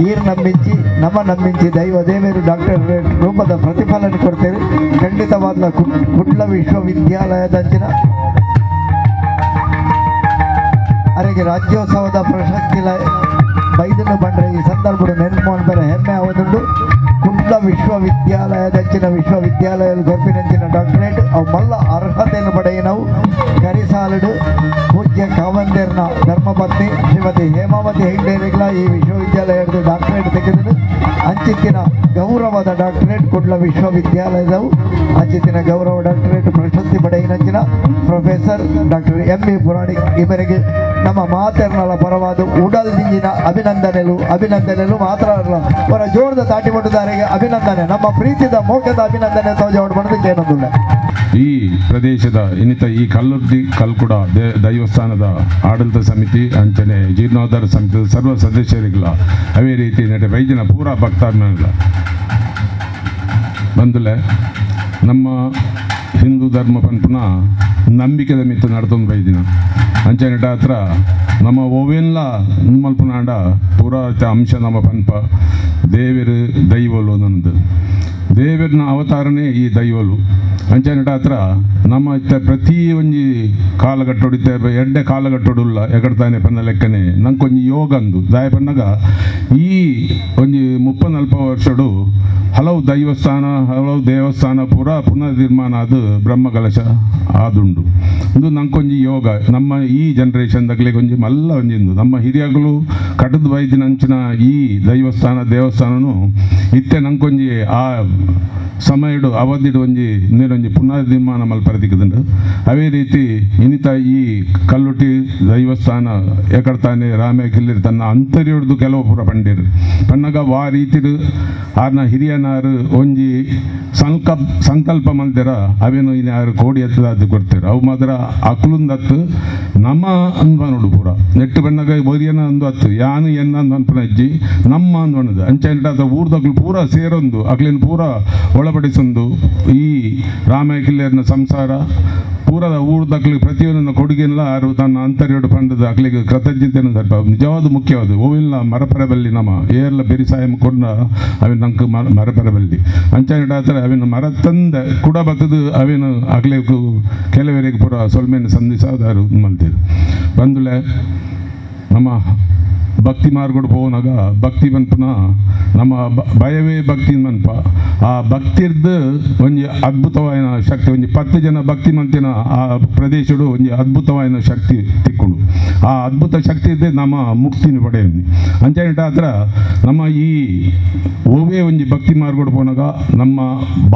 Speaker 1: ಈರ್ ನಂಬಿಂಚಿ ನಮ್ಮ ನಂಬಿಂಚಿ ದೈವ ದೇವರು ಡಾಕ್ಟರ್ ರೂಪದ ಪ್ರತಿಫಲನ ಕೊಡ್ತೇವೆ. ಖಂಡಿತವಾದ ಕುಡ್ಲ ವಿಶ್ವವಿದ್ಯಾಲಯದಂಚಿನ ಅರೆಗೆ ರಾಜ್ಯೋತ್ಸವದ ಪ್ರಶಸ್ತಿಲ ಬೈದನ್ನು ಬಂದರೆ ಈ ಸಂದರ್ಭದ ನೆನಪು ಬೇರೆ ಹೆಮ್ಮೆ ಆವದುಂಡು. ಕುಡ್ಲ ವಿಶ್ವವಿದ್ಯಾಲಯದಂಚಿನ ವಿಶ್ವವಿದ್ಯಾಲಯ ಗೊರ್ಪಿನಂಚಿನ ಡಾಕ್ಟರೇಟ್ ಅವು ಮಲ್ಲ ಅರ್ಹತೆಯನ್ನು ಪಡೆಯಿನವು. ಕರಿಸಾಲುಡು ಪೂಜ್ಯ ಕಾವಂದೇರ್ನ ಧರ್ಮಪತ್ನಿ ಶ್ರೀಮತಿ ಹೇಮಾವತಿ ಹೆಗ್ಡೇರಿಗಳ ಈ ವಿಶ್ವವಿದ್ಯಾಲಯದ ಡಾಕ್ಟರೇಟ್ ತೆಗೆದು ಅಂಚಿತ್ತಿನ ಗೌರವದ ಡಾಕ್ಟರೇಟ್ ಕುಡ್ಲ ವಿಶ್ವವಿದ್ಯಾಲಯದವು ಅಂಚಿತ್ತಿನ ಗೌರವ ಡಾಕ್ಟರೇಟ್ ಪ್ರಶಸ್ತಿ ಪಡೆಯಿನಂಚಿನ professor doctor M B Puranik ಇವರಿಗೆ ನಮ್ಮ ಮಾತೆರ್ನಲ ಪರವಾದ ಉಡಲ್ದಿಂಜಿನ ಅಭಿನಂದನೆಲು ಅಭಿನಂದನೆಲು ಮಾತ್ರ ಅಲ್ಲ ಅವರ ಜೋರದ ತಾಟಿ ಕೊಟ್ಟಿದ್ದಾರೆ ಅಭಿನಂದನೆ ನಮ್ಮ ಪ್ರೀತಿದ ಮೋಕದ ಅಭಿನಂದನೆ ತೋಜ ಮಾಡೋದಕ್ಕೆ ಏನೊಂದಿಲ್ಲ.
Speaker 6: ಈ ಪ್ರದೇಶದ ಇನ್ನಿತ ಈ ಕಲ್ಲುರ್ದಿ ಕಲ್ಕುಡ ದೈವಸ್ಥಾನದ ಆಡಳಿತ ಸಮಿತಿ ಅಂಚನೆ ಜೀರ್ಣೋದ್ಧಾರ ಸಮಿತಿಯ ಸರ್ವ ಸದಸ್ಯರಿಗಳ ಅದೇ ರೀತಿ ನಟ ವೈದ್ಯನ ಪೂರಾ ಭಕ್ತಾಭಿಮಾನಿಗಳ ಬಂದುಲೆ ನಮ್ಮ ಹಿಂದೂ ಧರ್ಮ ಪನ್ಪುನ ನಂಬಿಕೆದ ಮಿತ್ತು ನಡ್ತೊಂದು ಬೈದಿನ ಅಂಚನೆ ಹತ್ರ ನಮ್ಮ ಓವೆನ್ಲ ಮಲ್ಪುನಾಂಡ ಪೂರಾ ಅಂಶ ನಮ್ಮ ಪನ್ಪ ದೇವರು ದೈವಲು ನನ್ನದು ದೇವರನ್ನ ಅವತಾರನೇ ಈ ದೈವಲು ಅಂಚನೆ ಹತ್ರ ನಮ್ಮ ಇತ್ತ ಪ್ರತಿ ಒಂಜಿ ಕಾಲಗಟ್ಟೊಡಿತ ಎಡ್ಡೆ ಕಾಲಗಟ್ಟೊಡುಲ್ಲ ಎಗಡ್ತಾನೆ ಪನ್ನ ಲೆಕ್ಕನೆ ನಂಕೊಂಜಿ ಯೋಗ ಅಂದು ದಾಯ ಪನ್ನಗ ಈ ಒಂಜಿ 34 ವರ್ಷಡು ಹಲವು ದೈವಸ್ಥಾನ ಹಲವು ದೇವಸ್ಥಾನ ಪೂರ ಪುನರ್ನಿರ್ಮಾಣ ಅದು ಬ್ರಹ್ಮಕಲಶ ಆದುಂಡು. ಇದು ನಂಕೊಂಜಿ ಯೋಗ ನಮ್ಮ ಈ ಜನ್ರೇಷನ್ ದಗ್ಲಿಗೆ ಒಂಜಿ ಮಲ್ಲ ಒಂಜಿಂದು ನಮ್ಮ ಹಿರಿಯಗಳು ಕಟದ ವೈದ್ಯನಂಚಿನ ಈ ದೈವಸ್ಥಾನ ದೇವಸ್ಥಾನನು ಇತ್ತೆ ನಂಕೊಂಜಿ ಆ ಸಮಯಡು ಅವಧಿಡು ಒಂಜಿ ನೀರೊಂಜಿ ಪುನರ್ನಿರ್ಮಾಣ ಮಲ್ಪರದಿಕ್ಕದುಂಡು. ಅದೇ ರೀತಿ ಇನ್ನಿತ ಈ ಕಲ್ಲುಟಿ ದೈವಸ್ಥಾನ ಎಕಡ್ತಾನೆ ರಾಮೇ ಕಿಲ್ಲಿರ್ ತನ್ನ ಅಂತರ್ಯೊಡ್ದು ಕೆಲವು ಪೂರ ಪಂಡಿರು ಪನ್ನಗ ವಾ ರೀತಿಡು ಆರ್ನ ಹಿರಿಯನಾರು ಒಂಜಿ ಸಂಕಲ್ಪ ಮಲ್ದಿರ ಅವೇನು ಇನ್ಯಾರು ಕೋಡಿ ಎತ್ತದಾದ್ದು ಕೊಡ್ತಾರೆ ಅವು ಮಾತ್ರ ಅಕ್ಲುಂದತ್ತು ನಮ್ಮ ಅಂದ್ವ ನೋಡು ಪೂರ ನೆಟ್ಟು ಬಣ್ಣಗ ಒರಿಯನ ಅಂದು ಹತ್ತು ಯಾನು ಎನ್ನ ಅಂದು ಅನ್ಪನ ಅಜ್ಜಿ ನಮ್ಮ ಅಂದ್ವನದು ಅಂಚ ಅದ ಊರ್ದಕ್ಲು ಪೂರ ಸೇರೊಂದು ಅಕ್ಲಿನ ಪೂರ ಒಳಪಡಿಸೊಂದು ಈ ರಾಮಕಿಲ್ಲೇರ್ನ ಸಂಸಾರ ಪೂರದ ಊರ್ದಕ್ಲಿಗೆ ಪ್ರತಿಯೊಂದನ್ನು ಕೊಡುಗೆಲ್ಲ ಆರು ತನ್ನ ಅಂತರ್ಯೋಡು ಪಂಡದ ಅಕ್ಲಿಗೆ ಕೃತಜ್ಞತೆಯನ್ನು ಸ್ವಲ್ಪ ನಿಜವಾದ ಮುಖ್ಯವಾದ ಓವಿಲ್ಲ ಮರಪರಬಲ್ಲಿ ನಮ್ಮ ಏರ್ಲ ಬೆರಿಸಾಯಂ ಕೊಂಡ ಅವಿನ ನಂಗೆ ಮರಪರಬಲ್ಲಿ ಅಂಚ ಅವಿನ ಮರ ತಂದ ಕುಡ ಬತ್ತದು ಅವೇನು ಅಕ್ಲಿಗೆ ಕೆಲವರಿಗೆ ಪೂರ ಸೊಲ್ಮೆಯನ್ನು ಸಂಧಿಸಾದಾರು ಮಲ್ತಿರು ಬಂದುಲೆ ನಮ್ಮ ಭಕ್ತಿ ಮಾರ್ಗಡು ಪೋನಾಗ ಭಕ್ತಿ ಪನ್ಪುನ ನಮ್ಮ ಭಯವೇ ಭಕ್ತಿ ಮನ್ಪ ಆ ಭಕ್ತಿರ್ದು ಒಂಜಿ ಅದ್ಭುತವಾದ ಶಕ್ತಿ ಒಂಜಿ 10 ಜನ ಭಕ್ತಿ ಮಂತಿನ ಆ ಪ್ರದೇಶಡು ಒಂಜಿ ಅದ್ಭುತವಾದ ಶಕ್ತಿ ತಿಕ್ಕೊಂಡು ಆ ಅದ್ಭುತ ಶಕ್ತಿ ಇದ್ದೆ ನಮ್ಮ ಮುಕ್ತಿನ ಪಡೆಯನಿ ಅಂಚನೆ ಹತ್ರ ನಮ್ಮ ಈ ಓವೇ ಒಂಜಿ ಭಕ್ತಿ ಮಾರ್ಗಡು ಪೋನಾಗ ನಮ್ಮ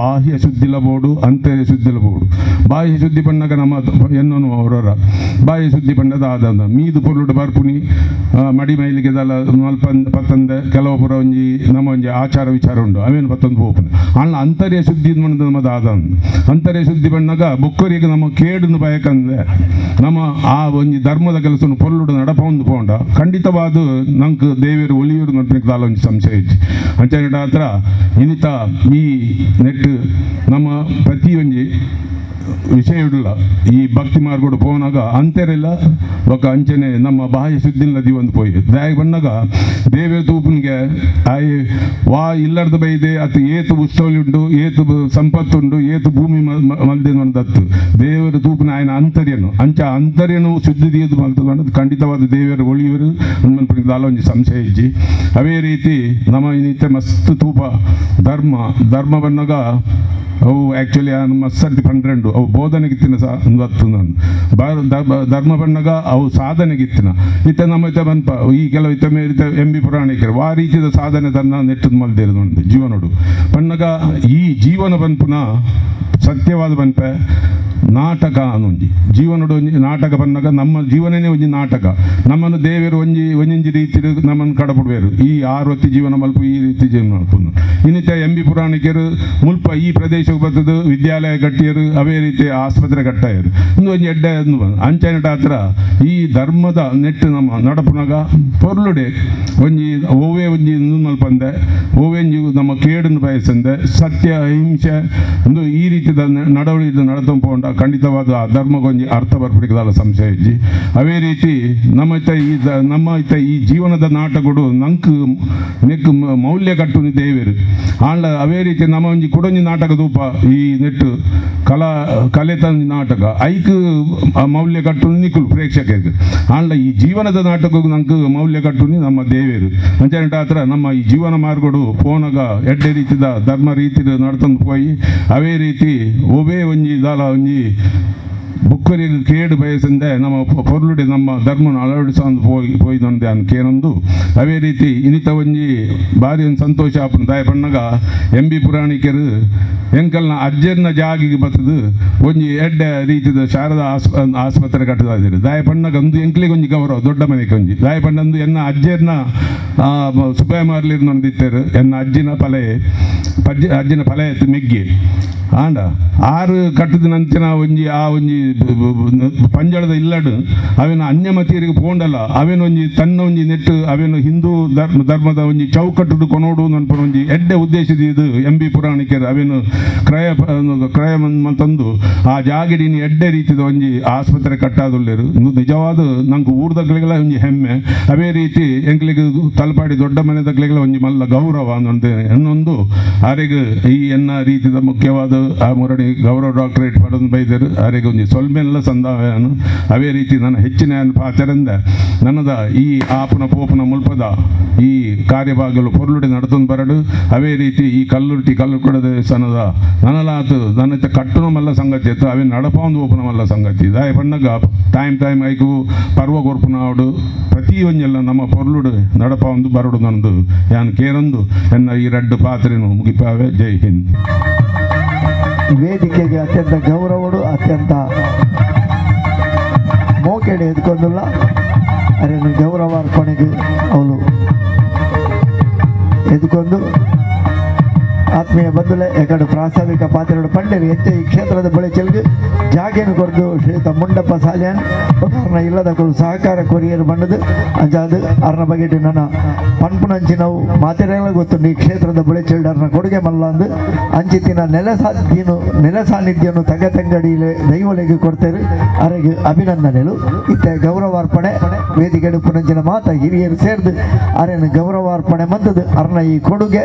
Speaker 6: ಬಾಹ್ಯ ಶುದ್ಧಿಲ ಬೋಡು ಅಂತರ್ಯ ಶುದ್ಧಿಲ ಬೋಡು ಬಾಹ್ಯ ಶುದ್ಧಿ ಪಣ್ಣಾಗ ನಮ್ಮ ಎನ್ನೋನು ಅವರವರ ಬಾಹ್ಯ ಶುದ್ಧಿ ಪಣ್ಣದ ಆದ ಮೀದು ಪೊರ್ಲುಡು ಬರ್ಪುನಿ ಮಡಿ ಮೈಲಿಗೆ ಪತ್ತಂದೆ ಕೆಲವು ಪುರ ಒಂಜಿ ನಮ್ಮ ಒಂಜಿ ಆಚಾರ ವಿಚಾರ ಉಂಡು ಅವೇನು ಪತ್ತೊಂದು ಪೋಪುನ ಅಣ್ಣ ಅಂತರ್ಯ ಶುದ್ಧಿ ನಮ್ಮದು ಆದ ಅಂತರ್ಯ ಶುದ್ಧಿ ಬಣ್ಣಾಗ ಬೊಕ್ಕರಿಗೆ ನಮ್ಮ ಕೇಡುನು ಬಯಕಂದೆ ನಮ್ಮ ಆ ಒಂಜಿ ಧರ್ಮದ ಕೆಲಸನು ಪೊರ್ಲುಡು ನಡಪೊಂದು ಪೋಂಡ ಖಂಡಿತವಾದ ನಂಗೆ ದೇವರು ಒಲಿಯೂರು ನಡ್ಪಿಗೆ ದಾಲ ಒಂಜಿ ಸಂಶಯ ಇಜ್ಜಿ ಅಂಚನೆ ಹತ್ರ ಇನ್ನಿತ ಈ ನೆಟ್ಟು ನಮ್ಮ ಪ್ರತಿಯೊಂಜಿ ವಿಷಯ ಇಡಲ್ಲ ಈ ಭಕ್ತಿ ಮಾರ್ಗೋಡು ಪೋನಾಗ ಅಂತೆರೆಲ್ಲ ఒక ಅಂಚನೆ ನಮ್ಮ ಬಾಹ್ಯ ಶುದ್ಧಿಲ್ಲ ಒಂದು ಪೋಯಿ ದಾಯ ಬಣ್ಣಗ ದೇವರ ತೂಪುನಿಗೆ ಆಯ್ ವಾ ಇಲ್ಲರ್ದ ಬೈದೆ ಅತ್ ಏತು ಉತ್ಸವ ಉಂಡು ಏತು ಸಂಪತ್ತುಂಡು ಏತು ಭೂಮಿ ಮಲ್ದಿನ ದತ್ತು ದೇವರ ತೂಪುನ ಆಯನ ಅಂತರ್ಯನು ಅಂಚ ಅಂತರ್ಯನು ಶುದ್ಧಿ ದಿಯದು ಮಲ್ತದ ಖಂಡಿತವಾದ ದೇವರ ಒಳಿಯವರು ದಾಲ ಒಂಜಿ ಸಂಶಯ ಇಜ್ಜಿ. ಅದೇ ರೀತಿ ನಮ್ಮ ಇನ್ನಿತ್ತೆ ಮಸ್ತ್ ತೂಪ ಧರ್ಮ ಧರ್ಮ ಬಣ್ಣಗ ಅವು ಆ್ಯಕ್ಚುಲಿ ಮಸ್ತ್ ಸರ್ತಿ ಪನ್ನೆರಡು ಅವು ಬೋಧನೆಗಿತ್ತಿನ ಸಹ ಧರ್ಮ ಬಣ್ಣಗ ಅವು ಸಾಧನೆಗಿತ್ತಿನ ಇತ್ತ ನಮ್ಮ ಇತ್ತ ಬನ್ಪ ಈ ಕೆಲವು ಇತ್ತ ಮೇರಿತ ಎಂ ಬಿ ಪುರಾಣಿಕರು ಆ ರೀತಿಯ ಸಾಧನೆ ತನ್ನ ನೆಟ್ಟದ ಮಲ್ದಿರೋದು ಉಂಟು ಜೀವನೋಡು ಬಣ್ಣಗ ಈ ಜೀವನ ಬನ್ಪುನ ಸತ್ಯವಾದ ಬನ್ಪೆ ನಾಟಕ ಅನ್ನೊಂಜಿ ಜೀವನೋಡು ಒಂಜಿ ನಾಟಕ ಬನ್ನಾಗ ನಮ್ಮ ಜೀವನನೇ ಒಂಜಿ ನಾಟಕ. ನಮ್ಮನ್ನು ದೇವರು ಒಂಜಿ ಒಂಜೊಂಜಿ ರೀತಿ ನಮ್ಮನ್ನು ಕಡಪಡುವೇರು ಈ ಆರೊತ್ತಿ ಜೀವನ ಮಲ್ಪ ಈ ರೀತಿ ಜೀವನ ಮಲ್ಪುನು. ಇನ್ನಿತ ಎಂ ಬಿ ಪುರಾಣಿಕರು ಮುಲ್ಪ ಈ ಪ್ರದೇಶಕ್ಕೆ ಬರ್ತದೆ ವಿದ್ಯಾಲಯ ಕಟ್ಟಿಯರು, ಅವೇ ರೀತಿ ಆಸ್ಪತ್ರೆ ಕಟ್ಟಾಯರು. ಇಂದು ಒಂಜಿ ಎಡ್ಡೆ ಅಂಚನೆಟ ಹತ್ರ ಈ ಧರ್ಮದ ನೆಟ್ಟು ನಮ್ಮ ನಡಪುನಾಗ ಪೊರ್ಲುಡೆ ಒಂಜಿ ಓವೇ ಒಂಜಿ ಮಲ್ಪಂದೆ ಓವೇ ಒಂಜಿ ನಮ್ಮ ಕೇಡನ್ನು ಬಯಸಂದೆ ಸತ್ಯ ಅಹಿಂಸೆ ಒಂದು ಈ ರೀತಿಯ ನಡವಳಿಕೆ ನಡತಂಪೋಂಡ ಖಂಡಿತವಾದ ಆ ಧರ್ಮಗೊಂಜಿ ಅರ್ಥ ಬರ್ಪಿಡಿಕದಲ್ಲ ಸಂಶಯ ಇಜ್ಜಿ. ಅವೇ ರೀತಿ ನಮ್ಮ ಇತ್ತ ಈ ನಮ್ಮ ಇತ್ತ ಈ ಜೀವನದ ನಾಟಕಡು ನಂಕ್ ನೆಕ್ ಮೌಲ್ಯ ಕಟ್ಟುನಿ ದೇವರು ಆಂಡ ಅವೇ ರೀತಿ ನಮ್ಮ ಒಂಜಿ ಕುಡೊಂಜಿ ನಾಟಕ ದೂಪ ಈ ನೆಟ್ಟು ಕಲಾ ಕಲೆ ತಂಜಿ ನಾಟಕ ಐಕ್ ಮೌಲ್ಯ ಕಟ್ಟುನಿ ನಿಕ್ಕುಲು ಪ್ರೇಕ್ಷಕರಿಗೆ ಆಂಡ ಈ ಜೀವನದ ನಾಟಕಕ್ಕೂ ನಂಕ್ ಮೌಲ್ಯ ಕಟ್ಟುನಿ ನಮ್ಮ ದೇವರು. ಅಂಚನೆಟ ಹತ್ರ ನಮ್ಮ ಈ ಜೀವನ ಮಾರ್ಗಡು ಪೋನಗ ಎಡ್ಡೆ ರೀತಿದ ಧರ್ಮ ರೀತಿ ನಡ್ತಂದು ಪೋಯಿ ಅವೇ ರೀತಿ ಒವೇ ಒಂಜಿ ದಾಲ ಒಂಜಿ ಬುಕ್ಕರಿಗೆ ಕೇಡು ಬಯಸಂದೆ ನಮ್ಮ ಪೊರ್ಲುಡೆ ನಮ್ಮ ಧರ್ಮನ ಅಳವಡಿಸಂದು ಪೋಯಿ ಪೋಯ್ದೊಂದೆ ಅನ್ ಕೇನೊಂದು ಅವೇ ರೀತಿ ಇನ್ನಿತ ಒಂಜಿ ಭಾರಿ ಒಂದು ಸಂತೋಷ ಆಪುನ ದಾಯ ಪಣ್ಣಗ ಎಂ ಬಿ ಪುರಾಣಿಕರು ಎಂಕಲ್ನ ಅಜ್ಜರ್ನ ಜಾಗಿಗೆ ಬರ್ತದೆ ಒಂಜಿ ಎಡ್ಡೆ ರೀತಿದ ಶಾರದಾ ಆಸ್ಪತ್ರೆ ಕಟ್ಟದಾದಿರು. ದಾಯ ಪಣ್ಣಗ ಒಂದು ಎಂಕ್ಲಿಗೆ ಒಂಜಿ ಗೌರವ ದೊಡ್ಡ ಮನೆಗೆ ಒಂಜಿ ದಾಯ ಪಣ್ಣಂದು ಎನ್ನ ಅಜ್ಜರ್ನ ಸುಬ್ಬಯ್ಯ ಮಾರ್ಲಿರ್ನೊಂದಿತ್ತರು ಎನ್ನ ಅಜ್ಜಿನ ಪಲೆ ಪಜ್ಜಿ ಅಜ್ಜಿನ ಫಲ ಎತ್ತು ಮೆಗ್ಗಿ ಆಂಡ ಆರು ಕಟ್ಟದ ನಂಚಿನ ಒಂಜಿ ಆ ಒಂಜಿ ಪಂಜಳದ ಇಲ್ಲಡು ಅವೇನು ಅನ್ಯಮತಿಯರಿಗೆ ಪೋಂಡಲ್ಲ ಅವೇನು ಒಂಜಿ ತನ್ನ ಒಂಜಿ ನೆಟ್ಟು ಅವೇನು ಹಿಂದೂ ಧರ್ಮದ ಒಂಜಿ ಚೌಕಟ್ಟು ಕೊನೋಡು ನನ್ಪನ ಒಂಜಿ ಎಡ್ಡೆ ಉದ್ದೇಶದ ಇದು ಎಂ ಬಿ ಪುರಾಣಿಕರು ಅವೇನು ಕ್ರಯ ಕ್ರಯ ತಂದು ಆ ಜಾಗಿಡಿನ ಎಡ್ಡೆ ರೀತಿದ ಒಂಜಿ ಆಸ್ಪತ್ರೆ ಕಟ್ಟಾದುಳ್ಳೇರು. ನಿಜವಾದ ನಂಗೆ ಊರ್ದಗ್ಲಿಗೆಲ್ಲ ಒಂಜಿ ಹೆಮ್ಮೆ. ಅವೇ ರೀತಿ ಎಂಕ್ಲಿಗೆ ತಲಪಾಡಿ ದೊಡ್ಡ ಮನೆದಗ್ಲಿಗೆಲ್ಲ ಒಂಜಿ ಮಲ್ಲ ಗೌರವ ಅನ್ನೊಂದು ಇನ್ನೊಂದು ಆರೆಗ್ ಈ ಎನ್ನ ರೀತಿದ ಮುಖ್ಯವಾದ ಆ ಮುರಡಿ ಗೌರವ ಡಾಕ್ಟರೇಟ್ ಪಡೆದು ಬೈದರು ಆರೆಗೆ ಒಂಜಿ ಸೊಲ್ಮೆಲ್ಲ ಸಂದಾಯನು. ಅವೇ ರೀತಿ ನನ್ನ ಹೆಚ್ಚಿನ ಪಾಚರಿಂದ ನನ್ನದ ಈ ಆಪುನ ಪೋಪುನ ಮುಲ್ಪದ ಈ ಕಾರ್ಯಭಾಗಲು ಪೊರ್ಲುಡಿ ನಡತೊಂದು ಬರಡು. ಅವೇ ರೀತಿ ಈ ಕಲ್ಲುರ್ಟಿ ಕಲ್ಲು ಕೊಡದ ದೇವಸ್ಥಾನದ ನನಲಾತು ನನ್ನ ಕಟ್ಟುನ ಮಲ್ಲ ಸಂಗತಿ ಇತ್ತು ಅವೇ ನಡಪ ಒಂದು ಓಪನ ಮಲ್ಲ ಸಂಗತಿ ದಾಯ ಪಣ್ಣಗ ಟೈಮ್ ಟೈಮ್ ಐಕು ಪರ್ವ ಕೊರ್ಪುನಾಡು ಪ್ರತಿ ಒಂಜೆಲ್ಲ ನಮ್ಮ ಪೊರ್ಲುಡು ನಡಪ ಒಂದು ಬರಡು ನಂದು ಯಾನ್ ಕೇರೊಂದು ಎನ್ನ ಈ ರಡ್ಡು ಪಾತ್ರೆನು ಮುಗಿಪಾವೆ. ಜೈ ಹಿಂದ್.
Speaker 1: ವೇದಿಕೆಗೆ ಅತ್ಯಂತ ಗೌರವಡು ಅತ್ಯಂತ ಮೋಕೆಡೆ ಎದ್ಕೊಂಡುಲ್ಲ ಅರೆ ಗೌರವ ಅರ್ಪಣೆಗೆ ಅವಳು ಎದ್ಕೊಂಡು ಆತ್ಮೀಯ ಬಂಧುಲೆ ಎಕಡೆ ಪ್ರಾಸ್ತಾವಿಕ ಪಾತ್ರೆಗಳು ಪಂಡೇರಿ ಹೆಚ್ಚು ಈ ಕ್ಷೇತ್ರದ ಬಳಿ ಚೆಲ್ಗು ಜಾಗೇನು ಕೊರ್ದು ಶ್ರೀಯುತ ಮುಂಡಪ್ಪ ಸಾಲ್ಯಾನ್ ಅರ್ನ ಇಲ್ಲದಕ್ಕಳು ಸಹಕಾರ ಕೊರಿಯರ್ ಬಂಡದು ಅಂಚಾದು ಅರ್ನ ಬಗೆಟ್ ನನ್ನ ಪನ್ಪುನಂಚಿನವು ಮಾತೆರೆಲ್ಲ ಗೊತ್ತುಂಡು ಈ ಕ್ಷೇತ್ರದ ಬಳಿ ಚೆಲ್ಡು ಅರ್ನ ಕೊಡುಗೆ ಮಲ್ಲಂದು ಅಂಚಿತಿನ ನೆಲೆ ಸಾಧ್ಯನು ನೆಲೆ ಸಾನ್ನಿಧ್ಯನು ತಗ ತಂಗಡಿಲೆ ದೈವಲೆಗೆ ಕೊಡ್ತೇರು ಅರೆಗೆ ಅಭಿನಂದನೆಲು ಇತ್ತೆ ಗೌರವಾರ್ಪಣೆ ವೇದಿಕೆ ಪುನಂಚಿನ ಮಾತ ಹಿರಿಯರು ಸೇರ್ದು ಅರೆನ ಗೌರವಾರ್ಪಣೆ ಮಂದದು ಅರ್ನ ಈ ಕೊಡುಗೆ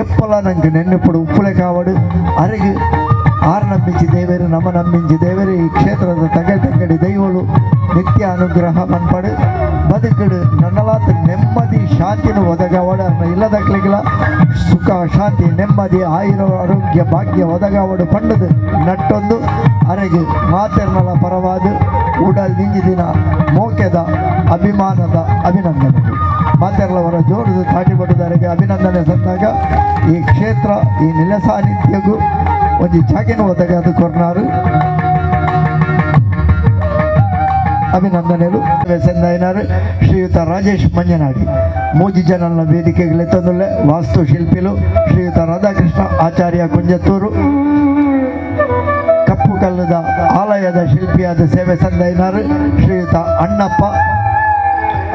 Speaker 1: ಎಪ್ಪಲ ನಂಗೆ ನೆನ್ನೆಪ್ಪಡು ಉಪ್ಪುಳೆ ಕಾವಡು ಅರೆಗೆ ಆರ್ ನಂಬಿಂಚಿ ದೇವರು ನಮ ನಂಬಿಂಚಿ ದೇವರು ಈ ಕ್ಷೇತ್ರದ ತಗ ತಂಗಡಿ ದೈವಳು ನಿತ್ಯ ಅನುಗ್ರಹ ಮನ್ಪಡು ಬದುಕಡು ನನ್ನಲಾತ ನೆಮ್ಮದಿ ಶಾಂತಿನ ಒದಗವಡು ಅನ್ನ ಇಲ್ಲದಕ್ಲಿಗಿಲ್ಲ ಸುಖ ಶಾಂತಿ ನೆಮ್ಮದಿ ಆಯುರ ಆರೋಗ್ಯ ಭಾಗ್ಯ ಒದಗವಡು ಪಂಡದು ನಟ್ಟೊಂದು ಅರೆಗೆ ಮಾತೆರ್ನಲ ಪರವಾದ ಉಡಲ್ ನಿಂಜಿದಿನ ಮೋಕೆದ ಅಭಿಮಾನದ ಅಭಿನಂದನೆಗಳು ಮಾತೆರ್ಲವರ ಜೋರದು ತಾಟಿಪಟ್ಟುದವರಿಗೆ ಅಭಿನಂದನೆ ಸಂದಾಗ ಈ ಕ್ಷೇತ್ರ ಈ ನೆಲೆ ಸಾನ್ನಿಧ್ಯಗೂ ಒಂಜಿ ಜಾಗೆನ ಒದಗಾದ ಕೊರ್ನಾರು ಅಭಿನಂದನೆಗಳು ಸಂದಾಯಿನಾರು ಶ್ರೀಯುತ ರಾಜೇಶ್ ಮಂಜನಾಡಿ ಮೂಜಿ ಜನನ ವೇದಿಕೆಗೆ ತಂದುಲ್ಲೆ ವಾಸ್ತುಶಿಲ್ಪಿಲು ಶ್ರೀಯುತ ರಾಧಾಕೃಷ್ಣ ಆಚಾರ್ಯ ಕುಂಜತ್ತೂರು ಕಪ್ಪು ಕಲ್ಲದ ಆಲಯದ ಶಿಲ್ಪಿಯಾದ ಸೇವೆ ಸಂದಾಯಿನಾರು ಶ್ರೀಯುತ ಅಣ್ಣಪ್ಪ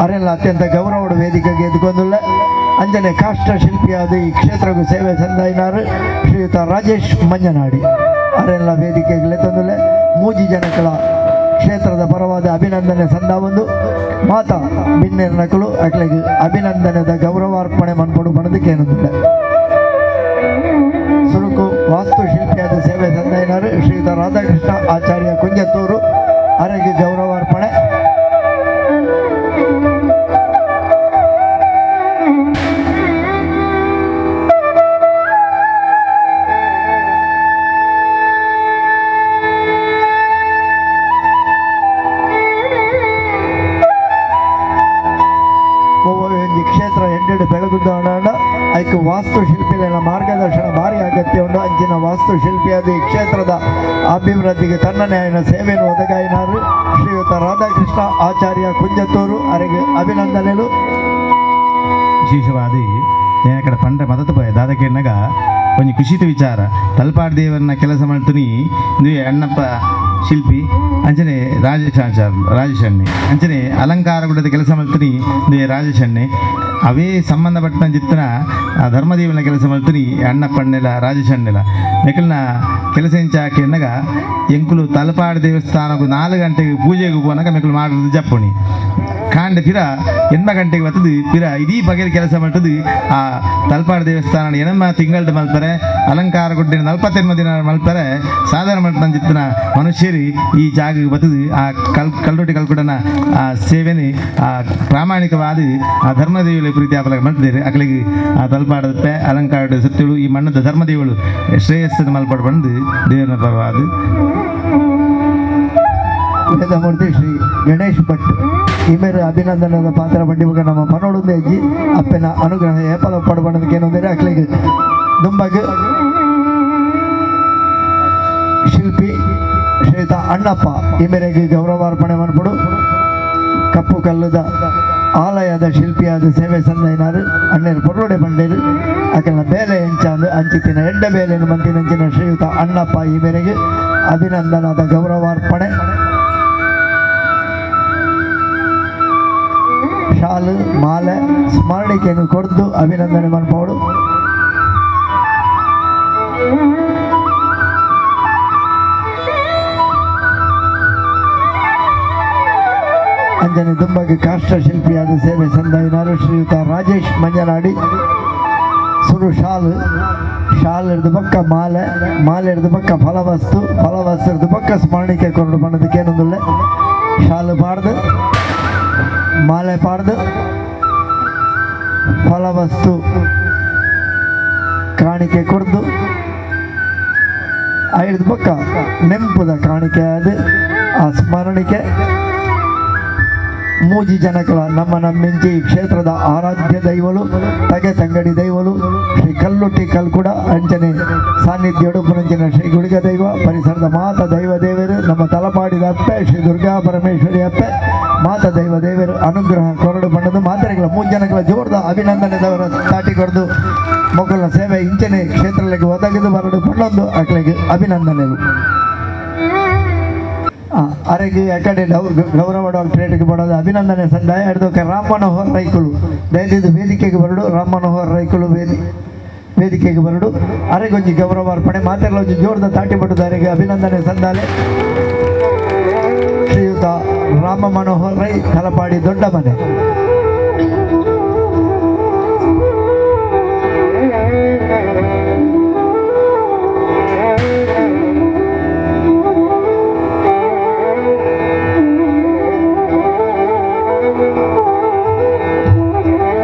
Speaker 1: ಅರೆಲ್ಲ ಅತ್ಯಂತ ಗೌರವಡು ವೇದಿಕೆಗೆ ಎದ್ಕೊಂದುಲ್ಲೆ ಅಂಜನೆ ಕಾಷ್ಟ ಶಿಲ್ಪಿಯಾದ ಈ ಕ್ಷೇತ್ರಕ್ಕೂ ಸೇವೆ ಸಂದಾಯಿನಾರು ಶ್ರೀಯುತ ರಾಜೇಶ್ ಮಂಜನಾಡಿ ಅರೆಲ್ಲ ವೇದಿಕೆಗೆ ತಂದುಲ್ಲೆ ಮೂಜಿ ಜನಕಳ ಕ್ಷೇತ್ರದ ಪರವಾದ ಅಭಿನಂದನೆ ಸಂದಾವೊಂದು ಮಾತಾ ಬಿನ್ನೇರ್ ನಕಲು ಅಕ್ಲೆಗ್ ಅಭಿನಂದನೆದ ಗೌರವಾರ್ಪಣೆ ಮನ್ಪಡು ಬಣದಕ್ಕೇನೊಂದಿಲ್ಲ ಸುರುಕು ವಾಸ್ತುಶಿಲ್ಪಿಯಾದ ಸೇವೆ ಸಂದಾಯಿನಾರು ಶ್ರೀಯುತ ರಾಧಾಕೃಷ್ಣ ಆಚಾರ್ಯ ಕುಂಜತ್ತೂರು ಅರೆಗೆ ಗೌರವಾರ್ಪಣೆ. ಐಕ್ ವಾಸ್ತುಶಿಲ್ಪಿಗಳ ಮಾರ್ಗದರ್ಶನ ಭಾರಿ ಅಗತ್ಯ ಉಂಟು. ಅಂಚಿನ ವಾಸ್ತುಶಿಲ್ಪಿಯಾದ ಈ ಕ್ಷೇತ್ರದ ಅಭಿವೃದ್ಧಿಗೆ ತನ್ನನೇ ಆಯ್ನ ಸೇವೆಯನ್ನು ಒದಗಾಯಿನಾರು ಶ್ರೀಯುತ ರಾಧಾಕೃಷ್ಣ ಆಚಾರ್ಯ ಕುಂಜತ್ತೂರು ಅರೆಗೆ ಅಭಿನಂದನೆಗಳು.
Speaker 4: ವಿಶೇಷವಾದ ಏನ ಕಡೆ ಪಂಡ್ರೆ ಮದತು ಪೋಯೆ ದಾದಕೇನಗ ಒಂಜಿ ಖುಷಿತ ವಿಚಾರ ತಲ್ಪಾಡ್ ದೇವರನ್ನ ಕೆಲಸ ಮಾಡ್ತೀನಿ ಇಂದುವೆ ಅಣ್ಣಪ್ಪ ಶಿಲ್ಪಿ ಅಂಚನೆ ರಾಜೇಶ್ ಆಚಾರ್ ರಾಜೇಶ್ ಅಣ್ಣೆ ಅಂಚನೆ ಅಲಂಕಾರ ಗುಡದ ಕೆಲಸ ಮಾಡ್ತೀನಿ ಇಂದುವೆ ರಾಜೇಶ್ ಅಣ್ಣೆ ಅವೇ ಸಂಬಂಧಪಟ್ಟ ಚಿತ್ತನ ಆ ಧರ್ಮದೇವನ ಕೆಲಸ ಮಾಡ್ತೀನಿ ಅಣ್ಣಪ್ಪ ಅಣ್ಣೆಲ ರಾಜೇಶ್ ಅಣ್ಣೆಲ ಮೆಕಲ್ನ ಕೆಲಸ ಎಂಚಾಕೆನ್ನಗ ಎಂಕುಲು ತಲಪಾಡ್ ದೇವಸ್ಥಾನಕ್ಕೂ 4 ಗಂಟೆಗೆ ಪೂಜೆಗೆ ಪೋನಾಗ ಮೆಕಲು ಮಾಡೋದು ಜಪ್ಪುಣಿ ಕಾಂಡ ಪಿರ 8 ಗಂಟೆಗೆ ಬರ್ತದೆ ಪಿರ ಇಡೀ ಬಗೆಯ ಕೆಲಸ ಮಾಡ್ತದೆ. ಆ ತಲಪಾಡು ದೇವಸ್ಥಾನ ಎನಮ್ಮ ತಿಂಗಳದ ಮಲ್ತಾರೆ ಅಲಂಕಾರ ಗುಡ್ಡೆ 48 ದಿನ ಮಲ್ತಾರೆ ಸಾಧಾರಣ ಮಟ್ಟದ ಚಿತ್ತನ ಮನುಷ್ಯರಿ ಈ ಜಾಗಕ್ಕೆ ಬರ್ತದೆ. ಆ ಕಲ್ರೊಟ್ಟಿ ಕಲ್ಕುಡನ ಆ ಸೇವೆನೆ ಆ ಪ್ರಾಮಾಣಿಕವಾದ ಆ ಧರ್ಮದೇವಿಗಳ ಪ್ರೀತಿ ಆಪಲಾಗ ಮಾಡ್ತಿದ್ದಾರೆ. ಅಕಲಿಗೆ ಆ ತಲಪಾಡದಪ್ಪೆ ಅಲಂಕಾರ ಸತ್ಯಳು ಈ ಮಣ್ಣದ ಧರ್ಮದೇವಳು ಶ್ರೇಯಸ್ಸನ್ನು ಮಲ್ಪಾಡು ಬಂದು ದೇವನ ಪರವಾದ
Speaker 1: ವೇದಮೂರ್ತಿ ಶ್ರೀ ಗಣೇಶ್ ಭಟ್ ಈ ಮೇರೆ ಅಭಿನಂದನದ ಪಾತ್ರ ಬಂಡಿ ನಮ್ಮ ಪನೋಡುಂದೆ ಅಜ್ಜಿ ಅಪ್ಪನ ಅನುಗ್ರಹ ಏಪಲ ಪಡಬಣ್ಣದಕ್ಕೆ ಏನಂದರೆ ಅಕ್ಲಿಗೆ ದುಂಬಗ್ ಶಿಲ್ಪಿ ಶ್ರೀಯುತ ಅಣ್ಣಪ್ಪ ಈ ಮೇರೆಗೆ ಗೌರವಾರ್ಪಣೆ ಮಾಡ್ಬಿಡು. ಕಪ್ಪು ಕಲ್ಲುದ ಆಲಯದ ಶಿಲ್ಪಿಯಾದ ಸೇವೆ ಸಂದೈನಾರು ಅಣ್ಣರು ಪೊರ್ಲೊಡೆ ಬಂಡೇರು ಅಕಲ್ನ ಬೇಲೆ ಎಂಚಾಂದು ಅಂಚಿತಿನ ಎಡ್ಡ ಬೇಲೆಯನ್ನು ಮಂತಿನಂಚಿನ ಶ್ರೀಯುತ ಅಣ್ಣಪ್ಪ ಈ ಮೇರೆಗೆ ಅಭಿನಂದನದ ಗೌರವಾರ್ಪಣೆ. ಶಾಲು ಮಾಲೆ ಸ್ಮರಣಿಕೆಯನ್ನು ಕೊಡ್ದು ಅಭಿನಂದನೆ ಮನ್ಪವಳು. ಅಂಜನೆ ದುಂಬಗೆ ಕಾಷ್ಟಶಿಲ್ಪಿಯಾದ ಸೇವೆ ಸಂದಾಯಿನಾರು ಶ್ರೀಯುತ ರಾಜೇಶ್ ಮಂಜನಾಡಿ ಸುರು ಶಾಲು ಶಾಲು ಹಿಡಿದು ಪಕ್ಕ ಮಾಲೆ ಮಾಲೆ ಹಿಡಿದು ಪಕ್ಕ ಫಲವಸ್ತು ಫಲವಸ್ತು ಹಿಡಿದು ಪಕ್ಕ ಸ್ಮರಣಿಕೆ ಕೊರಡು ಬಣ್ಣದಕ್ಕೆ ಏನೊಂದುಳ್ಳೆ ಶಾಲು ಪಾಡ್ದು ಮಾಲೆ ಪಾಡ್ದು ಫಲವಸ್ತು ಕಾಣಿಕೆ ಕೊಡ್ದು ಐದು ಪಕ್ಕ ನೆಂಪುದ ಕಾಣಿಕೆ ಅದು ಆ ಸ್ಮರಣಿಕೆ. ಮೂಜಿ ಜನಕಲ ನಮ್ಮ ನಮ್ಮಿಂಚಿ ಈ ಕ್ಷೇತ್ರದ ಆರಾಧ್ಯ ದೈವಲು ತಗೆ ತಂಗಡಿ ದೈವಲು ಶ್ರೀ ಕಲ್ಲುಟ್ಟಿ ಕಲ್ಕುಡ ಅಂಚನೆ ಸಾನ್ನಿಧ್ಯ ಪುನಂಚಿನ ಶ್ರೀ ಗುಳಿಗ ದೈವ ಪರಿಸರದ ಮಾತ ದೈವ ದೇವರು ನಮ್ಮ ತಲಪಾಡಿದ ಅಪ್ಪೆ ಶ್ರೀ ದುರ್ಗಾ ಪರಮೇಶ್ವರಿ ಅಪ್ಪೆ ಮಾತ ದೈವ ದೇವರು ಅನುಗ್ರಹ ಕೊರಡು ಬಣ್ಣದ ಮಾತರೆಗಳ ಮೂರು ಜನಗಳ ಜೋರ್ದ ಅಭಿನಂದನೆದವರ ತಾಟಿ ಕೊರದು ಮೊಗಲ ಸೇವೆ ಇಂಚನೆ ಕ್ಷೇತ್ರಗಳಿಗೆ ಒದಗಿದು ಬರಡು ಬಣ್ಣೊಂದು ಅಕ್ಲಿಗೆ ಅಭಿನಂದನೆಗಳು. ಅರೆಗೆ ಅಕಡೆ ಗೌರವ ಡಾಕ್ಟರೇಟ್ಗೆ ಬರೋದು ಅಭಿನಂದನೆ ಸಂದಾಯ ಹಿಡಿದಕ್ಕೆ ರಾಮ್ ಮನೋಹರ್ ರೈಕುಲು ದಯದಿದ್ದು ವೇದಿಕೆಗೆ ಬರಡು. ರಾಮ್ ಮನೋಹರ್ ರೈಕುಲು ವೇದಿಕೆಗೆ ಬರಡು. ಅರೆಗೊಂಜಿ ಗೌರವ ಅರ್ಪಣೆ ಮಾತೆಲ್ಲ ಒಂಜಿ ಜೋರ್ದ ತಾಟಿ ಪಟ್ಟುದು ಅರೆಗೆ ಅಭಿನಂದನೆ ಸಂದಾಲೆ ಶ್ರೀಯುತ ರಾಮ ಮನೋಹರ್ ರೈ ತಲಪಾಡಿ ದೊಡ್ಡ ಮನೆ.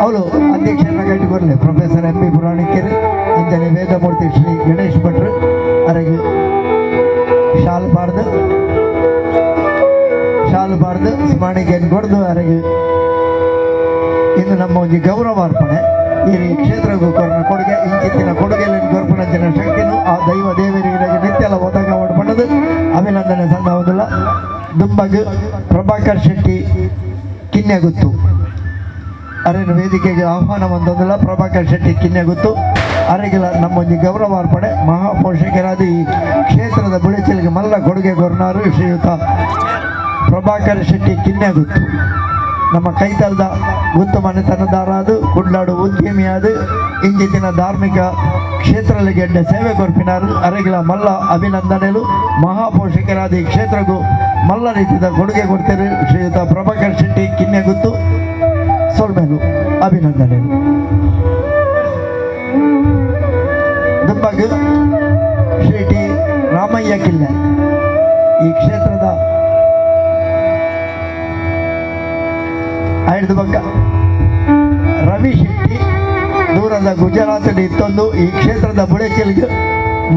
Speaker 1: ಅವಳು ಅಧ್ಯಕ್ಷರನ್ನ ಕಟ್ಟಿಕೊಡಲಿ professor M B ಪುರಾಣಿಕರು ಅಂಜನೆ ವೇದಮೂರ್ತಿ ಶ್ರೀ ಗಣೇಶ್ ಭಟ್ರು ಅರೆಗೆ ಶಾಲು ಪಾಡ್ದು ಶಾಲು ಪಾಡ್ದು ಸ್ಮರಣಿಕೆಯನ್ನು ಕೊಡ್ದು ಅರೆಗೆ ಇಂದು ನಮ್ಮ ಒಂದು ಗೌರವಾರ್ಪಣೆ. ಈ ಕ್ಷೇತ್ರಕ್ಕೂ ಕೊರನ ಕೊಡುಗೆ ಇಂಚಿತ್ತಿನ ಕೊಡುಗೆಯಲ್ಲಿ ಕೊರ್ಪಣಂಚಿನ ಶಕ್ತಿನೂ ಆ ದೈವ ದೇವರಿಗೆ ನಿತ್ಯಲ ಒದಗ ಪಡೆದು ಅಭಿನಂದನೆ ಸಂದವುದಿಲ್ಲ. ದುಂಬಗ್ ಪ್ರಭಾಕರ್ ಶೆಟ್ಟಿ ಕಿನ್ಯಗುತ್ತು ಅರೆನ ವೇದಿಕೆಗೆ ಆಹ್ವಾನ ಬಂದದಿಲ್ಲ. ಪ್ರಭಾಕರ್ ಶೆಟ್ಟಿ ಕಿನ್ಯಗುತ್ತು ಅರೆಗಿಲ್ಲ ನಮ್ಮೊಂದು ಗೌರವಾರ್ಪಣೆ. ಮಹಾಪೋಷಕರಾದ ಈ ಕ್ಷೇತ್ರದ ಬುಳಿಚಲಿಗೆ ಮಲ್ಲ ಕೊಡುಗೆ ಕೊರ್ನಾರು ಶ್ರೀಯುತ ಪ್ರಭಾಕರ್ ಶೆಟ್ಟಿ ಕಿನ್ಯಗುತ್ತು ನಮ್ಮ ಕೈತಲ್ದ ಗುತ್ತು ಮನೆತನದಾರಾದು ಕುಡ್ಲಾಡು ಉದ್ಯಮಿಯಾದ ಇಂಜಿತಿನ ಧಾರ್ಮಿಕ ಕ್ಷೇತ್ರಗಳಿಗೆ ಎಡ್ಡೆ ಸೇವೆ ಕೊರ್ಪಿನಾರು ಅರೆಗಿಲ ಮಲ್ಲ ಅಭಿನಂದನೆಲು. ಮಹಾಪೋಷಕರಾದ ಈ ಕ್ಷೇತ್ರಕ್ಕೂ ಮಲ್ಲ ರೀತಿಯ ಕೊಡುಗೆ ಕೊಡ್ತಾರೆ ಶ್ರೀಯುತ ಪ್ರಭಾಕರ್ ಶೆಟ್ಟಿ ಕಿನ್ಯಗುತ್ತು ಸೊಲ್ಮೇಲು ಅಭಿನಂದನೆ. ದುಂಬಗ್ ಶ್ರೀ ಟಿ ರಾಮಯ್ಯ ಕಿಲ್ಲೆ ಈ ಕ್ಷೇತ್ರದ ಐದು ಬಗ್ಗ ರವಿ ಶೆಟ್ಟಿ ದೂರದ ಗುಜರಾತ್ ಇತ್ತೊಂದು ಈ ಕ್ಷೇತ್ರದ ಬುಳೆಚಲಿಗೆ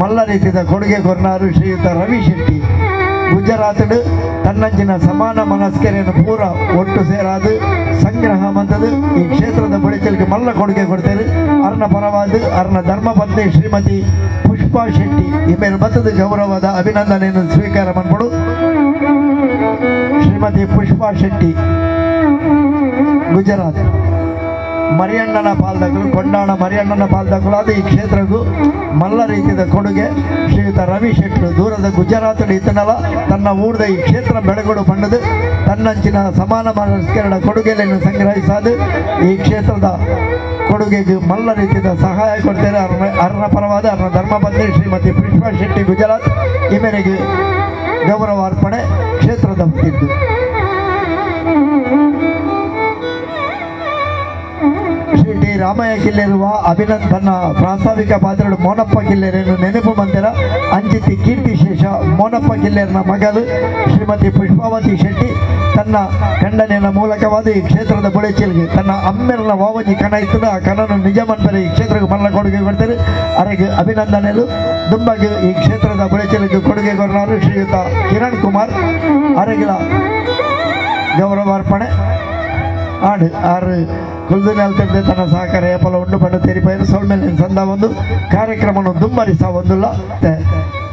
Speaker 1: ಮಲ್ಲ ರೀತಿಯ ಕೊಡುಗೆ ಕೊರ್ನಾರು ಶ್ರೀಯುತ ರವಿ ಶೆಟ್ಟಿ. Gujarat ತನ್ನಂಚಿನ ಸಮಾನ ಮನಸ್ಕರೆಯನ್ನು ಪೂರ ಒಟ್ಟು ಸೇರಾದು ಸಂಗ್ರಹ ಮಂತದ್ದು ಈ ಕ್ಷೇತ್ರದ ಬಳಿಚಲಿಗೆ ಮಲ್ಲ ಕೊಡುಗೆ ಕೊಡ್ತಾರೆ. ಅರ್ನ ಪರವಾದ ಅರ್ನ ಧರ್ಮಪತ್ನಿ ಶ್ರೀಮತಿ ಪುಷ್ಪಾ ಶೆಟ್ಟಿ ಈ ಮೇಲೆ ಬತ್ತದ ಗೌರವದ ಅಭಿನಂದನೆಯನ್ನು ಸ್ವೀಕಾರ ಮಾಡ್ಕೊಡು. ಶ್ರೀಮತಿ ಪುಷ್ಪಾ ಶೆಟ್ಟಿ ಗುಜರಾತ್ ಮರಿಯಣ್ಣನ ಪಾಲ್ದಕಲು ಕೊಂಡಾಣ ಮರಿಯಣ್ಣನ ಪಾಲ್ದಕಲು ಅದು ಈ ಕ್ಷೇತ್ರಕ್ಕೂ ಮಲ್ಲ ರೀತಿಯ ಕೊಡುಗೆ. ಶ್ರೀಯುತ ರವಿ ಶೆಟ್ಟರು ದೂರದ ಗುಜರಾತ್ ಇತನಲ ತನ್ನ ಊರ್ದ ಈ ಕ್ಷೇತ್ರ ಬೆಳಗೋಡು ಪಂಡದು ತನ್ನಂಚಿನ ಸಮಾನ ಮನಸ್ಕರಣ ಕೊಡುಗೆಯನ್ನು ಸಂಗ್ರಹಿಸಾದು ಈ ಕ್ಷೇತ್ರದ ಕೊಡುಗೆಗೆ ಮಲ್ಲ ರೀತಿಯ ಸಹಾಯ ಕೊಡ್ತಾರೆ. ಅರ್ನ ಪರವಾದ ಅರ್ನ ಧರ್ಮಪತ್ನಿ ಶ್ರೀಮತಿ ಪುಷ್ಪಾ ಶೆಟ್ಟಿ ಗುಜರಾತ್ ಈ ಮೇರೆಗೆ ಗೌರವ ಅರ್ಪಣೆ ಕ್ಷೇತ್ರದ ತಿದ್ದು. ಶ್ರೀ ಟಿ ರಾಮಯ್ಯ ಕಿಲ್ಲೆರುವ ಅಭಿನಂದ್ ತನ್ನ ಪ್ರಾಸ್ತಾವಿಕ ಪಾತ್ರಗಳು ಮೋನಪ್ಪ ಕಿಲ್ಲೆರನ್ನು ನೆನಪು ಮಂದಿರ ಅಂಚಿತಿ ಕೀರ್ತಿಶೇಷ ಮೋನಪ್ಪ ಕಿಲ್ಲೆರನ ಮಗಲು ಶ್ರೀಮತಿ ಪುಷ್ಪಾವತಿ ಶೆಟ್ಟಿ ತನ್ನ ಖಂಡನೆಯ ಮೂಲಕವಾದ ಈ ಕ್ಷೇತ್ರದ ಬುಳೆಚಿಲ್ಗೆ ತನ್ನ ಅಮ್ಮೆರನ ವಾವಜಿ ಕಣ ಇತ್ತು ಆ ಕಣನು ನಿಜ ಮನ್ಪರೆ ಈ ಕ್ಷೇತ್ರಕ್ಕೆ ಮಲ್ಲ ಕೊಡುಗೆ ಕೊಡ್ತಾರೆ. ಅರೆಗೆ ಅಭಿನಂದನೆಲು ದುಂಬಾಗಿ ಈ ಕ್ಷೇತ್ರದ ಬುಳೆಚಿಲ್ಗೆ ಕೊಡುಗೆ ಕೊಡಲಾರು ಶ್ರೀಯುತ ಕಿರಣ್ ಕುಮಾರ್ ಅರೆಗಿಲ ಗೌರವಾರ್ಪಣೆ. ಆಡು ಆರು ಕುಲ್ದುನೆಲ್ತಿದ್ದೆ ತನ್ನ ಸಹಕಾರ ಏಪಲ ಉಂಡು ಪಂಡು ತೆರಿಪೈರು ಸೊಲ್ಮೇಲೆ ಸಂದ ಒಂದು ಕಾರ್ಯಕ್ರಮವನ್ನು ದುಂಬರಿಸ ಒಂದುಲ್ಲ.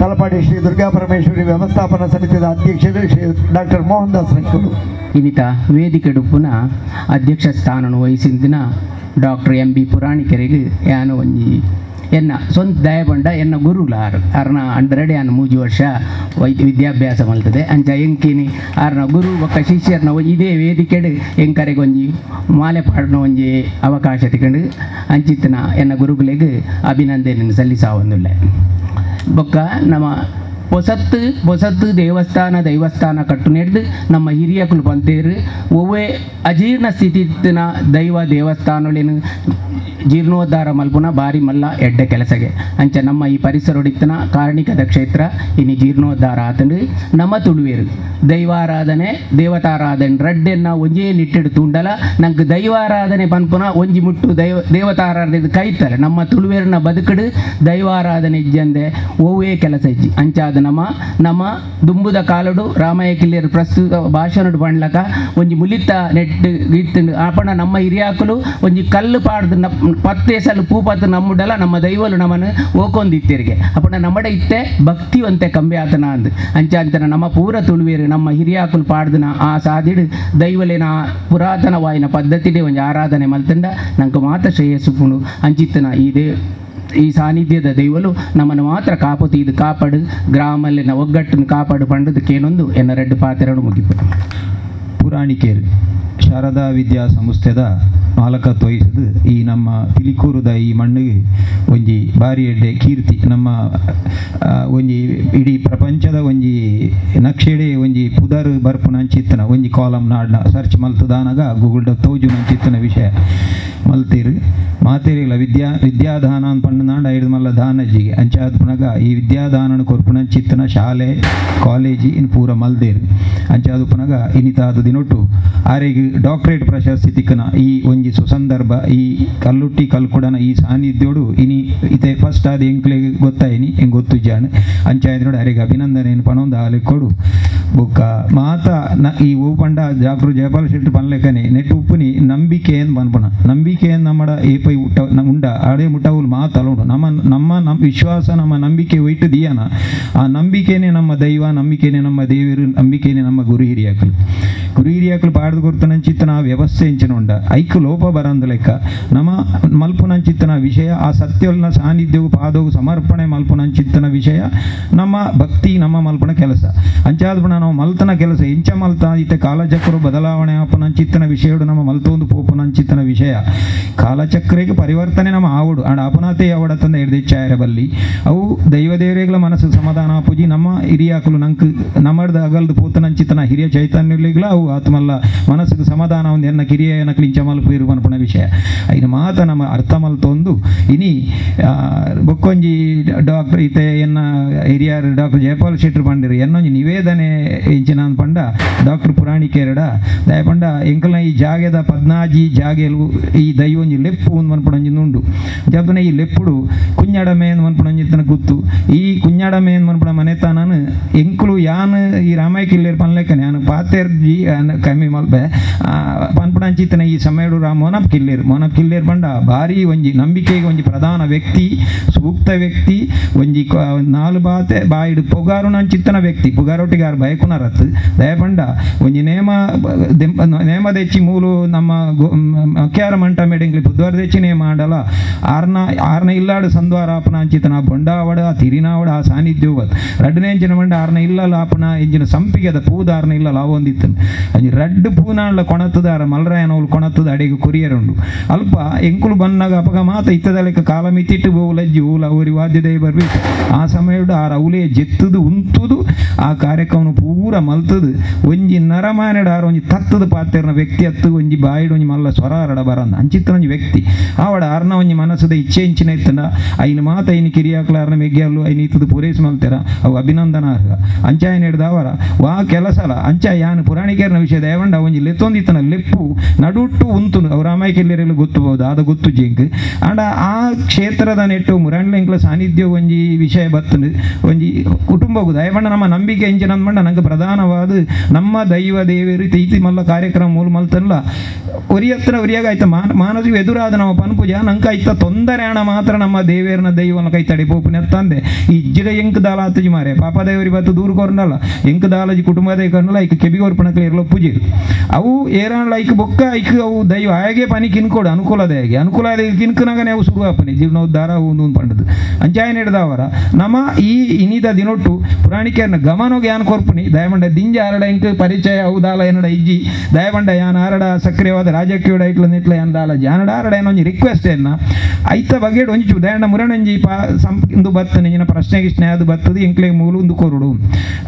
Speaker 1: ತಲಪಾಡಿ ಶ್ರೀ ದುರ್ಗಾ ಪರಮೇಶ್ವರಿ ವ್ಯವಸ್ಥಾಪನಾ ಸಮಿತಿಯ ಅಧ್ಯಕ್ಷರು ಶ್ರೀ ಡಾಕ್ಟರ್ ಮೋಹನ್ ದಾಸ್ ರಂಕುಲು.
Speaker 7: ಇನ್ನಿತ ವೇದಿಕೆ ಡುಪ್ಪುನ ಅಧ್ಯಕ್ಷ ಸ್ಥಾನವನ್ನು ವಹಿಸಿದ doctor M B ಪುರಾಣಿಕರಿಗೆ ಯಾನು ಒಂಜಿ ಎನ್ನ ಸ್ವಂತ ದಯಪಂಡ ಎನ್ನ ಗುರುಲ ಆರು ಆರ್ನ ಅಂಡರಡೆ ಆನ್ 3 ವರ್ಷ ವೈದ್ಯ ವಿದ್ಯಾಭ್ಯಾಸ ಮಲ್ತದೆ ಅಂಚ ಎಂಕಿನಿ ಆರ್ನ ಗುರು ಒಕ್ಕ ಶಿಷ್ಯರ್ನ ಇದೇ ವೇದಿಕೆಡು ಎಂಕರೆಗೆ ಒಂಜಿ ಮಾಲೆ ಪಾಡನ ಒಂಜಿ ಅವಕಾಶ ತಿಕೊಂಡು ಅಂಚಿತ್ತನ ಎನ್ನ ಗುರುಗಳಿಗೆ ಅಭಿನಂದನೆ ಸಲ್ಲಿಸಾವೊಂದುಲ್ಲ. ಬೊಕ್ಕ ನಮ್ಮ ಹೊಸತ್ತು ಹೊಸತ್ತು ದೇವಸ್ಥಾನ ದೈವಸ್ಥಾನ ಕಟ್ಟು ನೆಡ್ದು ನಮ್ಮ ಹಿರಿಯಕುಲು ಪಂತೇರು ಒವ್ವೇ ಅಜೀರ್ಣ ಸ್ಥಿತಿನ ದೈವ ದೇವಸ್ಥಾನೊಳೇನು ಜೀರ್ಣೋದ್ಧಾರ ಮಲ್ಪುನ ಬಾರಿ ಮಲ್ಲ ಎಡ್ಡೆ ಕೆಲಸಗೆ ಅಂಚ ನಮ್ಮ ಈ ಪರಿಸರೊಡಿತ್ತನ ಕಾರ್ಣಿಕದ ಕ್ಷೇತ್ರ ಇನಿ ಜೀರ್ಣೋದ್ಧಾರ ಆತಂಡು ನಮ್ಮ ತುಳುವೇರು ದೈವಾರಾಧನೆ ದೇವತಾರಾಧನೆ ರಡ್ಡೆನ್ನ ಒಂಜೇ ನಿಟ್ಟಿಡು ತೂಂಡಲ ನಂಗೆ ದೈವಾರಾಧನೆ ಪನ್ಪುನ ಒಂಜಿ ಮುಟ್ಟು ದೇವತಾರಾಧನೆ ಕೈತಲೆ ನಮ್ಮ ತುಳುವೇರನ ಬದುಕಡು ದೈವಾರಾಧನೆ ಇಜ್ಜಂದೆ ಒವ್ವೇ ಕೆಲಸ ಇಜ್ಜಿ. ಅಂಚಾದ ನಮ್ಮ ನಮ್ಮ ದುಂಬುದ ಕಾಲಡು ರಾಮಯ್ಯ ಕಿಲ್ಲೇರು ಪ್ರಸ್ತುತ ಭಾಷಣಡು ಪಂಡ್ಲಕ ಒಂಜಿ ಮುಲಿತ ನೆಟ್ಟು ಇತ್ತು ಆಪಣ ನಮ್ಮ ಹಿರಿಯಾಕಲು ಒಂಜಿ ಕಲ್ಲು ಪಾಡ್ದು ಪತ್ತೆ ಸಲ ಪೂಪತ್ತು ನಮ್ಮುಡಲ ನಮ್ಮ ದೈವಲು ನಮ್ಮನ್ನು ಓಕೊಂದಿತ್ತೇರಿಗೆ ಅಪ್ಪಣ ನಮ್ಮಡ ಇತ್ತೆ ಭಕ್ತಿವಂತೆ ಕಂಬೆ ಆತನ ಅಂದು ಅಂಚ ಅಂತನ ನಮ್ಮ ಪೂರ ತುಳುವೇರು ನಮ್ಮ ಹಿರಿಯಾಕುಲು ಪಾಡ್ದನ ಆ ಸಾದಿಡು ದೈವಲೇನ ಪುರಾತನವಾಯಿನ ಪದ್ಧತಿಡೆ ಒಂಜಿ ಆರಾಧನೆ ಮಲ್ತಂಡ ನಂಗೆ ಮಾತ್ರ ಶ್ರೇಯಸ್ಸು ಅಂಚಿತ್ತನ ಈ ಸಾನ್ನಿಧ್ಯದ ದೈವಲು ನಮ್ಮನ್ನು ಮಾತ್ರ ಕಾಪುತಿ ಇದು ಕಾಪಾಡು ಗ್ರಾಮಲ್ಲಿನ ಒಗ್ಗಟ್ಟನ್ನು ಕಾಪಾಡು ಪಂಡದಕ್ಕೇನೊಂದು ಎನ್ನ ರೆಡ್ಡು ಪಾತ್ರೆಯನ್ನು ಮುಗಿಪು.
Speaker 8: ಪುರಾಣಿಕೇರು ಶಾರದಾ ವಿದ್ಯಾ ಸಂಸ್ಥೆದ ಮಾಲಕತ್ವ ವಹಿಸಿದು ಈ ನಮ್ಮ ಪಿಲಿಕೂರುದ ಈ ಮಣ್ಣಿಗೆ ಒಂಜಿ ಬಾರಿ ಎಡ್ಡೆ ಕೀರ್ತಿ ನಮ್ಮ ಒಂಜಿ ಇಡೀ ಪ್ರಪಂಚದ ಒಂಜಿ ನಕ್ಷೆಡೆ ಒಂಜಿ ಪುದರ್ ಬರ್ಪುನ ಅಂಚಿತ್ತನ ಒಂಜಿ ಕಾಲಮ್ ನಾಡ್ನ ಸರ್ಚ್ ಮಲ್ತದಾನಗ ಗೂಗಲ್ಡ ತೋಜುನ ಅಂಚಿತ್ತನ ವಿಷಯ ಮಲ್ತೀರು ಮಾತೇರಿಲ್ಲ ವಿದ್ಯಾದಾನ ಅಂತ ಪಂಡ ಐದು ಮಲ್ಲ ದಾನಜ್ಜಿಗೆ ಅಂಚಾದ ಪುನಗ ಈ ವಿದ್ಯಾದಾನನ ಕೊರ್ಪುನ ಚಿತ್ತನ ಶಾಲೆ ಕಾಲೇಜಿ ಇನ್ನು ಪೂರ ಮಲ್ದೇರು ಅಂಚಾದ ಪುನಗ ಇನ್ನಿತಾದ ದಿನೊಟ್ಟು ಆರೆಗೆ ಡಾಕ್ಟರೇಟ್ ಪ್ರಶಸ್ತಿ ತಿಕ್ಕನ ಈ ಒಂಜಿ ಸುಸಂದರ್ಭ ಈ ಕಲ್ಲುಟ್ಟಿ ಕಲ್ಕುಡನ ಈ ಸಾನ್ನಿಧ್ಯೋಡು ಇನಿ ಇತೆ ಫಸ್ಟ್ ಆದ ಎಂಕ್ಲೆಗೆ ಗೊತ್ತಾಯಿನಿ ಹೆಂಗೆ ಗೊತ್ತು ಜಾಣ ಅಂಚಾಯ್ದು ನೋಡಿ ಆರೆಗೆ ಅಭಿನಂದನೆ ಪಣೊಂದು ಆಲೆ ಕೊಡು ಬೊಕ್ಕ ಮಾತ ನ ಈ ಹೂ ಪಂಡ ಡಾಕ್ಟರ್ ಜಯಪಾಲ್ ಶೆಟ್ಟಿ ಪನ್ಲೆಕನೆ ನೆಟ್ ಉಪ್ಪುನಿ ನಂಬಿಕೆ ಏನು ಪನ್ಪುಣ ನಂಬಿಕೆ ನಮ್ಮಡ ಏಪೈ ಉಟ್ಟ ಉಂಡ ಅಡೆ ಮುಟ್ಟವುಲು ಮಾತಲ್ಲ ಉಂಡು ನಮ್ಮ ನಮ್ಮ ನಮ್ಮ ವಿಶ್ವಾಸ ನಮ್ಮ ನಂಬಿಕೆ ಒಯ್ಟು ದಿಯಾನ ಆ ನಂಬಿಕೆನೇ ನಮ್ಮ ದೈವ ನಂಬಿಕೆನೇ ನಮ್ಮ ದೇವರು ನಂಬಿಕೆನೇ ನಮ್ಮ ಗುರು ಹಿರಿಯಾಕಲು ಗುರು ಹಿರಿಯಾಕಲು ಪಾಡ್ದು ಕೊಡ್ತಾನಂಚಿತ್ತನ ಆ ವ್ಯವಸ್ಥೆ ಇಂಚಿನ ಉಂಡ ಐಕ್ ಲೋಪ ಬರಂದ ಲೆಕ್ಕ ನಮ್ಮ ಮಲ್ಪುನಂಚಿತ್ತನ ವಿಷಯ ಆ ಸತ್ಯಲ್ನ ಸಾನ್ನಿಧ್ಯವು ಪಾದವು ಸಮರ್ಪಣೆ ಮಲ್ಪುನಂಚಿತ್ತನ ವಿಷಯ ನಮ್ಮ ಭಕ್ತಿ ನಮ್ಮ ಮಲ್ಪನ ಕೆಲಸ ಅಂಚಾದ ನಾವು ಮಲ್ತನ ಕೆಲಸ ಇಂಚ ಮಲ್ತ ಇತ್ತೆ ಕಾಲಚಕ್ರ ಬದಲಾವಣೆ ಆಪನಂಚಿತ್ತನ ವಿಷಯಡು ನಮ್ಮ ಮಲ್ತೊಂದು ಪೋಪನಂಚಿತ್ತನ ವಿಷಯ ಕಾಲಚಕ್ರಕ್ಕೆ ಪರಿವರ್ತನೆ ನಮ್ಮ ಆವಡು ಅಂಡ್ ಅಪನಾತೆ ಅವಡತ್ತಂದ ಹಿಡ್ದಿಚ್ಚಾಯರ ಬಲ್ಲಿ ಅವು ದೈವದೇವರೆಗಳ ಮನಸ್ಸು ಸಮಾಧಾನ ಆಪುಜಿ ನಮ್ಮ ಹಿರಿಯಾಕಲು ನಂಕ್ ನಮ್ಮಡ್ದ ಅಗಲ್ದು ಪೋತನಂಚಿತನ ಹಿರಿಯ ಚೈತನ್ಯಗಳ ಅವು ಆತ್ಮಲ್ಲ ಮನಸ್ಸಿಗೆ ಸಮಾಧಾನ ಒಂದು ಎನ್ನ ಕಿರಿಯ ಏನಕ್ಲು ಇಂಚ ಮಲ್ಪು ಇರುವನ್ಪುಣ ವಿಷಯ ಐನ ಮಾತ ನಮ್ಮ ಅರ್ಥ ಮಲ್ತೊಂದು ಇನಿ ಬೊಕ್ಕೊಂಜಿ ಡಾಕ್ಟರ್ ಇತ್ತೆ ಎನ್ನ ಹಿರಿಯರು ಡಾಕ್ಟರ್ ಜಯಪಾಲ್ ಶೆಟ್ಟರು ಪಂಡಿರು ಎನ್ನೊಂಜಿ ನಿವೇದನೆ ಇಂಚಿನ ಪಂಡ ಡಾಕ್ಟರ್ ಪುರಾಣಿಕೇರಡ ದಯಪಂಡ ಎಂಕಲ್ನ ಈ ಜಾಗೆದ ಪದ್ನಾಜಿ ಜಾಗೆಲು ಈ ದೈವೊಂಜಿ ಲೆಪ್ಪು ಒಂದು ಮನ್ಪುಣಂಜಿನ ಉಂಡು. ಜಪನೆ ಈ ಲೆಪ್ಪುಡು ಕುഞ്ഞಾಡಮೆ ಮನ್ಪುಣಂಜಿತ್ತನ ಗುತ್ತು ಈ ಕುഞ്ഞಾಡಮೆ ಮನ್ಪುಣ ಮನೆತಾನನು ಎಂಕುಲು ಯಾನ್ ಈ ರಾಮಾಯ ಕಿಲ್ಲೇರ್ ಪನ್ಲೆಕ್ಕನೆ ಯಾನ್ ಪಾತೆರ್ಜಿ ಕಮ್ಮಿ ಮಲ್ಪೆ ಪನ್ಪುಣಂಚಿತ್ತನ ಈ ಸಮಯಡು ಮೋನಪ್ ಕಿಲ್ಲೇರ್ ಮೋನಪ್ ಕಿಲ್ಲೇರ್ ಪಂಡ ಭಾರಿ ಒಂಜಿ ನಂಬಿಕೆಗೆ ಒಂಜಿ ಪ್ರಧಾನ ವ್ಯಕ್ತಿ, ಸೂಕ್ತ ವ್ಯಕ್ತಿ, ಒಂಜಿ ನಾಲು ಬಾತೆ ಬಾಯಿಡು ಪುಗಾರುನಂಚಿತ್ತನ ವ್ಯಕ್ತಿ, ಪುಗಾರೊಟ್ಟಿಗಾರ ಬಯಕುನರತ್ ದಯಪಂಡ ಒಂಜಿ ನೇಮ ನೇಮದೆಚ್ಚಿ ಮೂಲು ನಮ್ಮ ಅಕ್ಯಾರ ಮಂಟ ಮೇಡೆಂಗ್ಲಿ ಬುಧವಾರ ದೆಚ್ಚಿ ನೇಮ ಆಂಡಲ ಆರ್ನ ಆರ್ನ ಇಲ್ಲಾಡು ಸಂದ್ವಾರ ಆಪನ ಅಂಚಿತನ ಬೊಂಡಾವಡ ತಿರಿನಾವಡ ಆ ಸಾನ್ನಿಧ್ಯ ರಡ್ಡನೇ ಅಂಚಿನ ಮಂಡ ಆರ್ನ ಇಲ್ಲಲ ಆಪನ ಇಂಚಿನ ಸಂಪಿಗೆದ ಪೂದಾರ್ನ ಇಲ್ಲಲ ಅವೊಂದಿತ್ತನು ಅಂಜಿ ರಡ್ಡು ಪೂನಾಂಡ್ಲ ಕೊಣತದ ಆರ ಮಲ್ರಾಯನವ್ಲು ಕೊಣತದ ಅಡಿಗೆ ಕೊರಿಯರ್ ಉಂಡು ಅಲ್ಪ ಎಂಕುಲು ಬನ್ನಾಗ ಅಪಗ ಮಾತ ಇತ್ತದಲೆಕ್ಕ ಕಾಲ ಮಿತಿಟ್ಟು ಬೋಲಜ್ಜಿ ಊಲ ಊರಿ ವಾದ್ಯದೈ ಬರ್ಬೇಕು ಆ ಸಮಯಡು ಆರ ಅವಲೇ ಜೆತ್ತದು ಉಂತುದು ಆ ಕಾರ್ಯಕ್ರಮ ಪೂರ ಮಲ್ತದು ಒಂಜಿ ನರಮಾನೆಡು ಆರ ಒಂಜಿ ತತ್ತದ ಪಾತೆರ್ನ ವ್ಯಕ್ತಿ ಅತ್ತು ಒಂಜಿ ಬಾಯಿಡು ಒಂಜಿ ಮಲ್ಲ ಸ್ವರ ಅರಡ ಬರಂದ ಅಂಚಿತ್ತ ಒಂಜಿ ವ್ಯಕ್ತಿ ಆವಡ ಆರ್ನ ಒಂಜಿ ಮನಸ್ಸದ ಇಚ್ಛೆ ಇಂಚಿನ ಇತ್ತನ ಐನ ಮಾತ ಐನ ಕಿರಿಯಾಕ್ಲ ಆರ್ನ ಮೆಗ್ಯಾಲು ಐನ ಇತ್ತದು ಪೂರೈಸಿ ಮಲ್ತೆರ ಅವು ಅಭಿನಂದನಾರ್ಹ ಅಂಚಾಯನ ಹಿಡ್ದವರ ವಾ ಕೆಲಸಲ ಅಂಚ ಯಾನು ಪುರಾಣಿಕರ್ನ ವಿಷಯ ದಯವಂಡ ಒಂಜಿ ಲೆತ್ತೊಂದಿತ್ತನ ಲೆಪ್ಪು ನಡುಟ್ಟು ಉಂತುನು ಅವು ರಾಮಾಯಕಿಲ್ಲೆರೆಲ್ಲ ಗೊತ್ತುಬಹುದು ಆದ ಗೊತ್ತು ಜಿಂಕ್ ಆಂಡ ಆ ಕ್ಷೇತ್ರದ ನೆಟ್ಟು ಮುರಾಣ್ಲೆಂಕ್ಲ ಸಾನ್ನಿಧ್ಯ ಒಂಜಿ ವಿಷಯ ಬತ್ತನು ಒಂಜಿ ಕುಟುಂಬಗೂ ದಯವಂಡ ನಮ್ಮ ನಂಬಿಕೆ ಇಂಚಿನ ಅಂದ್ಮಂಡ ನಂಗೆ ಪ್ರಧಾನವಾದ ನಮ್ಮ ದೈವ ದೇವರು ಇತಿ ಮಲ್ಲ ಕಾರ್ಯಕ್ರಮ ಮೂಲ ಮಲ್ತಲ್ಲ ಒರಿಯತ್ರ ಒರಿಯಾಗ ಆಯ್ತ ಮಾನಸಿಕ ಎದುರಾದ ನಮ್ಮ ಪನ್ಪುಜ ನಂಗೆ ಆಯ್ತ ತೊಂದರೆ ಹಣ ಮಾತ್ರ ನಮ್ಮ ದೇವೇರ್ನ ದೈವನ ಕೈ ತಡಿ ಪೋಪುನ ತಂದೆ ಈ ಇಜ್ಜಿಡ ಎಂಕ್ ದಾಲ ಆತಜಿ ಮಾರೆ ಪಾಪ ದೇವರಿ ಬತ್ತು ದೂರ ಕೊರ್ನಲ್ಲ ಎಂಕ್ ದಾಲಜಿ ಕುಟುಂಬದ ಕೊರ್ನಲ್ಲ ಐಕ್ ಕೆಬಿಗೋರ್ಪಣಕ್ಲೆ ಇರಲ ಪೂಜೆ ಅವು ಏರಾಂಡ್ಲ ಐಕ್ ಬೊಕ್ಕ ಐಕ್ ಅವು ದೈವ ಹಾಗೆ ಪನಿ ಕಿನ್ಕೋಡು ಅನುಕೂಲದ ಹೇಗೆ ಅನುಕೂಲ ಕಿನ್ಕನಾಗನೆ ಅವು ಶುರು ಆಪನಿ ಜೀವನೋದ್ಧಾರ ಒಂದು ಪಂಡದು ಅಂಚಾಯ ನಡೆದವರ ನಮ್ಮ ಈ ಇನಿದ ದಿನೊಟ್ಟು ಪುರಾಣಿಕೆಯನ್ನ ಗಮನೋಗಿ ಯಾನ್ ಕೊರ್ಪುನಿ ದಯಮಂಡ ದಿಂಜ ಆರಡ ಇಂಕ್ ಪರಿಚಯ ಅವು ದಾಲ ಏನಡ ಇಜ್ಜಿ ದಯಮಂಡ ಯಾನ್ ಆರಡ ಸಕ್ರಿಯವಾದ ರಾಜಕೀಯ ಐಟ್ಲ ನಿಟ್ಲ ಯಾನ್ ದಾಲ ಜಾನಡ ಆರಡ ಏನೊಂಜಿ ರಿಕ್ವೆಸ್ಟ್ ಏನ ಐತ ಬಗೆಡ್ ಒಂಜಿ ದಯಂಡ ಮುರಣಂಜಿ ಪಾ ಇಂದು ಬತ್ತನೆ ಇಂಜಿನ ಪ್ರಶ್ನೆ ಗಿಶ್ನೆ ಅದು ಬತ್ತದು ಎಂಕ್ಲೆ ಮೂಲು ಒಂದು ಕೊರುಡು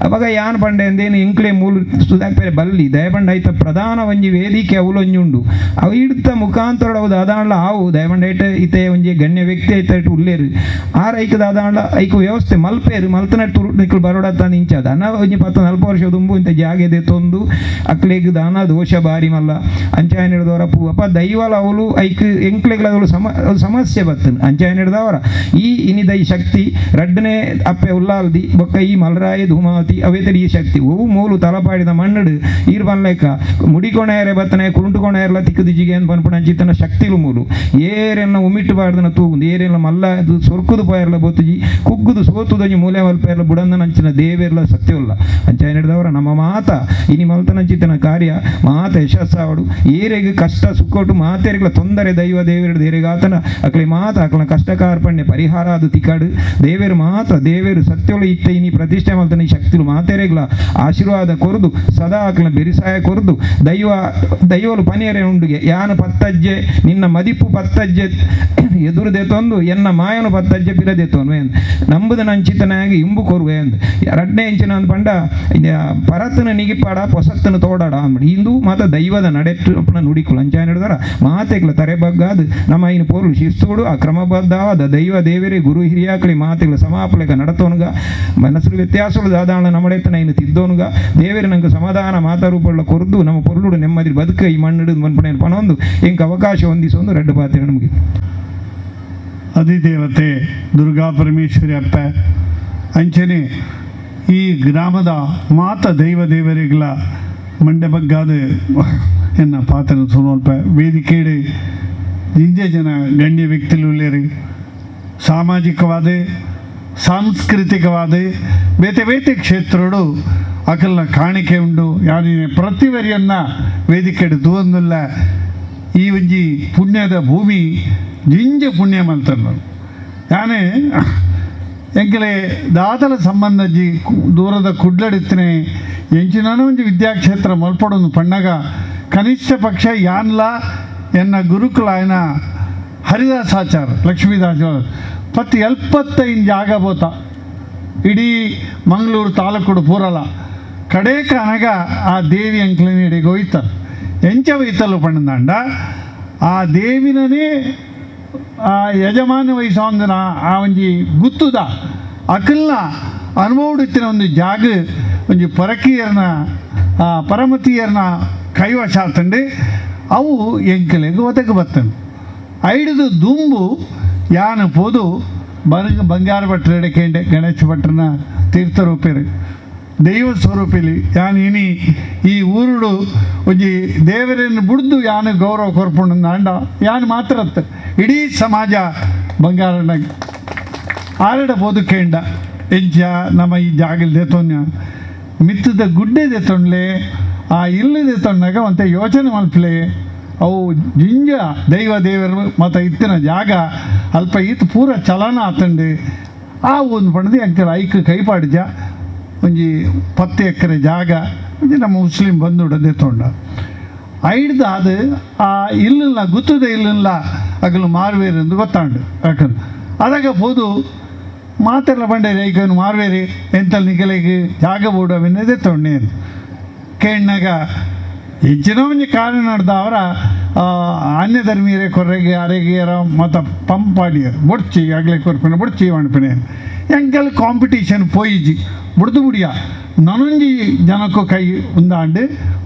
Speaker 8: ಅವಾಗ ಯಾನ್ ಪಂಡೆ ಅಂದೇನು ಎಂಕ್ಲೆ ಮೂಲು ಸುಧಾಕ್ಪೇರೆ ಬಲ್ಲಿ ದಯಬಂಡ ಐತ ಪ್ರಧಾನ ಒಂಜಿ ವೇದಿಕೆ ಅವಲೊಂಜಿ ಉಂಡು ಅವು ಇಡ್ತ ಮುಖಾಂತರ ಅವು ದಾದಾಂಡ್ಲ ಆವು ದಯಬಂಡ ಐಟ ಇತೆ ಒಂಜಿ ಗಣ್ಯ ವ್ಯಕ್ತಿ ಐತ ಇಟ್ಟು ಉಲ್ಲೇರು ಆರ್ ಐಕ ದಾದಾಂಡ್ಲ ಐಕು ವ್ಯವಸ್ಥೆ ಮಲ್ಪೇರು ಮಲ್ತನ ತುರು ನಿಕ್ಲು ಬರೋಡ ತಾನು ಇಂಚಾದ ಅನ್ನ ಒಂಜಿ 10-40 ವರ್ಷ ದುಂಬು ಇಂತ ಜಾಗೆದೆ ತೊಂದು ಅಕ್ಲೆಗ್ ದಾನ ದೋಷ ಬಾರಿ ಮಲ್ಲ ಅಂಚಾಯ ಹಿಡಿದವರ ಪೂ ಅಪ್ಪ ದೈವಲ ಅವಳು ಐಕ್ ಎಂಕ್ಲೆಗ್ಲ ಅವಳು ಸಮಸ್ಯೆ ಬತ್ತನು ಅಂಚಾಯ ಹಿಡಿದವರ ಈ ಇನಿದ ಈ ಶಕ್ತಿ ರಡ್ಡನೆ ಅಪ್ಪೆ ಉಲ್ಲಾಲ್ದಿ ಬೊಕ್ಕ ಈ ಮಲರಾಯ ಧೂಮಾವತಿ ಅವೇತಡಿ ಈ ಶಕ್ತಿ ಓವು ಮೂಲು ತಲಪಾಡಿದ ಮಣ್ಣಡು ಈರ್ ಬನ್ಲೆಕ್ಕ ಮುಡಿಕೊಣೆಯರೆ ಬತ್ತನೆ ಕುರುಂಟುಕೊಣೆಯರ್ಲ ತಿಕ್ಕುದಿಜಿಗೆ ಅಂತ ಪನ್ಪುಣ ಅಂಚಿತನ ಶಕ್ತಿಲು ಮೂಲು ಏರೆನ್ನ ಉಮಿಟ್ಟು ಬಾರ್ದನ ತೂಗುಂದು ಏರೆಲ್ಲ ಮಲ್ಲ ಅದು ಸೊರ್ಕುದು ಪೋಯರ್ಲ ಬೊತ್ತುಜಿ ಕುಗ್ಗುದು ಸೋತುದೊಂಜಿ ಮೂಲೆ ಮಲ್ಪೆರ್ಲ ಬುಡಂದನ ಅಂಚಿನ ದೇವೇರ್ಲ ಸತ್ಯವಲ್ಲ ಅಂಚಾಯ ಹಿಡಿದವರ ನಮ್ಮ ಮಾತ ಇನಿ ಮಲ್ತನಂಚಿತನ ಕಾರ್ಯ ಮಾತ ಯಶಸ್ಸಾವಡು ಏರೆಗ್ ಕಷ್ಟ ಸುಕ್ಕೊಟ್ಟು ಮಾತೆರೆಗ್ಲ ತೊಂದರೆ ದೈವ ದೇವೇರು ದೇರೆಗಾತನ ಅಕ್ಲೆ ಮಾತ ಅಕ್ಲ ಕಷ್ಟ ಕಾರ್ಪಣ್ಯ ಪರಿಹಾರ ಅದು ತಿಕಾಡು ದೇವೇರು ಮಾತ ದೇವೇರು ಸತ್ಯೊಳು ಇತ್ತ ಇನಿ ಪ್ರತಿಷ್ಠೆ ಮಲ್ತನ ಈ ಶಕ್ತಿಲು ಮಾತೆರೆಗ್ಲ ಆಶೀರ್ವಾದ ಕೊರದು ಸದಾ ಅಕ್ಲ ಬೆರಿಸಾಯ ಕೊರದು ದೈವ ದೈವಲು ಪನಿಯರೆ ಉಂಡುಗೆ ಯಾನು ಪತ್ತಜ್ಜೆ ನಿನ್ನ ಮದಿಪು ಪತ್ತಜ್ಜೆ ಎದುರುದೆ ತೊಂದು ಎನ್ನ ಮಾಯನು ಪತ್ತಜ್ಜೆ ಪಿರದೆ ತೊಂದು ನಂಬುದ ನಂಚಿತನಾಗಿ ಇಂಬು ಕೊರುವೆ ಅಂದ್ ರಡ್ನೇ ಇಂಚಿನ ಅಂದ್ ಪಂಡ ಪರತನ ನಿಗಿಪಾಡ ಪೊಸತ್ತನ ತೋಡಾಡ ಅಂದ್ಬಿಡಿ ಇಂದು ಮಾತ ದೈವದ ನಡೆಟ್ಟು ನುಡಿಕುಲು ಅಂಚಾಯ ನಡೆದಾರ ಮಾತೆಗ್ಲ ತರೆ ಬಗ್ಗಾದು ನಮ್ಮ ಇನ್ನು ಪೋರ್ಲು ಶಿಸ್ತುಡು ಆ ಕ್ರಮಬದ್ಧವಾದ ದೈವ ದೇವರೇ ಗುರು ಹಿರಿಯಾಕಲಿ ಮಾತೆಗ್ಲ ಸಮಾಪಲೆಗ ನಡತೋನುಗ ಮನಸ್ಸು ವ್ಯತ್ಯಾಸಗಳು ದಾದಾಣ ನಮ್ಮಡೆತನ ಇನ್ನು ತಿದ್ದೋನುಗ ದೇವರೇ ನಂಗೆ ಸಮಾಧಾನ ಮಾತಾರೂಪಳ್ಳ ಕೊರ್ದು ನಮ್ಮ ಪೊರ್ಲುಡು ನೆಮ್ಮದಿ ಬದುಕ ಈ ಮಣ್ಣು ಮನ್ಪಣೆ ಪಣೊಂದು ಇಂಕ ಅವಕಾಶ ಹೊಂದಿಸೊಂದು ರೆಡ್ಡು ಪಾತ್ರೆ ನಮಗೆ
Speaker 9: ಅಧಿದೇವತೆ ದುರ್ಗಾ ಪರಮೇಶ್ವರಿ ಅಪ್ಪ ಅಂಚನೆ ಈ ಗ್ರಾಮದ ಮಾತ ದೈವ ದೇವರಿಗಳ ಮಂಡೆ ಬಗ್ಗಾದ ಎನ್ನ ಪಾತ್ರ ಸುನೋಲ್ಪ ವೇದಿಕೆಡೆ ಜಿಂಜೆ ಜನ ಗಣ್ಯ ವ್ಯಕ್ತಿಲು ಸಾಮಾಜಿಕವಾದ ಸಾಂಸ್ಕೃತಿಕವಾದ ಬೇತೆ ಬೇತೆ ಕ್ಷೇತ್ರಡು ಅಕಲ್ನ ಕಾಣಿಕೆ ಉಂಡು ಯಾನಿನ ಪ್ರತಿವರಿಯನ್ನು ವೇದಿಕೆಡು ತೂವೊಂದುಲ್ಲ ಈ ಒಂಜಿ ಪುಣ್ಯದ ಭೂಮಿ ಜಿಂಜ ಪುಣ್ಯ ಮಲ್ತನ್ನು ಯಾನೆ ಎಂಕಲೆ ದಾದಲ ಸಂಬಂಧ ಜಿ ದೂರದ ಕುಡ್ಲಡಿತ್ತನೆ ಎಂಚಿನಾನು ಒಂಜಿ ವಿದ್ಯಾಕ್ಷೇತ್ರ ಮಲ್ಪಡೊಂದು ಪಣ್ಣಗ ಕನಿಷ್ಠ ಪಕ್ಷ ಯಾನ್ಲ ಎನ್ನ ಗುರುಕುಲಾಯನ ಹರಿದಾಸಾಚಾರ ಲಕ್ಷ್ಮೀದಾಸ ಪತ್ತು 75 ಜಾಗ ಬೋತ ಇಡೀ ಮಂಗಳೂರು ತಾಲೂಕುಡು ಪೂರಲ ಕಡೇ ಕನಗ ಆ ದೇವಿ ಅಂಕ್ಲಿನ ಇಡೀ ಹೋಯ್ತಾರೆ ಎಂಚ ಒಯ್ತಲು ಪಣ್ಣಂದಾಂಡ ಆ ದೇವಿನೇ ಆ ಯಜಮಾನ ವಯಸ್ಸಾಂದನ ಆ ಒಂಜಿ ಗುತ್ತುದ ಅಕಲ್ನ ಅನುಭವಡುತ್ತಿನ ಒಂದು ಜಾಗ ಒಂಜಿ ಪರಕೀಯರ್ನ ಪರಮತೀಯರ್ನ ಕೈವಶ ಆತಂಡು ಅವು ಎಂಕಲೆಗ್ ಒದಗ ಬತ್ತಂಡು. ಐಡ್ದು ದುಂಬು ಯಾನ್ ಪೋದು ಬಂಗಾರ ಭಟ್ರೆಡೆ ಕೇಂಡೆ ಗಣೇಶ ಭಟ್ರನ ತೀರ್ಥರೂಪೇರು ದೈವ ಸ್ವರೂಪಿಲಿ ಯಾನ್ ಇನಿ ಈ ಊರುಡು ಒಂಜಿ ದೇವರನ್ನು ಬುಡ್ದು ಯಾನು ಗೌರವ ಕೊರ್ಪುಂಡು ಅಂಡ ಯಾನ್ ಮಾತ್ರ ಇಡೀ ಸಮಾಜ ಬಂಗಾರಣ್ಣ ಆರಡ ಪೋದು ಕೇಂಡ ಎಂಚ ನಮ್ಮ ಈ ಜಾಗಲ್ ದೇತೊನ್ಯ ಮಿತ್ತದ ಗುಡ್ಡೆ ದೇತೊಂಡ್ಲೆ ಆ ಇಲ್ಲು ದೇತೊಂಡಾಗ ಒಂತೆ ಯೋಚನೆ ಮಲ್ಪಲೆ ಅವು ಜಿಂಜ ದೈವ ದೇವರು ಮತ್ತು ಇತ್ತಿನ ಜಾಗ ಅಲ್ಪ ಈತ ಪೂರ ಚಲನ ಆತಂಡು ಆ ಒಂದು ಪಂಡದು ಎಂಕಲ್ ಐಕ್ ಕೈಪಾಡಿಜ ಒಂಜಿ 10 ಎಕರೆ ಜಾಗ ಒಂಜಿ ನಮ್ಮ ಮುಸ್ಲಿಂ ಬಂಧುಡ ದೇತೊಂಡ ಐಡ್ದು ಅದು ಆ ಇಲ್ಲಲ್ಲ ಗುತ್ತದ ಇಲ್ಲಲ್ಲ ಅಗಲು ಮಾರ್ವೇರು ಎಂದು ಗೊತ್ತಾಂಡು. ಯಾಕಂದ್ರೆ ಅದಾಗ ಪೋದು ಮಾತೆಲ್ಲ ಬಂಡೇರಿ ಐಕನು ಮಾರ್ವೇರಿ ಎಂತಲ್ಲಿ ನಿಗಲಿಗೆ ಜಾಗ ಬೋಡು ಅವೆನ್ನೇ ದೇತೊಂಡೇನು ಕೇಣ್ಣಾಗ ಹೆಚ್ಚಿನ ಒಂಜಿ ಕಾರಣ ನಡೆದ ಅವರ ಅನ್ಯ ಧರ್ಮೀಯರೇ ಕೊರ್ರೆಗೆ ಅರೆಗೆಯರ ಮತ್ತು ಪಂಪಾಡಿಯರು ಬೊಡ್ಚಿ ಆಗಲೇ ಕೊರ್ಪಿನ ಬೊಡ್ಚಿ ಅನ್ಪಿನ ಎಂಕಲ್ ಕಾಂಪಿಟೇಷನ್ ಪೋಯಿಜಿ ಬುಡ್ದು ಬುಡಿಯ ನನೊಂಜಿ ಜನಕ್ಕೂ ಕೈ ಉಂದಾಂಡು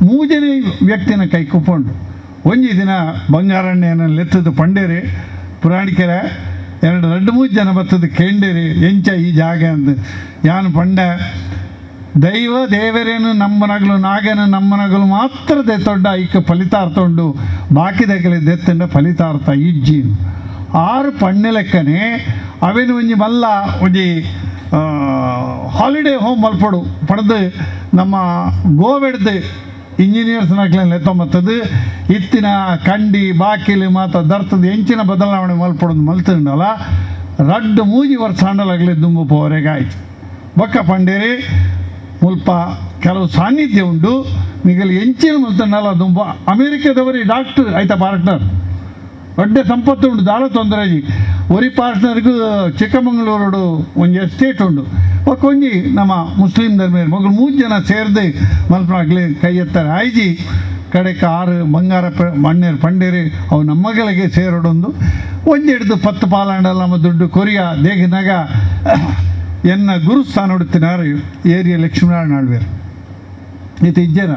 Speaker 9: ಮೂಜನೇ ವ್ಯಕ್ತಿನ ಕೈ ಕುಪ್ಪಂಡು. ಒಂಜಿ ದಿನ ಬಂಗಾರಣ್ಣನ ಲೆತ್ತದ ಪಂಡೇರಿ ಪುರಾಣಿಕೆರೆ ಎರಡು 2 3 ಜನ ಬತ್ತದ ಕೇಂಡೇರಿ ಎಂಚ ಈ ಜಾಗ ಅಂದು ಯಾನು ಪಂಡ ದೈವ ದೇವರೇನು ನಮ್ಮನಗಲು ನಾಗೇನು ನಮ್ಮನಗಲು ಮಾತ್ರ ದೆತ್ತೊಡ್ಡ ಐಕ ಫಲಿತಾರ್ಥ ಉಂಡು ಬಾಕಿದಗಲಿ ದೆತ್ತಂಡ ಫಲಿತಾರ್ಥ ಇಜ್ಜಿ ಆರು ಪಣ್ಣೆ ಲೆಕ್ಕನೆ ಅವೇನು ಒಂಜಿ ಮಲ್ಲ ಒಂಜಿ ಹಾಲಿಡೇ ಹೋಮ್ ಮಲ್ಪಡು ಪಡೆದು ನಮ್ಮ ಗೋವೆಡ್ದು ಇಂಜಿನಿಯರ್ಸ್ ನಕ್ಲೆನ್ ಲೆತ್ತೊಂಬತ್ತದು ಇತ್ತಿನ ಕಂಡಿ ಬಾಕಿಲಿ ಮಾತ ದರ್ತದ ಎಂಚಿನ ಬದಲಾವಣೆ ಮಲ್ಪಡೋದು ಮಲ್ತಂಡಲ್ಲ 2 3 ವರ್ಷ ಅಂಡಲಾಗಲಿ ದುಂಬು ಪೋವರೆಗೆ ಆಯ್ತು. ಬೊಕ್ಕ ಪಂಡೇರಿ ಮುಲ್ಪ ಕೆಲವು ಸಾನ್ನಿಧ್ಯ ಉಂಡು ನಿಗಲಿ ಎಂಚಿನ ಮಲ್ತಂಡಲ್ಲ ದುಂಬ ಅಮೇರಿಕಾದವರಿ ಡಾಕ್ಟರ್ ಆಯ್ತಾ ಪಾರ್ಟ್ನರ್ ಒಡ್ಡೆ ಸಂಪತ್ತು ಉಂಡು ದಾಳ ತೊಂದರೆ ಒರಿ ಪಾರ್ಟ್ನರ್ಗೂ ಚಿಕ್ಕಮಗಳೂರು ಒಂಜಿ ಎಸ್ಟೇಟ್ ಉಂಡು ಒಕ್ಕ ಒಂಜಿ ನಮ್ಮ ಮುಸ್ಲಿಂ ಧರ್ಮೀಯರು ಮಗಳು 3 ಜನ ಸೇರಿದು ಮಲ್ಪನಾಗ್ಲಿ ಕೈ ಎತ್ತಾರೆ ಆಯ್ಜಿ ಕಡೆಗೆ 6 ಬಂಗಾರ ಮಣ್ಣೇರು ಪಂಡೇರಿ ಅವು ನಮ್ಮಗಳಿಗೆ ಸೇರೋಡೊಂದು ಒಂಜಿ ಹಿಡ್ದು 10 ಪಾಲಾಂಡಲ್ಲ ನಮ್ಮ ದುಡ್ಡು ಕೊರಿಯ ದೇಗಿನಾಗ ಎನ್ನ ಗುರುಸ್ಥಾನ ಹುಡುತ್ತಿನಾರು ಏರಿಯ ಲಕ್ಷ್ಮೀನಾರಾಯಣ ಆಳ್ವೇರು ಈತ ಇಜ್ಜನ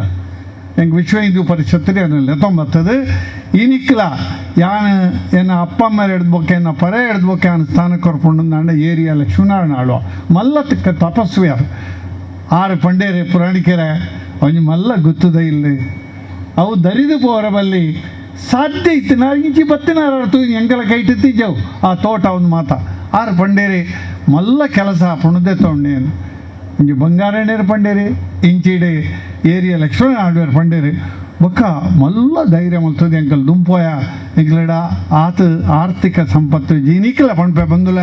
Speaker 9: ಎಂಗೆ ವಿಶ್ವ ಹಿಂದೂ ಪರಿಷತ್ತಿನ ಲೆತ್ತೊಂಬತ್ತದು ಈ ನಿಕ್ಲ ಯಾನ್ ಎನ್ನ ಅಪ್ಪ ಅಮ್ಮ ಎಡ್ದು ಎನ್ನ ಪರೆ ಎಡ್ದು ಯಾನ್ ಸ್ಥಾನ ಕೊರ್ಪುಂಡು ಏರಿಯ ಲಕ್ಷ್ಮೀನಾರಾಯಣ ಆಳ್ವ ಮಲ್ಲ ತಿಕ್ಕ ತಪಸ್ವಿಯಾರು ಆರು ಪಂಡೇರಿ ಪುರಾಣಿಕೆರೆ ಒಂಜಿ ಮಲ್ಲ ಗುತ್ತದ ಇಲ್ಲಿ ಅವು ದರಿದು ಪೋರ ಬಲ್ಲಿ ಸಾಧ್ಯ ಇತ್ತು ನಾ ಇಂಚಿ ಬತ್ತಿನಾರ ಎಂಕಲ ಕೈಟಿತ್ತಿಜ್ಜವು ಆ ತೋಟ ಒಂದು ಮಾತ ಆರು ಪಂಡೇರಿ ಮಲ್ಲ ಕೆಲಸ ಪುಣದೆ ತೊಂಡೇನು ಒಂಜಿ ಬಂಗಾರಣ್ಣೇರು ಪಂಡೇರಿ ಇಂಚಿಡೆ ಏರಿಯ ಲಕ್ಷ್ಮಣ ಆಳ್ವೇರು ಪಂಡೇರಿ ಬೊಕ್ಕ ಮಲ್ಲ ಧೈರ್ಯ ಮಲ್ತದೆ ಎಂಕಲ್ ದುಂಪೋಯ ಎಂಕಲಡ ಆತ ಆರ್ಥಿಕ ಸಂಪತ್ತು ಜೀನಿಕಲ ಪಂಡ್ಪೆ ಬಂದುಲ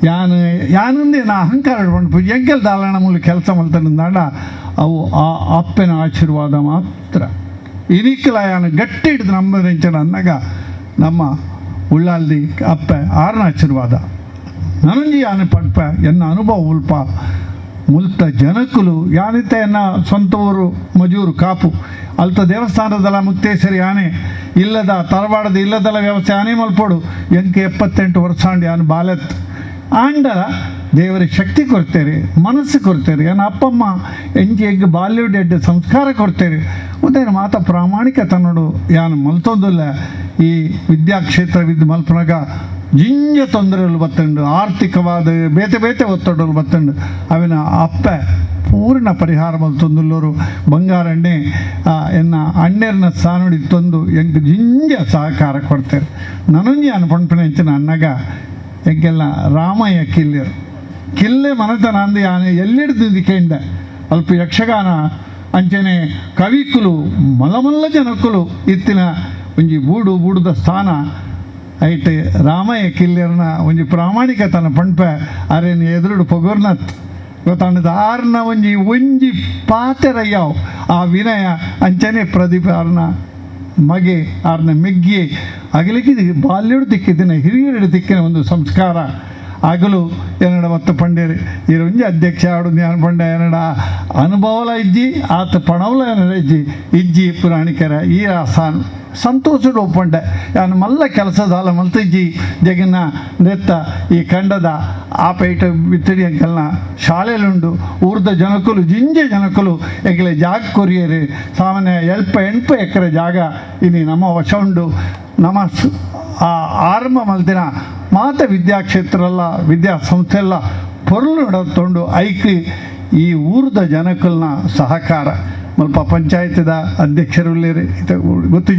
Speaker 9: ಯಾನು ಯಾನಂದೇ ನಾ ಅಹಂಕಾರ ಪಂಡ್ಪು ಎಂಕಲ್ ದಾಲಣ ಮೂಲ ಕೆಲಸ ಮಲ್ತಂದಾಂಡ ಅವು ಆ ಅಪ್ಪನ ಆಶೀರ್ವಾದ ಮಾತ್ರ ಇನಿಕಲ ಯಾನು ಗಟ್ಟಿ ಹಿಡಿದು ನಂಬರಿಂಚನ ಅನ್ನಾಗ ನಮ್ಮ ಉಳ್ಳಾಲ್ದಿ ಅಪ್ಪೆ ಆರನ ಆಶೀರ್ವಾದ ನನಂಜಿ ಯಾನು ಪಡ್ಪ ಎನ್ನ ಅನುಭವ ಉಲ್ಪ ಮುಲ್ತ ಜನಕುಲು ಯಾನಿತ ಎನ್ನ ಸ್ವಂತ ಊರು ಮಜೂರು ಕಾಪು ಅಲ್ತ ದೇವಸ್ಥಾನದಲ್ಲ ಮುಕ್ತೇಶ್ವರಿ ಯಾನೆ ಇಲ್ಲದ ತರವಾಡದ ಇಲ್ಲದಲ್ಲ ವ್ಯವಸ್ಥೆ ಯಾನೇ ಮಲ್ಪೋಡು ಎಂಕೆ 78 ವರ್ಷ ಆಂಡ್ ಯಾನು ಬಾಲೆತ್ ಆಂಡಲ ದೇವರಿಗೆ ಶಕ್ತಿ ಕೊಡ್ತೇವೆ ಮನಸ್ಸು ಕೊಡ್ತೇವೆ ನನ್ನ ಅಪ್ಪಮ್ಮ ಎಂಜಿ ಎಗ್ ಬಾಲ್ಯಡ್ ಎಡ್ಡೆ ಸಂಸ್ಕಾರ ಕೊಡ್ತೇವೆ ಉದಯ ಮಾತ ಪ್ರಾಮಾಣಿಕ ತನ್ನೋಡು ಯಾನು ಮಲ್ತೊಂದಿಲ್ಲ ಈ ವಿದ್ಯಾಕ್ಷೇತ್ರ ವಿದ್ ಮಲ್ಪನಾಗ ಜಿಂಜ ತೊಂದರೆಗಳು ಬತ್ತಂಡು ಆರ್ಥಿಕವಾದ ಬೇತೆ ಬೇತೆ ಒತ್ತಡಗಳು ಬತ್ತಂಡು ಅವಿನ ಅಪ್ಪೆ ಪೂರ್ಣ ಪರಿಹಾರ ಮಲ್ತೊಂದುಲ್ಲೋರು ಬಂಗಾರಣ್ಣೆ ಎನ್ನ ಅಣ್ಣೆರ್ನ ಸ್ಥಾನಡಿ ತಂದು ಎಂಕ್ ಜಿಂಜ ಸಹಕಾರ ಕೊಡ್ತೇವೆ ನನಂಜಿ ಅನ್ ಪಣ್ಪಿನ ಹೆಂಚಿನ ಅನ್ನಾಗ ಎಂಕೆಲ್ಲ ರಾಮಯ್ಯ ಕಿಲ್ಲೆರು ಕಿಲ್ಲೆ ಮನತನ ಅಂದು ಯಾನು ಎಲ್ಲಿಡ್ದು ಕೇಂಡ ಅಲ್ಪ ಯಕ್ಷಗಾನ ಅಂಚನೆ ಕವಿಕುಲು ಮಲಮಲ್ಲ ಜನಕ್ಕುಲು ಇತ್ತಿನ ಒಂಜಿ ಬೂಡು ಬೂಡುದ ಸ್ಥಾನ ಐಟ್ ರಾಮಯ್ಯ ಕಿಲ್ಲೆರ್ನ ಒಂಜಿ ಪ್ರಾಮಾಣಿಕ ತನ್ನ ಪಣ್ಪೆ ಅರೇನು ಎದುರುಡು ಪೊಗೊರ್ನತ್ ಗೊತ್ತಾಂಡದ ಆರ್ನ ಒಂಜಿ ಒಂಜಿ ಪಾತೆರಯ್ಯಾವ್ ಆ ವಿನಯ ಅಂಚನೆ ಪ್ರದೀಪ ಆರ್ನ ಮಗೆ ಆರ್ನ ಮೆಗ್ಗಿ ಅಗಲಿಕ್ಕೆ ಬಾಲ್ಯಡು ದಿಕ್ಕಿದಿನ ಹಿರಿಯರು ದಿಕ್ಕಿನ ಒಂದು ಸಂಸ್ಕಾರ ಆಗಲು ಎನ್ನಡ ಮತ್ತು ಪಂಡೇರು ಇರುಂಜಿ ಅಧ್ಯಕ್ಷ ಆಡು ಜ್ಞಾನ ಪಂಡ ಎನ್ನಡ ಅನುಭವಲ ಇಜ್ಜಿ ಆತ ಪಣವಲ ಎನ್ನಡ ಇಜ್ಜಿ ಇಜ್ಜಿ ಪುರಾಣಿಕರ ಈ ಆಸಾನ್ ಸಂತೋಷಡು ಒಪ್ಪಂಡೆ ಯಾನು ಮಲ್ಲ ಕೆಲಸದಾಲ ಮಲ್ತಿಜ್ಜಿ ಜಗನ್ನ ನೆತ್ತ ಈ ಖಂಡದ ಆ ಪೈಟ ಬಿತ್ತಡಿ ಅಂಕಲ್ನ ಶಾಲೆಲುಂಡು ಊರ್ದ ಜನಕುಲು ಜಿಂಜೆ ಜನಕುಲು ಎಂಕಲೆ ಜಾಗ ಕೊರಿಯರು ಸಾಮಾನ್ಯ ಎಲ್ಪ ಎಂಟು ಎಕರೆ ಜಾಗ ಇನಿ ನಮ್ಮ ವಶ ಉಂಡು ನಮ್ಮ ಆ ಆರಂಭ ಮಲ್ತಿನ ಮಾತ ವಿದ್ಯಾಕ್ಷೇತ್ರ ಅಲ್ಲ ವಿದ್ಯಾಸಂಸ್ಥೆ ಎಲ್ಲ ಪೊರ್ಲು ನಡತೊಂಡು ಐಕ್ ಈ ಊರ್ದ ಜನಕಲ್ನ ಸಹಕಾರ ಮಲ್ಪ ಪಂಚಾಯತ್ದ ಅಧ್ಯಕ್ಷರು ಗೊತ್ತು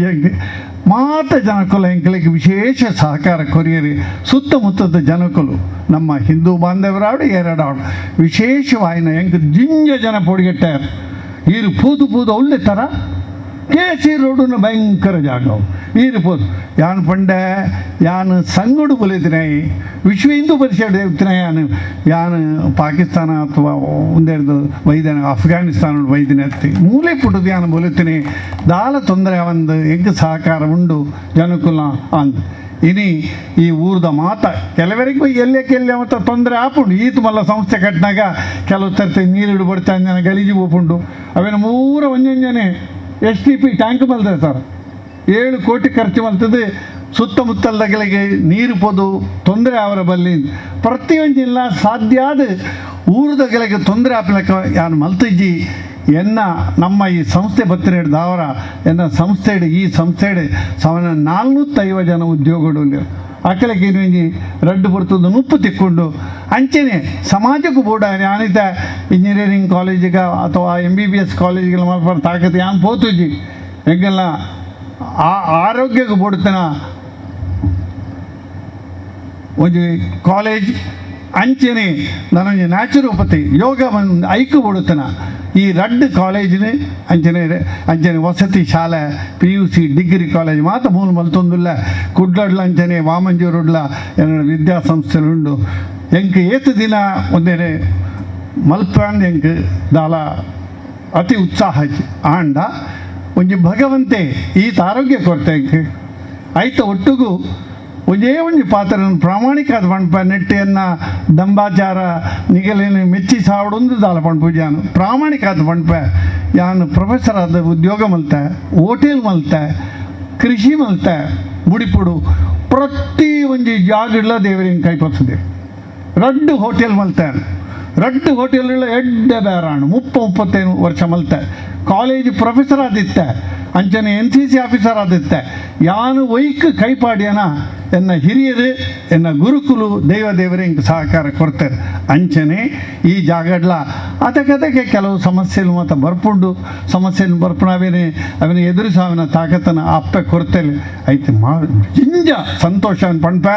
Speaker 9: ಮಾತ ಜನಕುಲ ಎಂಕಲಿಗೆ ವಿಶೇಷ ಸಹಕಾರ ಕೊರಿಯರಿ ಸುತ್ತಮುತ್ತದ ಜನಕುಲು ನಮ್ಮ ಹಿಂದೂ ಬಾಂಧವರಾಡು ಎರಡಾಡು ವಿಶೇಷವಾಯಿನ ಎಂಕ್ ಜಿಂಜ ಜನ ಪೊಡಿಗೆಟ್ಟಾರು ಈರು ಪೂದು ಪೂದು ಒಳ್ಳೆ ಥರ ಕೆ ಸಿ ರೋಡುನ ಭಯಂಕರ ಜಾಗ ಈರು ಪೋದು ಯಾನ್ ಪಂಡೆ ಯಾನ್ ಸಂಗಡು ಬಲಿತಿನ ವಿಶ್ವ ಹಿಂದೂ ಪರಿಷತ್ ಇತ್ತಿನ ಯಾನ್ ಯಾನ್ ಪಾಕಿಸ್ತಾನ ಅಥವಾ ಒಂದೆರಡು ವೈದ್ಯನ ಅಫ್ಘಾನಿಸ್ತಾನ ವೈದ್ಯನ ಎತ್ತಿ ಮೂಲೆ ಪುಟ್ಟದು ಯಾನ್ ಬೊಲಿತೀನಿ ದಾಲ ತೊಂದರೆ ಒಂದು ಎಂಕ್ ಸಹಕಾರ ಉಂಡು ಜನಕುಲ ಅಂದ್ ಇನಿ ಈ ಊರ್ದ ಮಾತ ಕೆಲವರಿಗೂ ಎಲ್ಲೇ ಕೆಲ್ಲೆ ಮತ್ತು ತೊಂದರೆ ಆಪುಂಡು ಈತ ಮಲ್ಲ ಸಂಸ್ಥೆ ಕಟ್ಟಿನಾಗ ಕೆಲವು ತರ್ತಿ ನೀರಿಡು ಬಡ್ತಾ ಅಂಜನ ಗಲೀಜು ಹೋಪುಂಡು ಅವೇನು ಮೂರ ಒಂಜಂಜನೆ S T P tank ಮಲ್ತದೆ ಸರ್ 7 ಕೋಟಿ ಖರ್ಚು ಮಲ್ತದೆ ಸುತ್ತಮುತ್ತಲದಗಳಿಗೆ ನೀರು ಪೋದು ತೊಂದರೆ ಅವರ ಬಲ್ಲಿ ಪ್ರತಿಯೊಂದಿಲ್ಲ ಸಾಧ್ಯ ಆದ ಊರದಗಳಿಗೆ ತೊಂದರೆ ಆಪಲಕ್ಕ ಯಾನು ಮಲ್ತಿಜ್ಜಿ ಎನ್ನ ನಮ್ಮ ಈ ಸಂಸ್ಥೆ ಬತ್ತಿನ ದಾವರ ಎನ್ನ ಸಂಸ್ಥೆ ಈ ಸಂಸ್ಥೆ ಸಾಮಾನ್ಯ 450 ಜನ ಉದ್ಯೋಗಗಳು ಅಕಲಕ್ಕೆ ಇನ್ನೊಂಜಿ ರಡ್ಡು ಬರ್ತದ ನುಪ್ಪು ತಿಕ್ಕೊಂಡು ಅಂಚೆನೆ ಸಮಾಜಕ್ಕೂ ಬೋಡ ಯಾನಿತ ಇಂಜಿನಿಯರಿಂಗ್ ಕಾಲೇಜಿಗೆ ಅಥವಾ M B B S ಕಾಲೇಜಿಗೆ ಮಲ್ಪ ತಾಕತ್ತು ಯಾನ್ ಪೋತುಜಿ ಎಂಗೆಲ್ಲ ಆ ಆರೋಗ್ಯಕ್ಕೆ ಬೋಡ್ತನ ಒಂಜಿ ಕಾಲೇಜ್ ಅಂಚೆನೆ ನಾನೊಂಜಿ ನ್ಯಾಚುರೋಪತಿ ಯೋಗ ಒಂದು ಐಕು ಬೋಡುತ್ತನ ಈ ರಡ್ಡು ಕಾಲೇಜಿನ ಅಂಚನೆ ಅಂಚನೆ ವಸತಿ ಶಾಲೆ P U C degree college ಮಾತ್ರ ಮೂಲ ಮಲ್ತೊಂದುಲ್ಲ ಕುಡ್ಲಡ್ಲ ಅಂಚನೆ ವಾಮಂಜೂರುಡ್ಲ ಎನ್ನ ವಿದ್ಯಾಸಂಸ್ಥೆಲುಂಡು ಎಂಕ್ ಏತು ದಿನ ಒಂದೇನೆ ಮಲ್ಪಾಂದ್ ಎಂಕ್ ದಾಲ ಅತಿ ಉತ್ಸಾಹ ಆಂಡ ಒಂಜಿ ಭಗವಂತೆ ಈತ ಆರೋಗ್ಯ ಕೊರತೆ ಎಂಕ್ ಐತ ಒಟ್ಟುಗು ಒಂಜೇ ಒಂಜಿ ಪಾತ್ರ ಪ್ರಾಮಾಣಿಕ ಅದು ಪಂಪ ನೆಟ್ಟೆಯನ್ನ ದಂಬಾಚಾರ ನಿಗಲೇನು ಮೆಚ್ಚಿ ಸಾವಡೊಂದು ದಾಲ ಪಂಪು ಜಾನು ಪ್ರಾಮಾಣಿಕ ಅದು ಪಂಪ ಯಾನು ಪ್ರೊಫೆಸರ್ ಆದ ಉದ್ಯೋಗ ಮಲ್ತೆ ಹೋಟೆಲ್ ಮಲ್ತೆ ಕೃಷಿ ಮಲ್ತೆ ಮುಡಿಪುಡು ಪ್ರತಿ ಒಂಜಿ ಜಾಗಡ್ಲ ದೇವರಿನ ಕೈಪತ್ತದೆ ರಡ್ಡು ಹೋಟೆಲ್ ಮಲ್ತೆ ರಡ್ಡು ಹೋಟೆಲ್ ಎಡ್ಡೆ ಬೇರಾಣು 30-35 ವರ್ಷ ಮಲ್ತೆ ಕಾಲೇಜ್ ಪ್ರೊಫೆಸರ್ ಆದಿತ್ತೆ ಅಂಚನೆ N C C officer ಆದಿತ್ತೆ ಯಾನು ವೈಕ್ ಕೈಪಾಡ್ಯನ ಎನ್ನ ಹಿರಿಯರು ಎನ್ನ ಗುರುಕುಲು ದೈವ ದೇವರೇ ಇಂಕ್ ಸಹಕಾರ ಕೊಡ್ತಾರೆ ಅಂಚನೆ ಈ ಜಾಗಡ್ಲ ಅದಕ್ಕದಕ್ಕೆ ಕೆಲವು ಸಮಸ್ಯೆలు ಮತ್ತು ಬರ್ಪುಂಡು ಸಮಸ್ಯೆಯನ್ನು ಬರ್ಪುಣವೇನೆ ಅವನ ಎದುರಿಸಾವಿನ ತಾಕತ್ತನ ಅಪ್ಪೆ ಕೊಡ್ತೇನೆ ಐತೆ ಮಾ ಜಿಂಜ ಸಂತೋಷ ಪಂಪ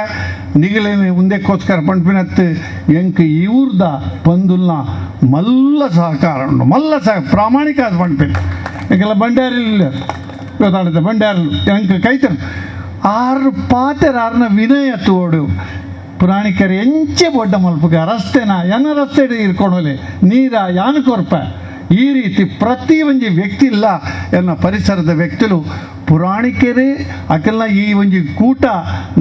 Speaker 9: ನಿಗಲೇನೆ ಉಂದೆಕ್ಕೋಸ್ಕರ ಪಂಪಿನತ್ತು ಎಂಕ್ ಇವ್ರದ ಪಂದುಲ್ನ ಮಲ್ಲ ಸಹಕಾರ ಉಂಡು ಮಲ್ಲ ಸಹ ಪ್ರಾಮಾಣಿಕ ಅದು ಪಂಪಿನ ಎಂಕೆಲ್ಲ ಬಂಡಾರಿಲ್ಲ ಗೊತ್ತಾಡುತ್ತೆ ಬಂಡಾರಲು ಎಂಕ್ ಕೈತರು ಆರು ಪಾತೆರ ಆರ್ನ ವಿನಯ ತೋಡು ಪುರಾಣಿಕರು ಎಂಚೆ ಬೊಡ್ಡ ಮಲ್ಪುಗ ರಸ್ತೆನ ಎನ್ನ ರಸ್ತೆ ಇರ್ಕೊಂಡೋಲೆ ನೀರ ಯಾನು ಕೊರ್ಪ ಈ ರೀತಿ ಪ್ರತಿ ಒಂಜಿ ವ್ಯಕ್ತಿ ಇಲ್ಲ ಎನ್ನ ಪರಿಸರದ ವ್ಯಕ್ತಿಲು ಪುರಾಣಿಕರೇ ಅಕಲ್ನ ಈ ಒಂಜಿ ಕೂಟ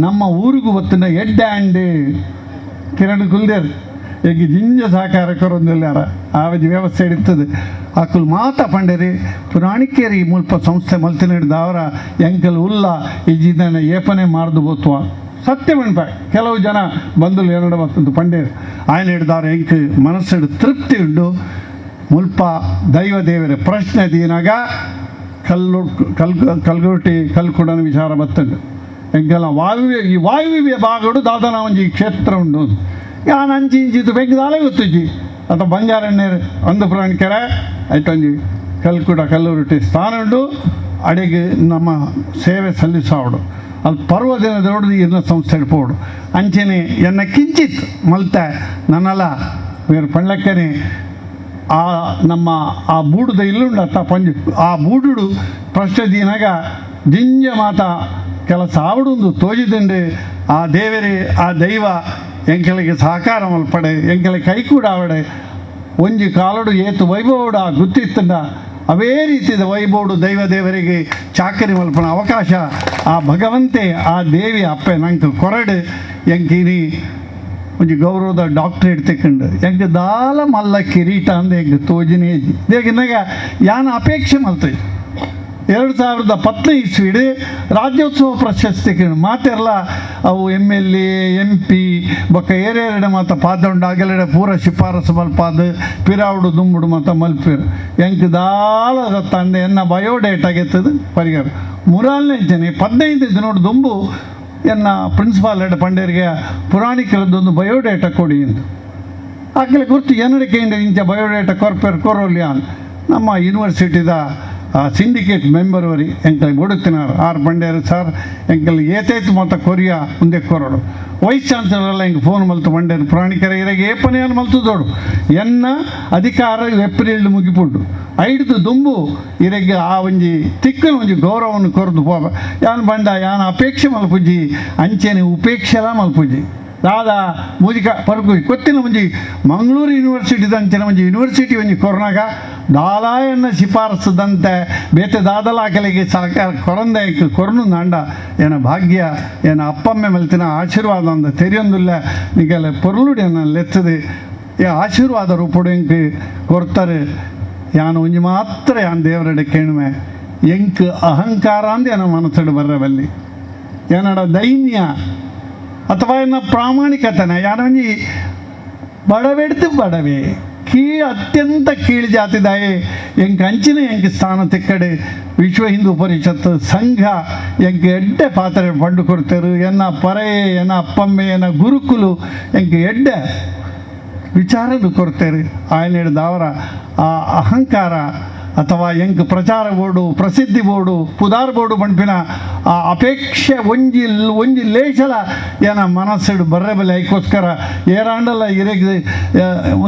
Speaker 9: ನಮ್ಮ ಊರಿಗೂ ಬತ್ತಿನ ಎಡ್ಡೆ ಆ್ಯಂಡ್ ಕಿರಣ್ ಕುಲ್ದೇರ್ ಈಗ ಜಿಂಜ ಸಹಕಾರ ಕೊರೊಂದಿಲ್ಲಾರ ಆ ಒಂಜಿ ವ್ಯವಸ್ಥೆ ಇರ್ತದೆ ಅಕುಲು ಮಾತ ಪಂಡೇರಿ ಪುರಾಣಿಕೇರಿ ಮುಲ್ಪ ಸಂಸ್ಥೆ ಮಲ್ತಿನ ದಾವರ ಎಂಕಲ್ ಉಲ್ಲ ಇಜ್ಜಿದನ ಏಪನೆ ಮಾರ್ದು ಬೋತ್ವ ಸತ್ಯ ಪಂಪ ಕೆಲವು ಜನ ಬಂದುಲು ಎರಡು ಮತ್ತೊಂದು ಪಂಡೇರು ಆಯ್ನ ಹಿಡ್ದವ್ರ ಎಂಕ್ ಮನಸ್ಸು ತೃಪ್ತಿ ಉಂಡು ಮುಲ್ಪ ದೈವ ದೇವರ ಪ್ರಶ್ನೆ ದೀನಾಗ ಕಲ್ಲು ಕಲ್ ಕಲ್ಗುಟಿ ಕಲ್ಕುಡನ ವಿಚಾರ ಬತ್ತಂಡು ಎಂಕೆಲ್ಲ ವಾಯುವ್ಯ ಈ ವಾಯುವ್ಯ ಭಾಗಡು ದಾದನ ಒಂಜಿ ಕ್ಷೇತ್ರ ಉಂಡು ಯಾನ್ ಅಂಚಿ ಇಂಚಿತ್ತು ಬೆಂಕದಾಲೆ ಗೊತ್ತಿಜ್ಜಿ ಅಥವಾ ಬಂಗಾರಣ್ಣೇರು ಒಂದು ಪುರಾಣಿಕೆರೆ ಐಟೊಂಜಿ ಕಲ್ಕುಡ ಕಲ್ಲುರುಟಿ ಸ್ಥಾನ ಉಂಡು ಅಡಿಗೆ ನಮ್ಮ ಸೇವೆ ಸಲ್ಲಿಸೋಡು ಅಲ್ಲಿ ಪರ್ವ ದಿನದೋಡು ಎನ್ನ ಸಂಸ್ಥೆ ಪೋಡು ಅಂಚೆನೆ ಎನ್ನ ಕಿಂಚಿತ್ ಮಲ್ತೆ ನನ್ನಲ್ಲ ಬೇರೆ ಪಂಡ್ಲಕ್ಕನೆ ಆ ನಮ್ಮ ಆ ಬೂಡುದ ಇಲ್ಲುಂಡತ್ತ ಪಂಜು ಆ ಬೂಡುಡು ಪ್ರಶ್ನೆ ದಿನಾಗ ಜಿಂಜ ಮಾತ ಕೆಲಸ ಆವಡುಂದು ತೋಜಿದಂಡೆ ಆ ದೇವರೇ ಆ ದೈವ ಎಂಕಲಿಗೆ ಸಹಕಾರ ಮಲ್ಪಡೆ ಎಂಕಲೆ ಕೈ ಕೂಡ ಆವಡೆ ಒಂಜಿ ಕಾಲಡು ಏತು ವೈಭವಡು ಆ ಗುತ್ತಿತ್ತಂಡ ಅವೇ ರೀತಿಯ ವೈಭವಡು ದೈವ ದೇವರಿಗೆ ಚಾಕರಿ ಮಲ್ಪನ ಅವಕಾಶ ಆ ಭಗವಂತೆ ಆ ದೇವಿ ಅಪ್ಪೆ ನಂಗೆ ಕೊರಡು ಎಂಕಿನಿ ಒಂಜಿ ಗೌರವದ ಡಾಕ್ಟ್ರೇಟ್ ತೆಕ್ಕಂಡು ಎಂಕ್ ದಾಲ ಮಲ್ಲ ಕಿರೀಟ ಅಂದ ಎಂಕ್ ತೋಜಿನೇ ದೇಗಿನಾಗ ಯಾನ ಅಪೇಕ್ಷೆ ಮಲ್ತೈ 2010 ಇಸ್ವಿಡ್ ರಾಜ್ಯೋತ್ಸವ ಪ್ರಶಸ್ತಿ ಮಾತೆಲ್ಲ ಅವು M L A M P ಬೊಕ್ಕ ಏರೇರಡೆ ಮಾತ ಪಾದೊಂಡು ಅಗಲೆಡೆ ಪೂರ ಶಿಫಾರಸು ಮಲ್ಪಾದ ಪಿರಾವುಡು ದುಂಬುಡು ಮಾತ ಮಲ್ಪೇರು ಎಂಕ್ ದಾಲ ತಂದೆ ಎನ್ನ ಬಯೋಡೇಟಾಗೆತ್ತದು ಪರಿಹಾರ ಮುರಾಲ್ನೇ ಜನ 15 ದಿನೋಡು ದುಂಬು ಎನ್ನ ಪ್ರಿನ್ಸಿಪಾಲ್ ಎಡ ಪಂಡೇರಿಗೆ ಪುರಾಣಿಕರದ್ದೊಂದು ಬಯೋಡೇಟಾ ಕೊಡಿ ಎಂದು ಆಗಲೇ ಗುರ್ತು ಏನಕ್ಕೆ ಇಂಚ ಬಯೋಡೇಟಾ ಕೊರ್ಪೇರು ಕೊರೋಲಿಯಾನ್ ನಮ್ಮ ಯೂನಿವರ್ಸಿಟಿದ ಸಿಂಡಿಕೇಟ್ ಮೆಂಬರ್ ವರಿ ಎಂಕಲ್ ಬುಡುತ್ತಿನಾರು ಆರ್ ಬಂಡೇರು ಸರ್ ಎಂಕಲ್ ಏತೇತು ಮತ ಕೊರಿಯಾ ಮುಂದೆ ಕೊರೋಡು ವೈಸ್ ಚಾನ್ಸಲರ್ ಎಲ್ಲ ಹಿಂಗೆ ಫೋನ್ ಮಲ್ತು ಬಂಡೇರು ಪುರಾಣಿಕರ ಇರಗೆ ಏಪನೆಯನ್ನು ಮಲ್ತದೋಡು ಎನ್ನ ಅಧಿಕಾರ ಏಪ್ರಿಲ್ ಮುಗಿಪುಂಡು ಐಡ್ದು ದುಂಬು ಇರಗೆ ಆ ಒಂಜಿ ತಿಕ್ಕನ ಒಂಜಿ ಗೌರವವನ್ನು ಕೊರದು ಪೋಪ ಯಾನ್ ಬಂಡ ಯಾನ್ ಅಪೇಕ್ಷೆ ಮಲ್ಪುಜಿ ಅಂಚೆನೆ ಉಪೇಕ್ಷೆಲ ಮಲ್ಪುಜಿ ದಾದಾ ಮೂಜಿಕ ಪರ್ಕು ಕೊತ್ತಿನ ಒಂಜಿ ಮಂಗಳೂರು ಯೂನಿವರ್ಸಿಟಿದಂಚಿನ ಒಂಜಿ ಯೂನಿವರ್ಸಿಟಿ ಒಂಜಿ ಕೊರೋನಾಗ ದಾಲಾಯನ್ನ ಶಿಫಾರಸುದಂತೆ ಬೇತೆ ದಾದಲಾಕಲಿಗೆ ಸಹಕಾರ ಕೊರಂದೆ ಕೊರನು ನಾಂಡ ಏನ ಭಾಗ್ಯ ಏನ ಅಪ್ಪಮ್ಮೆ ಮಲ್ತಿನ ಆಶೀರ್ವಾದ ಅಂದ ತೆರಿಯೊಂದಿಲ್ಲ ನಿಗಲ ಪೊರ್ಲುಡಿ ಅನ್ನ ಲೆತ್ತದೆ ಈ ಆಶೀರ್ವಾದ ರೂಪುಡು ಎಂಕ್ ಕೊರ್ತಾರೆ ಯಾನು ಒಂಜಿ ಮಾತ್ರ ಯಾನ್ ದೇವರಡೆ ಕೇಣುವೆ ಎಂಕ್ ಅಹಂಕಾರ ಅಂದ ಏನ ಮನಸ್ಸಡು ಬರ್ರವಲ್ಲಿ ಏನಡ ದೈನ್ಯ ಅಥವಾ ಎನ್ನ ಪ್ರಾಮಾಣಿಕತನ ಯಾನೊಂಜಿ ಬಡವೆಡ್ದು ಬಡವೆ ಅತ್ಯಂತ ಕೀಳು ಜಾತಿದಾಯೆ ಎಂಕ್ ಅಂಚಿನ ಎಂಕ್ ಸ್ಥಾನ ತಿಕ್ಕಡೆ ವಿಶ್ವ ಹಿಂದೂ ಪರಿಷತ್ ಸಂಘ ಎಂಕ್ ಎಡ್ಡೆ ಪಾತ್ರೆ ಪಂಡು ಕೊಡ್ತೇರು ಎನ್ನ ಪರೆಯೆ ಎನ್ನ ಅಪ್ಪಮ್ಮೆ ಎನ್ನ ಗುರುಕುಲು ಎಂಕ್ ಎಡ್ಡೆ ವಿಚಾರನು ಕೊಡ್ತೇರು ಆಯನ ಹಿಡ್ದವರ ಆ ಅಹಂಕಾರ ಅಥವಾ ಎಂಕ್ ಪ್ರಚಾರ ಬೋರ್ಡು ಪ್ರಸಿದ್ಧಿ ಬೋರ್ಡು ಪುದಾರ್ ಬೋರ್ಡು ಪಣ್ಪಿನ ಆ ಅಪೇಕ್ಷೆ ಒಂಜಿ ಒಂಜಿ ಲೇಷಲ ಏನ ಮನಸ್ಸಿಡು ಬರ್ರೆ ಬಲೆ ಐಕೋಸ್ಕರ ಏರಾಂಡಲ ಇರೆಗ್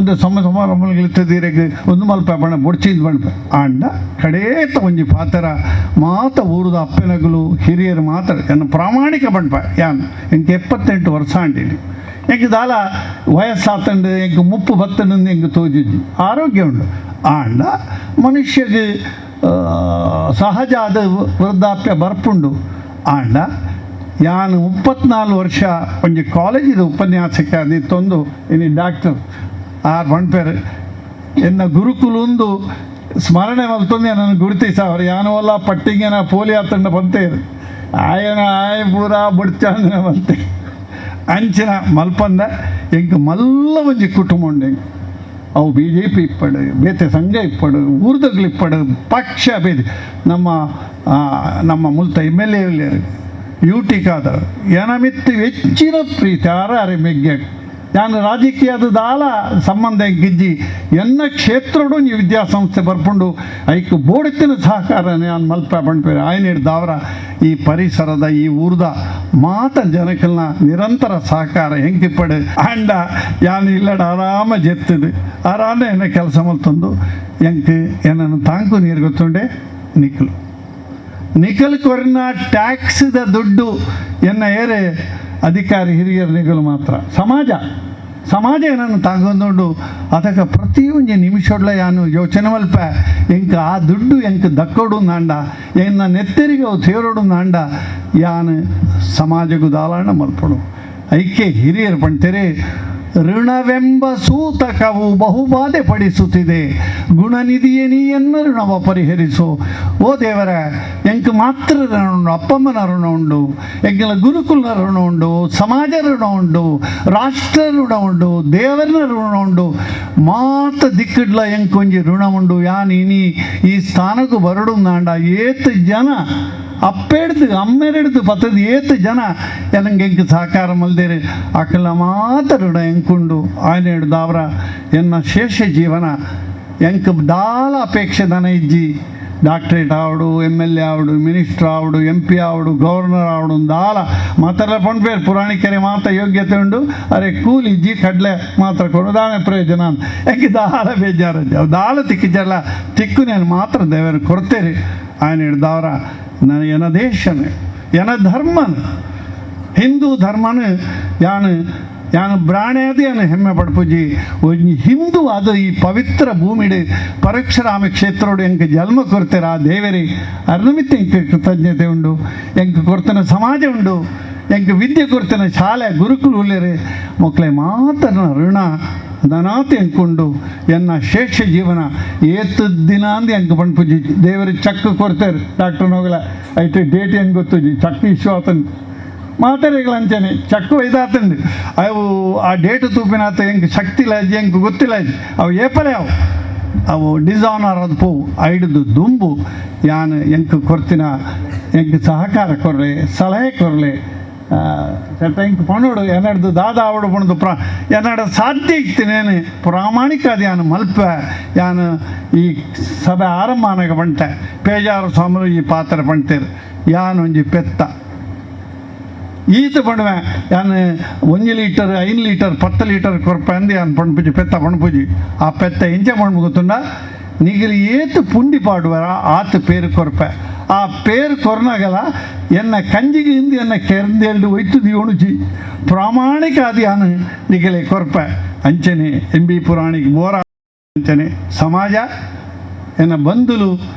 Speaker 9: ಒಂದು ಸಮ ಸಮಾರಂಭಗಳಿರ್ತದೆ ಇರೆಗ್ ಒಂದು ಮಲ್ಪ ಬಣ್ಣ ಬೊಡ್ಚಿಂದ ಬಣ್ಪ ಆಂಡ ಕಡೇತ ಒಂಜಿ ಪಾತ್ರ ಮಾತ ಊರದ ಅಪ್ಪೆನಗಲು ಹಿರಿಯರು ಮಾತ್ರ ಎನ್ನ ಪ್ರಾಮಾಣಿಕ ಬಣ್ಪ ಯಾನ್ ಎಂಕ್ 78 ವರ್ಷ ಆಂಡಿನಿ ಎಂಕ್ ದಾಲ ವಯಸ್ಸಾತಂಡು ಎಂಕ್ ಮುಪ್ಪು ಬತ್ತಂಡು ಎಂಕ್ ತೋಜುಜಿ ಆರೋಗ್ಯ ಉಂಡು ಆಂಡ ಮನುಷ್ಯಗೆ ಸಹಜ ಆದ ವೃದ್ಧಾಪ್ಯ ಬರ್ಪುಂಡು ಆಂಡ ಯಾನು 34 ವರ್ಷ ಒಂಜಿ ಕಾಲೇಜಿದ ಉಪನ್ಯಾಸಕ್ಕೆ ಅದಿತ್ತೊಂದು ಇನಿ ಡಾಕ್ಟರ್ ಆರ್ ಪಣ್ಪೇರು ಎನ್ನ ಗುರುಕುಲೊಂದು ಸ್ಮರಣೆ ಮಲ್ತೊಂದು ನನ್ನ ಗುರುತಿಸ ಅವರು ಯಾನವಲ್ಲ ಪಟ್ಟಿಂಗನ ಪೋಲಿ ಆತಂಡ ಬಂತೇರು ಆಯನ ಆಯ ಪೂರ ಬುಡ್ಚಾಂದನ ಬಂತೆ ಅಂಚಿನ ಮಲ್ಪಂದ ಎಂಕ್ ಮಲ್ಲ ಒಂಜಿ ಕುಟುಂಬ ಉಂಡು ಎಂಕ್ ಅವು B J P ಇಪ್ಪಡು ಬೇತೆ ಸಂಘ ಇಪ್ಪಡು ಊರ್ದಗ್ಲು ಇಪ್ಪಡು ಪಕ್ಷ ಬೇತೆ ನಮ್ಮ ನಮ್ಮ ಮುಲ್ತ M L A U T Khader ಏನಮಿತ್ತು ಹೆಚ್ಚಿನ ಪ್ರೀತಿ ಆರ ಅರೆ ಮೆಗ್ಗೆ ನಾನು ರಾಜಕೀಯದ ದಾಲ ಸಂಬಂಧ ಗಿಜ್ಜಿ ಎನ್ನ ಕ್ಷೇತ್ರಡು ನೀವು ವಿದ್ಯಾಸಂಸ್ಥೆ ಬರ್ಪುಂಡು ಐಕ್ ಬೋಡಿತ್ತಿನ ಸಹಕಾರ ನಾನು ಮಲ್ಪ ಪಂಡ್ಪೇರು ಆಯ್ನ ಹಿಡ್ದವರ ಈ ಪರಿಸರದ ಈ ಊರ್ದ ಮಾತ ಜನಕಲ್ನ ನಿರಂತರ ಸಹಕಾರ ಹೆಂಗಿಪ್ಪಡು ಅಂಡ ಯಾನು ಇಲ್ಲಡ ಆರಾಮ ಜೆತ್ತದು ಆರಾಮ ಎನ್ನ ಕೆಲಸ ಮಲ್ತಂದು ಎಂಕ್ ಏನನ್ನು ತಾಂಕು ನೀರು ಗೊತ್ತುಂಡೆ ನಿಖಲು ನಿಖಲ್ ಕೊರಿನ ಟ್ಯಾಕ್ಸ್ದ ದುಡ್ಡು ಎನ್ನ ಏರೆ ಅಧಿಕಾರಿ ಹಿರಿಯರು ನಿಗಲು ಮಾತ್ರ ಸಮಾಜ ಸಮಾಜ ಏನನ್ನು ತಾಂಗೊಂದುಂಡು ಅದಕ್ಕೆ ಪ್ರತಿಯೊಂದು ನಿಮಿಷಡ್ಲ ಯಾನು ಯೋಚನೆ ಮಲ್ಪ ಎಂಕ್ ಆ ದುಡ್ಡು ಎಂಕ್ ದಕ್ಕೊಡು ನಾಂಡ ಎನ್ನ ನೆತ್ತರಿಗೆ ಅವು ತೇರೋಡು ನಾಂಡ ಯಾನು ಸಮಾಜಕ್ಕೂ ದಾಲಾಣ ಮಲ್ಪಡು ಐಕೆ ಹಿರಿಯರು ಪಂತೇರಿ ಋಣವೆಂಬ ಸೂತಕವು ಬಹುಬಾಧೆ ಪಡಿಸುತ್ತಿದೆ ಗುಣನಿಧಿಯೇ ನೀ ಎನ್ನ ಋಣವ ಪರಿಹರಿಸು. ಓ ದೇವರ, ಎಂಕ್ ಮಾತ್ರ ಋಣ ಉಂಡು, ಅಪ್ಪಮ್ಮನ ಋಣ ಉಂಡು, ಎಂಕಲ ಗುರುಕುಲನ ಋಣ ಉಂಡು, ಸಮಾಜ ಋಣ ಉಂಡು, ರಾಷ್ಟ್ರ ಋಣ ಉಂಡು, ದೇವರನ ಋಣ ಉಂಡು, ಮಾತ ದಿಕ್ಕಿಡ್ಲ ಎಂಕೊಂಜಿ ಋಣ ಉಂಡು. ಯಾನ್ ಇನಿ ಈ ಸ್ಥಾನಕ್ಕೂ ಬರಡು ನಾಂಡ ಏತ್ ಜನ ಅಪ್ಪೆಡ್ದು ಅಮ್ಮೆರೆಡ್ದು ಪತ್ತದು ಏತ್ ಜನ ಎನಂಗೆ ಎಂಕ್ ಸಹಕಾರ ಮಲ್ದೇರು ಅಕಲ ಮಾತ ಋಣ ಎಂಕುಂಡು. ಆಯ್ನ ಹಿಡ್ದು ಅವರ ಎನ್ನ ಶೇಷ ಜೀವನ ಎಂಕ್ ದಾಲ ಅಪೇಕ್ಷೆ ದನ ಇಜ್ಜಿ ಡಾಕ್ಟ್ರೇಟ್ ಆವಡು, M L A ಆವಡು, ಮಿನಿಸ್ಟರ್ ಆವಡು, ಎಂ ಪಿ ಆವಡು, ಗವರ್ನರ್ ಆವಡು ದಾಲ ಮಾತೆಲ್ಲ ಪಂಡ್ಪೇರು ಪುರಾಣಿಕರೆ ಮಾತ ಯೋಗ್ಯತೆ ಉಂಡು. ಅರೆ ಕೂಲಿ ಇಜ್ಜಿ ಕಡಲೆ ಮಾತ್ರ ಕೊಡು ದಾನೆ ಪ್ರಯೋಜನ ಅಂತ ಎಂಕ್ ದಾಲ ಬೇಜಾರಜ್ಜಿ ಅವು ದಾಲ ತಿಕ್ಕಿಜಲ್ಲ ತಿಕ್ಕು ನಾನು ಮಾತ್ರ ದೇವರು ಕೊಡ್ತೇರಿ. ಆಯ್ನ ಹಿಡ್ದವರ ನಾನು ಎನ ದೇಶನೇ ಎನ ಧರ್ಮನ ಹಿಂದೂ ಧರ್ಮನ ಯಾನು ಯಾನು ಬ್ರಾಣೇದು ಯಾನು ಹೆಮ್ಮೆ ಪಡ್ಪುಜಿ ಒಂಜಿ ಹಿಂದೂ ಅದು ಈ ಪವಿತ್ರ ಭೂಮಿಡು ಪರಶುರಾಮ ಕ್ಷೇತ್ರೋಡು ಎಂಕ್ ಜನ್ಮ ಕೊರ್ತೀರ ಆ ದೇವರಿ ಅರ್ನಮಿತ್ತ ಎಂಕ್ ಕೃತಜ್ಞತೆ ಉಂಡು, ಎಂಕ್ ಕೊರ್ತನ ಸಮಾಜ ಉಂಡು. ಎಂಕ್ ವಿದ್ಯೆ ಕೊರ್ತಿನ ಶಾಲೆ ಗುರುಕುಲು ಉಲ್ಲೇರು ಮಕ್ಕಳೇ ಮಾತನ ಋಣ ದನಾತಿ ಎಂಕೊಂಡು ಎನ್ನ ಶೇಷ ಜೀವನ ಏತು ದಿನ ಅಂದು ಎಂಕ್ ಪಣ್ಪುಜಿ ದೇವರು ಚಕ್ ಕೊರ್ತಾರೆ ಡಾಕ್ಟರ್ ಹೋಗಲ ಐಟ್ ಡೇಟ್ ಹೆಂಗೆ ಗೊತ್ತುಜಿ ಚಕ್ ಇಶ್ಯೂ ಆತಂದು ಮಾತಾಡಿಗಳ ಅಂಚನೆ ಚಕ್ಕು ಒಯ್ದಾತಂದು ಅವು ಆ ಡೇಟ್ ತೂಪಿನಾತ ಎಂಕ್ ಶಕ್ತಿ ಇಲ್ಲ ಎಂಕ್ ಗೊತ್ತಿಲ್ಲ ಅವು ಏಪಲೆ ಅವು ಅವು ಡಿಸಾನರ್ ಅದು ಪೋವು ಐಡ್ದು ದುಂಬು ಯಾನ್ ಎಂಕ್ ಕೊರ್ತಿನ ಎಂಕ್ ಸಹಕಾರ ಕೊರ್ಲೆ ಸಲಹೆ ಕೊರ್ಲೆ ಚಟ್ಟ ಇಂಕ್ ಪಣೋಡು ಎನ್ನಡ್ದು ದಾದ ಆವಡು ಪಣದು ಪ್ರಾ ಎನ್ನಡ ಸಾಧ್ಯ ಇತ್ತಿನೇನು ಪ್ರಾಮಾಣಿಕ ಅದು ಯಾನು ಮಲ್ಪ ಯಾನು ಈ ಸಭೆ ಆರಂಭ ಆನಗ ಬಂಟೆ ಪೇಜಾರು ಸ್ವಾಮರು ಈ ಪಾತ್ರ ಪಣ್ತೇರು ಯಾನು ಒಂಜಿ ಪೆತ್ತ ಈತ ಪಣುವೆ ಯಾನು 1 ಲೀಟರ್ 5 ಲೀಟರ್ 10 ಲೀಟರ್ ಕೊರ್ಪ ಅಂದು ಯಾನು ಪಣ್ಪುಜಿ ಪೆತ್ತ ಪಣ್ಪುಜಿ ಆ ಪೆತ್ತ ಎಂಚ ಪಣ್ಪು ಗೊತ್ತುಂಡ ನಿಗಲಿ ಏತು ಪುಂಡಿ ಪಾಡುವರ ಆತ ಪೇರು ಕೊರ್ಪ ಆ ಪೇರು ಕೊರ್ನಾಗಲ ಎನ್ನ ಕಂಜಿಗೆ ಇಂದು ಎನ್ನ ಕೆರಂದೇಳ್ದು ಒಯ್ತು ದಿಯೋಣುಜಿ ಪ್ರಾಮಾಣಿಕ ಅದು ಯಾನು ನಿಗಲೆ ಕೊರ್ಪ ಅಂಚನೆ ಎಂ ಬಿ ಪುರಾಣಿಕ್ ಮೋರ ಅಂಚನೆ ಸಮಾಜ ಎನ್ನ ಬಂಧುಲು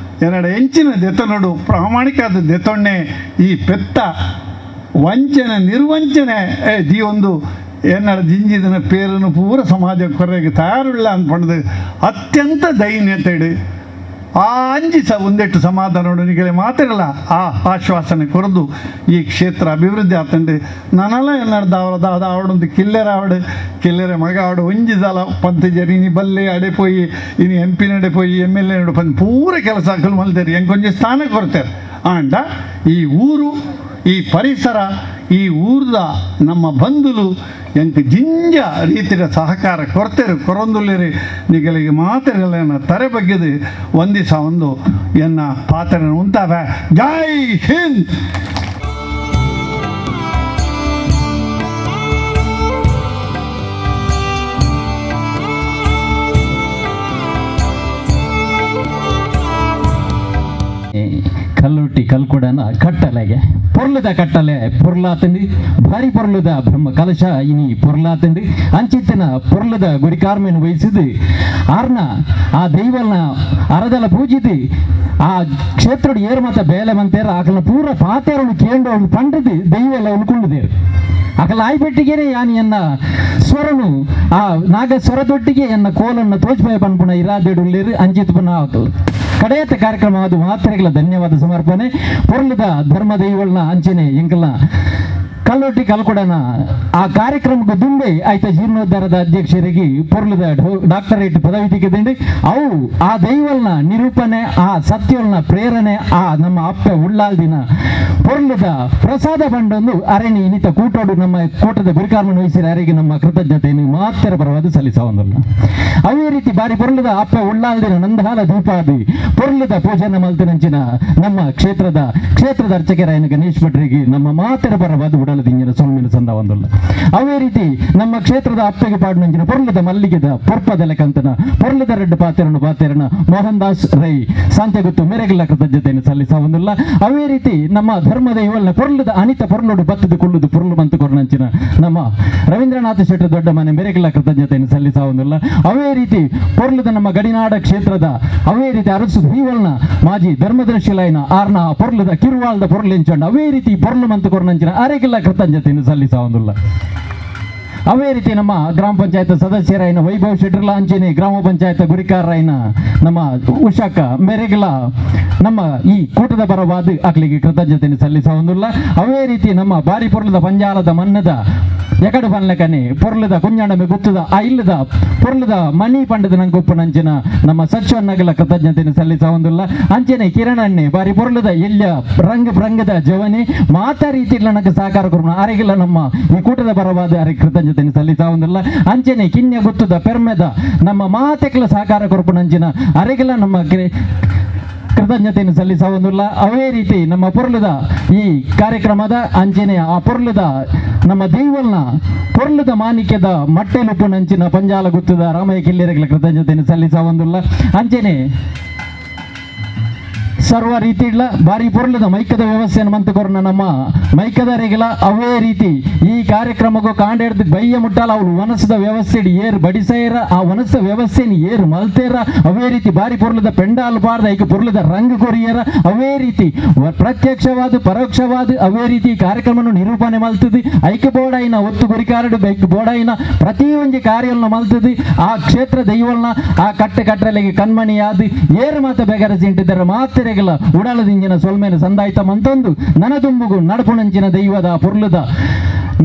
Speaker 9: ಎನ್ನಡ ಎಂಚಿನ ದೆತನೊಡು ಪ್ರಾಮಾಣಿಕ ಅದು ದೆತೊಣ್ಣೆ ಈ ಪೆತ್ತ ವಂಚನೆ ನಿರ್ವಂಚನೆ ದಿಯೊಂದು ಎನ್ನಡ ಜಿಂಜಿದನ ಪೇರನ್ನು ಪೂರ ಸಮಾಜ ಕೊರೆಗೆ ತಯಾರುಳ್ಳ ಅಂದ್ಪಂಡದು ಅತ್ಯಂತ ದೈನ್ಯತೆಡು ಆ ಅಂಜಿ ಸ ಒಂದೆಟ್ಟು ಸಮಾಧಾನ ನಿಗಲೆ ಮಾತಿರಲ್ಲ ಆ ಆಶ್ವಾಸನೆ ಕೊರದು ಈ ಕ್ಷೇತ್ರ ಅಭಿವೃದ್ಧಿ ಆತಂಡು ನನಲ ಎನ್ನಡ ದಾದ ಆವಡೊಂದು ಕಿಲ್ಲೆರ ಆವಡು ಕಿಲ್ಲೆರೆ ಮಗ ಆವಡು ಒಂಜಿ ದಲ ಪಂತಜರಿ ಇನಿ ಬಲ್ಲೆ ಅಡೆ ಪೋಯಿ ಇನಿ ಎಂ ಪಿ ನಡೆ ಪೋಯಿ M L A ನಡೆ ಪಂದ್ ಪೂರ ಕೆಲಸ ಹಾಕಲು ಮಲ್ತೇರಿ ಎಂಕೊಂಜಿ ಸ್ಥಾನ ಕೊರ್ತಾರೆ ಆಂಡ ಈ ಊರು ಈ ಪರಿಸರ ಈ ಊರ್ದ ನಮ್ಮ ಬಂಧುಲು ಎಂಕ್ ಜಿಂಜ ರೀತಿಯ ಸಹಕಾರ ಕೊರ್ತೆರು ಕೊರೊಂದುಲ್ಲೇರಿ ನಿಗಲಿಗೆ ಮಾತಿರಲ್ಲ ತರೆ ಬಗ್ಗೆದು ಒಂದಿಸ ಒಂದು ಎನ್ನ ಪಾತ್ರ ಉಂತಾವೆ. ಜೈ ಹಿಂದ್.
Speaker 10: ಕಲ್ಲುಟ್ಟಿ ಕಲ್ಕುಡನ ಕಟ್ಟಲೆಗೆ ಪೊರ್ಲುದ ಕಟ್ಟಲೆ ಪೊರ್ಲಾತಂಡಿ ಭಾರಿ ಪೊರ್ಲುದ ಬ್ರಹ್ಮ ಕಲಶ ಇನಿ ಪೊರ್ಲಾತಂಡಿ ಅಂಚಿತ್ತಿನ ಪೊರ್ಲುದ ಗುರಿಕಾರ್ಮೆನ್ ವಹಿಸಿದು ಆರ್ನ ಆ ದೈವಲ್ನ ಅರದಲ ಪೂಜಿದು ಆ ಕ್ಷೇತ್ರಡು ಏರು ಮತ ಬೇಲೆ ಮಂತೇರ ಆಕಲ್ನ ಪೂರ ಪಾತೇರಳು ಕೇಂದ್ರವಳು ಪಂಡದು ದೈವಲ್ಲ ಉಳ್ಕೊಳ್ಳುದೇರು ಅಕಲ ಆಯ್ಪೆಟ್ಟಿಗೆನೆ ಯಾನಿ ಎನ್ನ ಸ್ವರನು ಆ ನಾಗ ಸ್ವರದೊಟ್ಟಿಗೆ ಎನ್ನ ಕೋಲನ್ನು ತೋಚ್ಪಾಯ ಪನ್ಪುಣ ಇರಾದೆಡುಳ್ಳೇರು ಅಂಚಿತ್ ಪುನಃ ಕಡೆಯತ್ತ ಕಾರ್ಯಕ್ರಮ ಅದು ಮಾತ್ರೆಗಳ ಧನ್ಯವಾದ ಸಮರ್ಪಣೆ ಪೊರ್ಲುದ ಧರ್ಮ ದೈವಗಳನ್ನ ಅಂಚನೆ ಎಂಕಲ್ನ ಕಲ್ಲೊಟ್ಟಿ ಕಲ್ಕೊಡನ ಆ ಕಾರ್ಯಕ್ರಮಕ್ಕೆ ದುಂಬೆ ಆಯ್ತ ಜೀರ್ಣೋದ್ಧಾರದ ಅಧ್ಯಕ್ಷರಿಗೆ ಪೊರ್ಲುದ ಡಾಕ್ಟರೇಟ್ ಪದವಿ ತೆಗೆದಂಡಿ ಅವು ಆ ದೈವಲ್ನ ನಿರೂಪಣೆ ಆ ಸತ್ಯವಲ್ನ ಪ್ರೇರಣೆ ಆ ನಮ್ಮ ಅಪ್ಪ ಉಳ್ಳಾಲ್ದಿನ ಪೊರ್ಲುದ ಪ್ರಸಾದ ಬಂಡೊಂದು ಅರಣಿ ಇನ್ನಿತ ಕೂಟೋಡು ನಮ್ಮ ಕೂಟದ ಗುರಿಕಾರ್ಮಣ ವಹಿಸಿದ ಅರಿಗೆ ನಮ್ಮ ಕೃತಜ್ಞತೆಯನ್ನು ಮಾತ್ರ ಪರವಾದ ಸಲ್ಲಿಸವೊಂದಲ್ಲ. ಅದೇ ರೀತಿ ಬಾರಿ ಪೊರ್ಲುದ ಅಪ್ಪ ಉಳ್ಳಾಲ್ದಿನ ನಂದಾಲ ದೀಪಾದಿ ಪೊರ್ಲುದ ಪೂಜನ ಮಲ್ತಿನಂಚಿನ ನಮ್ಮ ಕ್ಷೇತ್ರದ ಕ್ಷೇತ್ರದ ಅರ್ಚಕರಾಯನ ಗಣೇಶ್ ಭಟ್ರಿಗೆ ನಮ್ಮ ಮಾತರ ಪರವಾದ ಉಡಲದಿಂಗಿನ ಸೊಮ್ಮಿನ ಸಂದ ಒಂದಲ್ಲ. ಅದೇ ರೀತಿ ನಮ್ಮ ಕ್ಷೇತ್ರದ ಅಪ್ಪಗೆ ಪಾಡಿನಂಚಿನ ಪೊರ್ಲದ ಮಲ್ಲಿಗೆದ ಪೊರ್ಪದ ಲೆಕ್ಕಂತನ ಪೊರ್ಲದ ರೆಡ್ಡು ಪಾತೆರನು ಪಾತೆರನ ಮೋಹನ್ ದಾಸ್ ರೈ ಸಾಂತ್ಯಗುತ್ತು ಮೇರೆಗೆಲ್ಲ ಕೃತಜ್ಞತೆಯನ್ನು ಸಲ್ಲಿಸ ಒಂದಲ್ಲ. ಅದೇ ರೀತಿ ನಮ್ಮ ಧರ್ಮದ ಇವಲ್ನ ಪೊರ್ಲದ ಅನಿತ ಪೊರ್ಲೋಡು ಬತ್ತದ ಕೊಳ್ಳುದು ಪೊರ್ಲು ಮಂತು ಕೊರ್ನಂಚಿನ ನಮ್ಮ ರವೀಂದ್ರನಾಥ ಶೆಟ್ಟರ್ ದೊಡ್ಡ ಮನೆ ಮೇರೆಗೆಲ್ಲ ಕೃತಜ್ಞತೆಯನ್ನು ಸಲ್ಲಿಸ ಒಂದಲ್ಲ. ಅದೇ ರೀತಿ ಪೊರ್ಲದ ನಮ್ಮ ಗಡಿನಾಡ ಕ್ಷೇತ್ರದ ಅದೇ ರೀತಿ ಅರಸು ಹೀವಲ್ನ ಮಾಜಿ ಧರ್ಮದರ್ಶಿಲೈನ ಆರ್ನ ಪೊರ್ಲದ ಕಿರುವಾಲ್ದ ಪೊರ್ಲೆಂಚೊಂಡ ಅದೇ ರೀತಿ ಪೊರ್ಲು ಮಂತು ಕೊರ್ನಂಚಿನ ಅರೆಗೆಲ್ಲ ಕೃತಜ್ಞತೆಯನ್ನು ಸಲ್ಲಿಸ ಒಂದಲ್ಲ. ಅದೇ ರೀತಿ ನಮ್ಮ ಗ್ರಾಮ ಪಂಚಾಯತ್ ಸದಸ್ಯರಾಯಿನ ವೈಭವ್ ಶೆಟ್ಟರ್ಲ ಅಂಚನೆ ಗ್ರಾಮ ಪಂಚಾಯತ್ ಗುರಿಕಾರರಾಯಿನ ನಮ್ಮ ಉಷಾಕ ಮೇರೆಗೆಲ್ಲ ನಮ್ಮ ಈ ಕೂಟದ ಪರವಾದ ಅಕ್ಲಿಗೆ ಕೃತಜ್ಞತೆಯನ್ನು ಸಲ್ಲಿಸ ಒಂದುಲ್ಲ. ಅದೇ ರೀತಿ ನಮ್ಮ ಬಾರಿ ಪೊರ್ಲದ ಪಂಜಾಲದ ಮನ್ನದ ಎಕಡು ಪನ್ಲಕನೆ ಪೊರ್ಲದ ಕುಂಜಾಣಮೆ ಗುತ್ತದ ಆ ಇಲ್ಲದ ಪೊರ್ಲದ ಮಣಿ ಪಂಡದ ನಂಗೊಪ್ಪನಂಚಿನ ನಮ್ಮ ಸಚ್ವನ್ನಗಲ ಕೃತಜ್ಞತೆಯನ್ನು ಸಲ್ಲಿಸ ಒಂದುಲ್ಲ. ಅಂಚನೆ ಕಿರಣಣ್ಣೆ ಬಾರಿ ಪೊರ್ಲದ ಎಲ್ಯ ರಂಗ ರಂಗದ ಜವನೆ ಮಾತಾ ರೀತಿ ನನಗೆ ಸಹಕಾರ ಕೊರ್ಮ ಅರೆಗೆಲ್ಲ ನಮ್ಮ ಈ ಕೂಟದ ಪರವಾದ ಅರೆ ಕೃತಜ್ಞತೆಯನ್ನು ಸಲ್ಲಿಸ ಒಂದುಲ್ಲ. ಅಂಚನೆ ಕಿನ್ಯ ಗುತ್ತದ ಪೆರ್ಮೆದ ನಮ್ಮ ಮಾತೆಕ್ಲ ಸಹಕಾರ ಕೊರ್ಪುನಂಚಿನ ಅರೆಗೆಲ್ಲ ನಮ್ಮ ಕೃತಜ್ಞತೆಯನ್ನು ಸಲ್ಲಿಸ ಒಂದುಲ್ಲ. ಅದೇ ರೀತಿ ನಮ್ಮ ಪೊರ್ಲದ ಈ ಕಾರ್ಯಕ್ರಮದ ಅಂಚನೆ ಆ ಪೊರ್ಲದ ನಮ್ಮ ದೈವಲ್ನ ಪೊರ್ಲದ ಮಾಣಿಕ್ಯದ ಮಟ್ಟೆಲುಪ್ಪುನಂಚಿನ ಪಂಜಾಲ ಗುತ್ತದ ರಾಮಯ್ಯ ಕಿಲ್ಲೆರಗಳ ಕೃತಜ್ಞತೆಯನ್ನು ಸಲ್ಲಿಸ ಒಂದುಲ್ಲ. ಅಂಚನೆ ಸರ್ವ ರೀತಿಡ್ಲ ಬಾರಿ ಪೊರ್ಲುದ ಮೈಕದ ವ್ಯವಸ್ಥೆಯನ್ನು ಮಂತು ಕೊರ್ನ ನಮ್ಮ ಮೈಕದರಿಗೆಲ ಅವೇ ರೀತಿ ಈ ಕಾರ್ಯಕ್ರಮಕ್ಕೂ ಕಾಂಡೇರ್ದು ಬಯ್ಯ ಮುಟ್ಟಾಲ ಅವಳು ವನಸದ ವ್ಯವಸ್ಥೆ ಏರು ಬಡಿಸೈರ ಆ ವನಸದ ವ್ಯವಸ್ಥೆನ ಏರು ಮಲ್ತೇರ ಅವೇ ರೀತಿ ಬಾರಿ ಪೊರ್ಲುದ ಪೆಂಡಾಲ್ ಪಾರ್ದ ಐಕ ಪೊರ್ಲುದ ರಂಗ್ ಕೊರಿಯರ ಅವೇ ರೀತಿ ಪ್ರತ್ಯಕ್ಷವಾದ ಪರೋಕ್ಷವಾದ ಅವೇ ರೀತಿ ಕಾರ್ಯಕ್ರಮವನ್ನು ನಿರೂಪಣೆ ಮಲ್ತದೆ ಐಕ ಬೋಡಾಯಿನ ಒತ್ತು ಗುರಿಕಾರಡು ಬೈಕ್ ಬೋಡಾಯಿನ ಪ್ರತಿಯೊಂದು ಕಾರ್ಯವನ್ನು ಮಲ್ತದೆ ಆ ಕ್ಷೇತ್ರ ದೈವಲ್ನ ಆ ಕಟ್ಟೆ ಕಟ್ಟಲೆಗೆ ಕಣ್ಮಣಿಯಾದ ಏರು ಮಾತ ಬೇಗರ ಸಿಂಟಿದ್ದರ ಮಾತೆರೆಗಲ ಉಡಲದಿಂಜಿನ ಸೊಲ್ಮೇಲೆ ಸಂದಾಯ್ತ ಮಂತೊಂದು ನನದುಂಬುಗು ನಡಪುಣಂಚಿನ ದೈವದ ಪೊರ್ಲುದ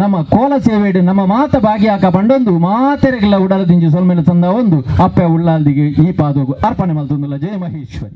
Speaker 10: ನಮ್ಮ ಕೋಲ ಸೇವೆಡು ನಮ್ಮ ಮಾತ ಭಾಗಿಯಾಕ ಪಂಡೊಂದು ಮಾತೆರೆಗಲ ಉಡಲದಿಂಜಿ ಸೊಲ್ಮೇಲೆ ಸಂದ ಒಂದು ಅಪ್ಪೆ ಉಳ್ಳಾಲ್ದಿಗೆ ಈ ಪಾದೋಗು ಅರ್ಪಣೆ ಮಲ್ತೊಂದುಲ್ಲ. ಜಯ ಮಹೇಶ್ವರಿ.